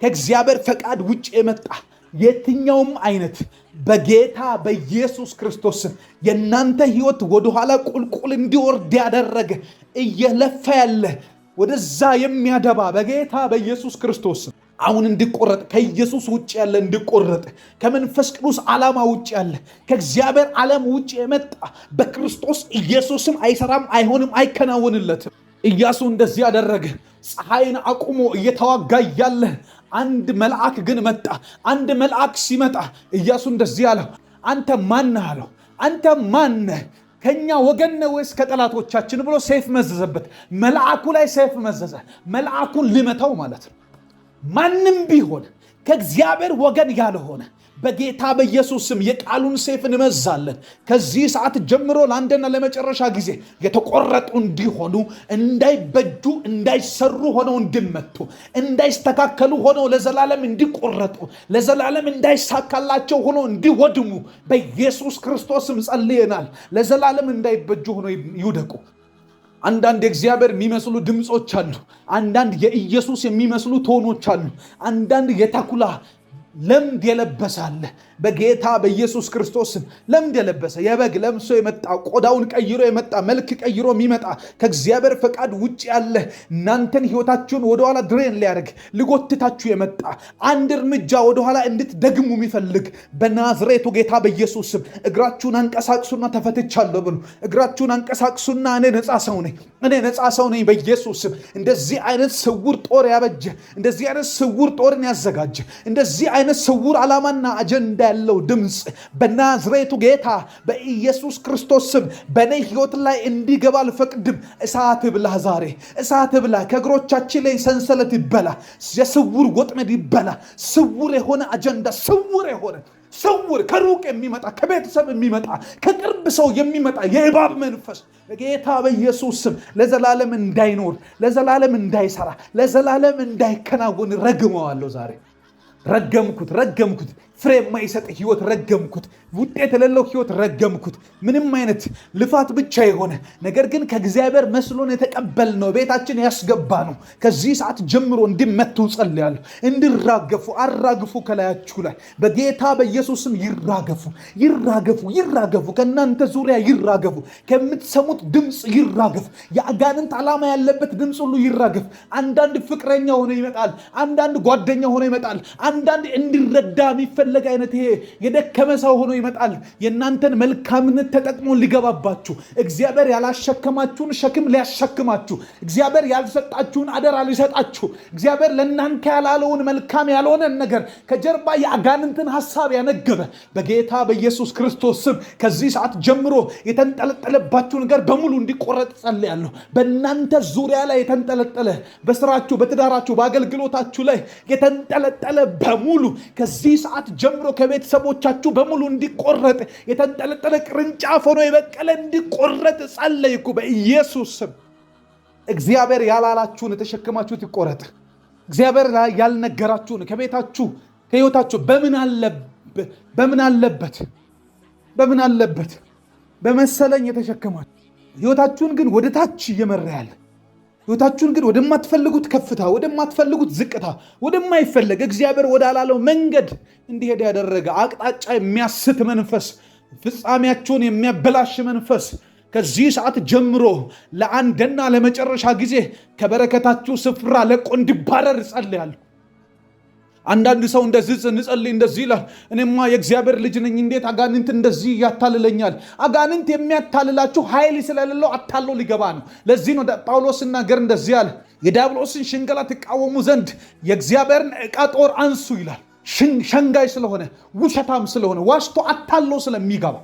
ከእግዚአብሔር ፈቃድ ውጭ የመጣ የትኛውም አይነት በጌታ በኢየሱስ ክርስቶስ ስም የእናንተ ሕይወት ወደኋላ ቁልቁል እንዲወርድ ያደረገ፣ እየለፋ ያለ፣ ወደዛ የሚያደባ በጌታ በኢየሱስ ክርስቶስ ስም አሁን እንዲቆረጥ፣ ከኢየሱስ ውጭ ያለ እንዲቆረጥ፣ ከመንፈስ ቅዱስ ዓላማ ውጭ ያለ፣ ከእግዚአብሔር ዓለም ውጭ የመጣ በክርስቶስ ኢየሱስም አይሰራም፣ አይሆንም፣ አይከናወንለትም። ኢያሱ እንደዚህ ያደረገ ፀሐይን አቁሞ እየተዋጋ እያለ አንድ መልአክ ግን መጣ። አንድ መልአክ ሲመጣ ኢያሱ እንደዚህ አለው፣ አንተ ማነህ አለው። አንተ ማነህ? ከኛ ወገን ነህ ወይስ ከጠላቶቻችን ብሎ ሰይፍ መዘዘበት። መልአኩ ላይ ሰይፍ መዘዘ። መልአኩን ሊመታው ማለት ነው። ማንም ቢሆን ከእግዚአብሔር ወገን ያልሆነ በጌታ በኢየሱስ ስም የቃሉን ሰይፍ እንመዛለን። ከዚህ ሰዓት ጀምሮ ለአንድና ለመጨረሻ ጊዜ የተቆረጡ እንዲሆኑ፣ እንዳይበጁ፣ እንዳይሰሩ ሆነው እንዲመቱ፣ እንዳይስተካከሉ ሆነው ለዘላለም እንዲቆረጡ፣ ለዘላለም እንዳይሳካላቸው ሆነው እንዲወድሙ በኢየሱስ ክርስቶስም ጸልየናል። ለዘላለም እንዳይበጁ ሆነው ይውደቁ። አንዳንድ የእግዚአብሔር የሚመስሉ ድምፆች አሉ። አንዳንድ የኢየሱስ የሚመስሉ ቶኖች አሉ። አንዳንድ የተኩላ ለምድ የለበሰ አለ። በጌታ በኢየሱስ ክርስቶስም ለምድ የለበሰ፣ የበግ ለብሶ የመጣ፣ ቆዳውን ቀይሮ የመጣ፣ መልክ ቀይሮ የሚመጣ፣ ከእግዚአብሔር ፈቃድ ውጭ ያለ፣ እናንተን ሕይወታችሁን ወደኋላ drain ሊያደርግ ሊጎትታችሁ የመጣ፣ አንድ እርምጃ ወደኋላ እንድትደግሙ የሚፈልግ፣ በናዝሬቱ ጌታ በኢየሱስ ስም እግራችሁን አንቀሳቅሱና ተፈትቻለሁ በሉ። እግራችሁን አንቀሳቅሱና እኔ ነፃ ሰው ነኝ፣ እኔ ነፃ ሰው ነኝ። በኢየሱስ ስም እንደዚህ አይነት ስውር ጦር ያበጀ፣ እንደዚህ አይነት ስውር ጦርን ያዘጋጀ፣ እንደዚህ አይነት ስውር ዓላማና አጀንዳ ያለው ድምፅ በናዝሬቱ ጌታ በኢየሱስ ክርስቶስ ስም በእኔ ሕይወት ላይ እንዲገባ አልፈቅድም። እሳት ብላ፣ ዛሬ እሳት ብላ። ከእግሮቻችን ላይ ሰንሰለት ይበላ፣ የስውር ወጥመድ ይበላ። ስውር የሆነ አጀንዳ፣ ስውር የሆነ፣ ስውር ከሩቅ የሚመጣ፣ ከቤተሰብ የሚመጣ፣ ከቅርብ ሰው የሚመጣ የእባብ መንፈስ በጌታ በኢየሱስ ስም ለዘላለም እንዳይኖር፣ ለዘላለም እንዳይሰራ፣ ለዘላለም እንዳይከናወን ረግመዋለሁ። ዛሬ ረገምኩት፣ ረገምኩት። ፍሬ የማይሰጥ ህይወት ረገምኩት። ውጤት የሌለው ህይወት ረገምኩት። ምንም አይነት ልፋት ብቻ የሆነ፣ ነገር ግን ከእግዚአብሔር መስሎን የተቀበልነው፣ ቤታችን ያስገባ ነው። ከዚህ ሰዓት ጀምሮ እንዲመቱ ጸልያለሁ። እንዲራገፉ አራግፉ። ከላያችሁ ላይ በጌታ በኢየሱስ ስም ይራገፉ፣ ይራገፉ፣ ይራገፉ። ከእናንተ ዙሪያ ይራገፉ። ከምትሰሙት ድምፅ ይራገፍ። የአጋንንት ዓላማ ያለበት ድምፅ ሁሉ ይራገፍ። አንዳንድ ፍቅረኛ ሆኖ ይመጣል። አንዳንድ ጓደኛ ሆኖ ይመጣል። አንዳንድ እንዲረዳ የሚፈለግ አይነት ይሄ የደከመ ሰው ሆኖ ይመጣል። የእናንተን መልካምነት ተጠቅሞ ሊገባባችሁ፣ እግዚአብሔር ያላሸከማችሁን ሸክም ሊያሸክማችሁ፣ እግዚአብሔር ያልሰጣችሁን አደራ ሊሰጣችሁ፣ እግዚአብሔር ለእናንተ ያላለውን መልካም ያልሆነን ነገር ከጀርባ የአጋንንትን ሀሳብ ያነገበ፣ በጌታ በኢየሱስ ክርስቶስ ስም ከዚህ ሰዓት ጀምሮ የተንጠለጠለባችሁ ነገር በሙሉ እንዲቆረጥ ጸልያለሁ። በእናንተ ዙሪያ ላይ የተንጠለጠለ፣ በስራችሁ፣ በትዳራችሁ፣ በአገልግሎታችሁ ላይ የተንጠለጠለ በሙሉ ከዚህ ሰዓት ጀምሮ ከቤተሰቦቻችሁ በሙሉ እንዲቆረጥ፣ የተንጠለጠለ ቅርንጫፍ ሆኖ የበቀለ እንዲቆረጥ ጸለይኩ በኢየሱስ ስም። እግዚአብሔር ያላላችሁን የተሸከማችሁት ይቆረጥ። እግዚአብሔር ያልነገራችሁን ከቤታችሁ፣ ከህይወታችሁ በምን አለበት፣ በምን አለበት በመሰለኝ የተሸከማችሁ፣ ህይወታችሁን ግን ወደ ታች እየመራ ያለ፣ ህይወታችሁን ግን ወደማትፈልጉት ከፍታ፣ ወደማትፈልጉት ዝቅታ፣ ወደማይፈለግ፣ እግዚአብሔር ወዳላለው መንገድ እንዲሄድ ያደረገ፣ አቅጣጫ የሚያስት መንፈስ፣ ፍጻሜያችሁን የሚያበላሽ መንፈስ ከዚህ ሰዓት ጀምሮ ለአንድና ለመጨረሻ ጊዜ ከበረከታችሁ ስፍራ ለቆ እንዲባረር እጸልያለሁ። አንዳንድ ሰው እንደዚህ ስንጸልይ እንደዚህ ይላል። እኔማ የእግዚአብሔር ልጅ ነኝ፣ እንዴት አጋንንት እንደዚህ ያታልለኛል? አጋንንት የሚያታልላችሁ ኃይል ስለሌለው አታሎ ሊገባ ነው። ለዚህ ነው ጳውሎስ ሲናገር እንደዚህ አለ፣ የዲያብሎስን ሽንገላ ትቃወሙ ዘንድ የእግዚአብሔርን ዕቃ ጦር አንሱ ይላል። ሸንጋይ ስለሆነ፣ ውሸታም ስለሆነ፣ ዋሽቶ አታሎ ስለሚገባ።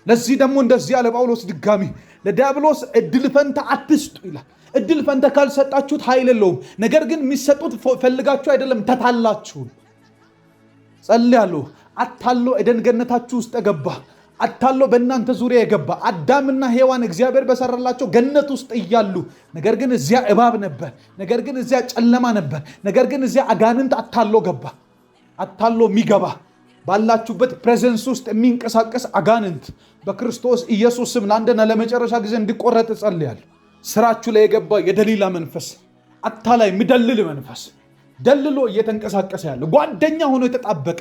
ለዚህ ደግሞ እንደዚህ ያለ ጳውሎስ ድጋሚ ለዲያብሎስ እድል ፈንታ አትስጡ ይላል። እድል ፈንታ ካልሰጣችሁት ኃይል የለውም። ነገር ግን የሚሰጡት ፈልጋችሁ አይደለም፣ ተታላችሁ። ጸልያለሁ። አታሎ ኤደን ገነታችሁ ውስጥ የገባ፣ አታሎ በእናንተ ዙሪያ የገባ፣ አዳምና ሔዋን እግዚአብሔር በሰራላቸው ገነት ውስጥ እያሉ፣ ነገር ግን እዚያ እባብ ነበር፣ ነገር ግን እዚያ ጨለማ ነበር፣ ነገር ግን እዚያ አጋንንት አታሎ ገባ። አታሎ የሚገባ፣ ባላችሁበት presence ውስጥ የሚንቀሳቀስ አጋንንት በክርስቶስ ኢየሱስ ስም ለአንድና ለመጨረሻ ጊዜ እንዲቆረጥ እጸልያለሁ። ስራችሁ ላይ የገባ የደሊላ መንፈስ፣ አታላይ የሚደልል መንፈስ፣ ደልሎ እየተንቀሳቀሰ ያለ፣ ጓደኛ ሆኖ የተጣበቀ፣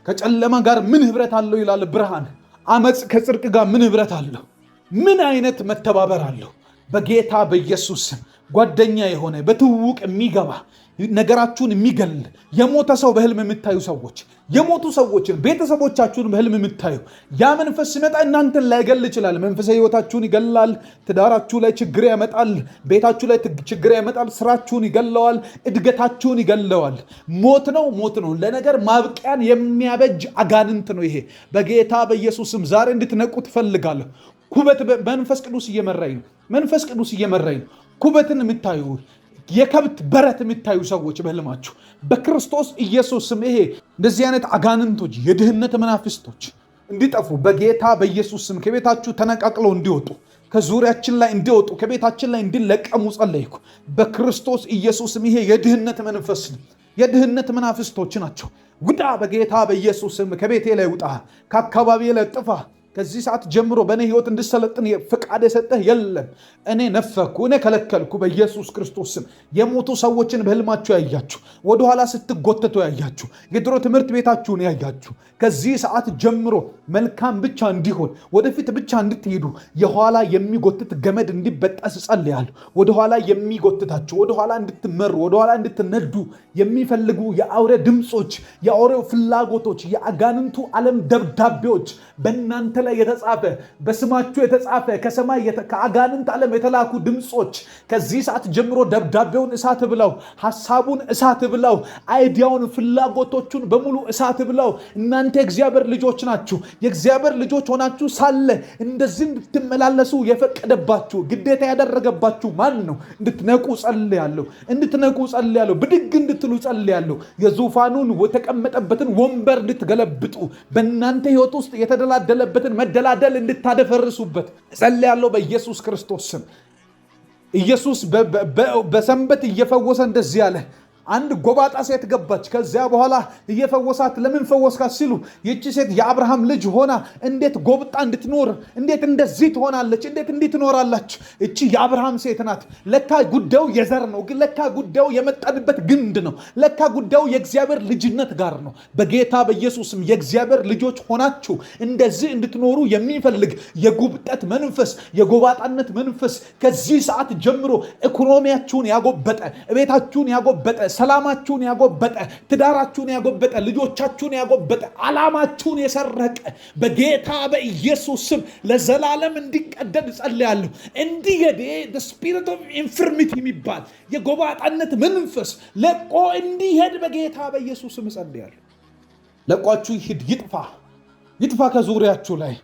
ከጨለማ ጋር ምን ህብረት አለው ይላል ብርሃን። አመፅ ከጽድቅ ጋር ምን ህብረት አለው? ምን አይነት መተባበር አለው? በጌታ በኢየሱስ ስም ጓደኛ የሆነ፣ በትውውቅ የሚገባ፣ ነገራችሁን የሚገል፣ የሞተ ሰው በህልም የምታዩ ሰዎች፣ የሞቱ ሰዎችን፣ ቤተሰቦቻችሁን በህልም የምታዩ፣ ያ መንፈስ ሲመጣ እናንተን ላይገል ይችላል። መንፈሳዊ ህይወታችሁን ይገላል። ትዳራችሁ ላይ ችግር ያመጣል። ቤታችሁ ላይ ችግር ያመጣል። ስራችሁን ይገለዋል። እድገታችሁን ይገለዋል። ሞት ነው፣ ሞት ነው። ለነገር ማብቂያን የሚያበጅ አጋንንት ነው ይሄ። በጌታ በኢየሱስም ዛሬ እንድትነቁ ትፈልጋለሁ። ኩበት፣ መንፈስ ቅዱስ እየመራኝ ነው። መንፈስ ቅዱስ እየመራኝ ነው። ኩበትን የምታዩ፣ የከብት በረት የሚታዩ ሰዎች በህልማችሁ በክርስቶስ ኢየሱስ ስም ይሄ እንደዚህ አይነት አጋንንቶች፣ የድህነት መናፍስቶች እንዲጠፉ፣ በጌታ በኢየሱስ ስም ከቤታችሁ ተነቃቅለው እንዲወጡ፣ ከዙሪያችን ላይ እንዲወጡ፣ ከቤታችን ላይ እንዲለቀሙ ጸለይኩ። በክርስቶስ ኢየሱስ ስም ይሄ የድህነት መንፈስ ነው። የድህነት መናፍስቶች ናቸው። ውጣ፣ በጌታ በኢየሱስ ስም ከቤቴ ላይ ውጣ፣ ከአካባቢ ላይ ጥፋ። ከዚህ ሰዓት ጀምሮ በእኔ ህይወት እንድሰለጥን ፍቃድ የሰጠህ የለም። እኔ ነፈኩ፣ እኔ ከለከልኩ። በኢየሱስ ክርስቶስ ስም የሞቱ ሰዎችን በህልማችሁ ያያችሁ፣ ወደኋላ ስትጎተቱ ያያችሁ፣ የድሮ ትምህርት ቤታችሁን ያያችሁ፣ ከዚህ ሰዓት ጀምሮ መልካም ብቻ እንዲሆን፣ ወደፊት ብቻ እንድትሄዱ የኋላ የሚጎትት ገመድ እንዲበጠስ ጸልያለሁ። ወደኋላ የሚጎትታችሁ፣ ወደኋላ እንድትመሩ፣ ወደኋላ እንድትነዱ የሚፈልጉ የአውሬ ድምፆች፣ የአውሬው ፍላጎቶች፣ የአጋንንቱ ዓለም ደብዳቤዎች፣ በእናንተ ላይ የተጻፈ፣ በስማችሁ የተጻፈ፣ ከሰማይ ከአጋንንት ዓለም የተላኩ ድምፆች ከዚህ ሰዓት ጀምሮ ደብዳቤውን እሳት ብለው፣ ሐሳቡን እሳት ብለው፣ idea ውን ፍላጎቶቹን በሙሉ እሳት ብለው። እናንተ የእግዚአብሔር ልጆች ናችሁ። የእግዚአብሔር ልጆች ሆናችሁ ሳለ እንደዚህ እንድትመላለሱ የፈቀደባችሁ፣ ግዴታ ያደረገባችሁ ማን ነው? እንድትነቁ ጸልያለሁ። እንድትነቁ ጸልያለሁ። ብድግ እንድትሉ ጸልያለሁ። የዙፋኑን የተቀመጠበትን ወንበር እንድትገለብጡ፣ በእናንተ ህይወት ውስጥ የተደላደለበትን መደላደል እንድታደፈርሱበት ጸልያለሁ በኢየሱስ ክርስቶስ ስም። ኢየሱስ በሰንበት እየፈወሰ እንደዚህ አለ። አንድ ጎባጣ ሴት ገባች። ከዚያ በኋላ እየፈወሳት ለምን ፈወስካት ሲሉ ይቺ ሴት የአብርሃም ልጅ ሆና እንዴት ጎብጣ እንድትኖር፣ እንዴት እንደዚህ ትሆናለች? እንዴት እንዲህ ትኖራለች? እቺ የአብርሃም ሴት ናት። ለካ ጉዳዩ የዘር ነው። ለካ ጉዳዩ የመጣንበት ግንድ ነው። ለካ ጉዳዩ የእግዚአብሔር ልጅነት ጋር ነው። በጌታ በኢየሱስም የእግዚአብሔር ልጆች ሆናችሁ እንደዚህ እንድትኖሩ የሚፈልግ የጉብጠት መንፈስ፣ የጎባጣነት መንፈስ ከዚህ ሰዓት ጀምሮ ኢኮኖሚያችሁን ያጎበጠ፣ ቤታችሁን ያጎበጠ፣ ሰላማችሁን ያጎበጠ፣ ትዳራችሁን ያጎበጠ፣ ልጆቻችሁን ያጎበጠ፣ ዓላማችሁን የሰረቀ በጌታ በኢየሱስ ስም ለዘላለም እንዲቀደድ ጸልያለሁ። እንዲሄድ spirit of infirmity የሚባል የጎባጣነት መንፈስ ለቆ እንዲሄድ በጌታ በኢየሱስ ስም ጸልያለሁ። ለቋችሁ ይሂድ፣ ይጥፋ፣ ይጥፋ፣ ከዙሪያችሁ ላይ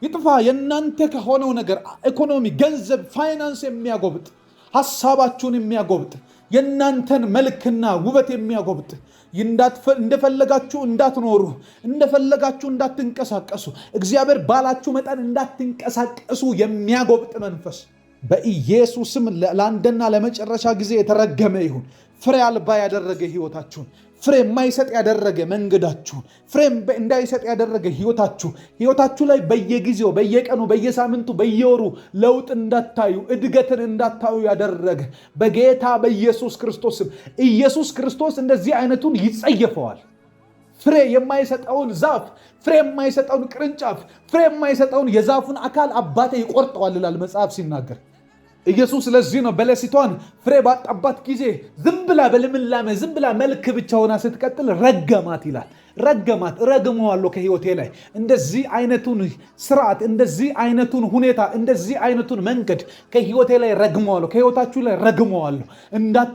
ይጥፋ። የእናንተ ከሆነው ነገር ኢኮኖሚ፣ ገንዘብ፣ ፋይናንስ የሚያጎብጥ፣ ሀሳባችሁን የሚያጎብጥ፣ የእናንተን መልክና ውበት የሚያጎብጥ፣ እንደፈለጋችሁ እንዳትኖሩ፣ እንደፈለጋችሁ እንዳትንቀሳቀሱ፣ እግዚአብሔር ባላችሁ መጠን እንዳትንቀሳቀሱ የሚያጎብጥ መንፈስ በኢየሱስም ለአንድና ለመጨረሻ ጊዜ የተረገመ ይሁን። ፍሬ አልባ ያደረገ ህይወታችሁን፣ ፍሬ የማይሰጥ ያደረገ መንገዳችሁን፣ ፍሬ እንዳይሰጥ ያደረገ ህይወታችሁ፣ ህይወታችሁ ላይ በየጊዜው፣ በየቀኑ፣ በየሳምንቱ፣ በየወሩ ለውጥ እንዳታዩ፣ እድገትን እንዳታዩ ያደረገ በጌታ በኢየሱስ ክርስቶስም። ኢየሱስ ክርስቶስ እንደዚህ አይነቱን ይጸየፈዋል። ፍሬ የማይሰጠውን ዛፍ፣ ፍሬ የማይሰጠውን ቅርንጫፍ፣ ፍሬ የማይሰጠውን የዛፉን አካል አባቴ ይቆርጠዋል ይላል መጽሐፍ ሲናገር። ኢየሱስ ለዚህ ነው በለሲቷን ፍሬ ባጣባት ጊዜ ዝም ብላ በልምላሜ፣ ዝም ብላ መልክ ብቻ ሆና ስትቀጥል ረገማት ይላል። ረገማት። ረግመዋለሁ ከህይወቴ ላይ እንደዚህ አይነቱን ስርዓት፣ እንደዚህ አይነቱን ሁኔታ፣ እንደዚህ አይነቱን መንገድ ከህይወቴ ላይ ረግመዋለሁ፣ ከህይወታችሁ ላይ ረግመዋለሁ።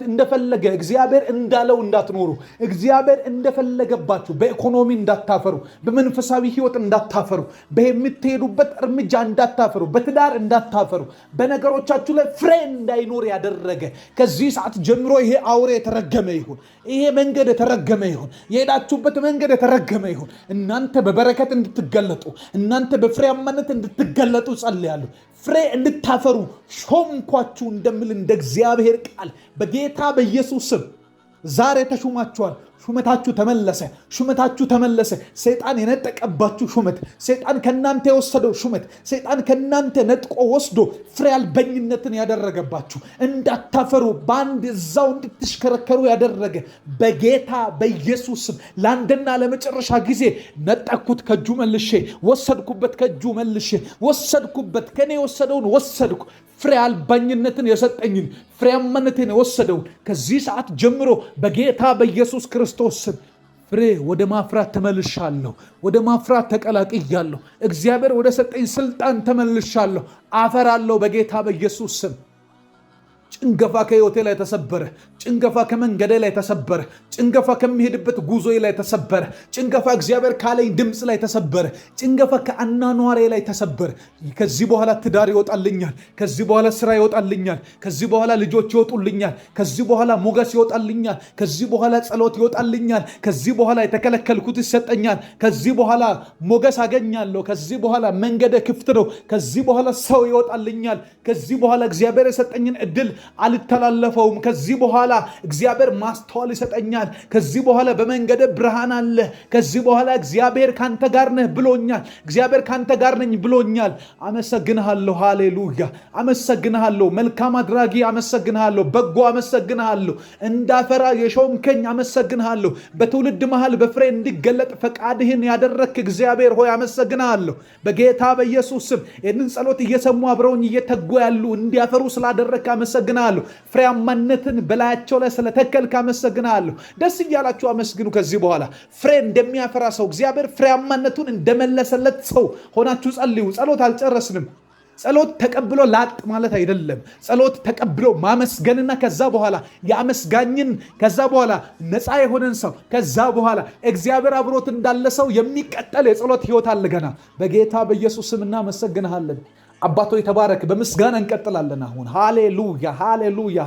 እንደፈለገ እግዚአብሔር እንዳለው እንዳትኖሩ፣ እግዚአብሔር እንደፈለገባችሁ በኢኮኖሚ እንዳታፈሩ፣ በመንፈሳዊ ህይወት እንዳታፈሩ፣ በምትሄዱበት እርምጃ እንዳታፈሩ፣ በትዳር እንዳታፈሩ፣ በነገሮቻችሁ ላይ ፍሬ እንዳይኖር ያደረገ ከዚህ ሰዓት ጀምሮ ይሄ አውሬ የተረገመ ይሁን። ይሄ መንገድ የተረገመ ይሁን። የሄዳችሁበት መንገድ የተረገመ ይሁን። እናንተ በበረከት እንድትገለጡ፣ እናንተ በፍሬያማነት እንድትገለጡ ጸልያለሁ። ፍሬ እንድታፈሩ ሾምኳችሁ እንደሚል እንደ እግዚአብሔር ቃል በጌታ በኢየሱስ ስም ዛሬ ተሹማችኋል። ሹመታችሁ ተመለሰ። ሹመታችሁ ተመለሰ። ሰይጣን የነጠቀባችሁ ሹመት፣ ሰይጣን ከእናንተ የወሰደው ሹመት፣ ሰይጣን ከእናንተ ነጥቆ ወስዶ ፍሬ አልበኝነትን ያደረገባችሁ፣ እንዳታፈሩ በአንድ እዛው እንድትሽከረከሩ ያደረገ በጌታ በኢየሱስ ስም ለአንድና ለመጨረሻ ጊዜ ነጠቅኩት፣ ከእጁ መልሼ ወሰድኩበት፣ ከእጁ መልሼ ወሰድኩበት፣ ከኔ የወሰደውን ወሰድኩ። ፍሬ አልባኝነትን የሰጠኝን፣ ፍሬያማነትን የወሰደውን ከዚህ ሰዓት ጀምሮ በጌታ በኢየሱስ ክርስቶስ ስም ፍሬ ወደ ማፍራት ተመልሻለሁ። ወደ ማፍራት ተቀላቅያለሁ። እግዚአብሔር ወደ ሰጠኝ ስልጣን ተመልሻለሁ። አፈራለሁ በጌታ በኢየሱስ ስም። ጭንገፋ ከሕይወቴ ላይ ተሰበረ። ጭንገፋ ከመንገዴ ላይ ተሰበረ። ጭንገፋ ከሚሄድበት ጉዞዬ ላይ ተሰበረ። ጭንገፋ እግዚአብሔር ካለኝ ድምፅ ላይ ተሰበረ። ጭንገፋ ከአኗኗሬ ላይ ተሰበረ። ከዚህ በኋላ ትዳር ይወጣልኛል። ከዚህ በኋላ ስራ ይወጣልኛል። ከዚህ በኋላ ልጆች ይወጡልኛል። ከዚህ በኋላ ሞገስ ይወጣልኛል። ከዚህ በኋላ ጸሎት ይወጣልኛል። ከዚህ በኋላ የተከለከልኩት ይሰጠኛል። ከዚህ በኋላ ሞገስ አገኛለሁ። ከዚህ በኋላ መንገደ ክፍት ነው። ከዚህ በኋላ ሰው ይወጣልኛል። ከዚህ በኋላ እግዚአብሔር የሰጠኝን እድል አልተላለፈውም። ከዚህ በኋላ እግዚአብሔር ማስተዋል ይሰጠኛል። ከዚህ በኋላ በመንገደ ብርሃን አለ። ከዚህ በኋላ እግዚአብሔር ካንተ ጋር ነህ ብሎኛል። እግዚአብሔር ካንተ ጋር ነኝ ብሎኛል። አመሰግንሃለሁ። ሃሌሉያ። አመሰግንሃለሁ። መልካም አድራጊ አመሰግንሃለሁ። በጎ አመሰግንሃለሁ። እንዳፈራ የሾምከኝ አመሰግንሃለሁ። በትውልድ መሃል በፍሬ እንዲገለጥ ፈቃድህን ያደረግክ እግዚአብሔር ሆይ አመሰግንሃለሁ። በጌታ በኢየሱስ ስም ይህንን ጸሎት እየሰሙ አብረውኝ እየተጉ ያሉ እንዲያፈሩ ስላደረግክ አመሰግንሃለሁ። ፍሬያማነትን በላያቸው ላይ ስለተከልክ አመሰግንሃለሁ። ደስ እያላችሁ አመስግኑ። ከዚህ በኋላ ፍሬ እንደሚያፈራ ሰው፣ እግዚአብሔር ፍሬያማነቱን እንደመለሰለት ሰው ሆናችሁ ጸልዩ። ጸሎት አልጨረስንም። ጸሎት ተቀብሎ ላጥ ማለት አይደለም። ጸሎት ተቀብሎ ማመስገንና ከዛ በኋላ የአመስጋኝን፣ ከዛ በኋላ ነፃ የሆነን ሰው፣ ከዛ በኋላ እግዚአብሔር አብሮት እንዳለ ሰው የሚቀጠል የጸሎት ህይወት አለ ገና። በጌታ በኢየሱስ ስም እናመሰግንሃለን። አባቶ የተባረክ። በምስጋና እንቀጥላለን አሁን። ሃሌሉያ፣ ሃሌሉያ።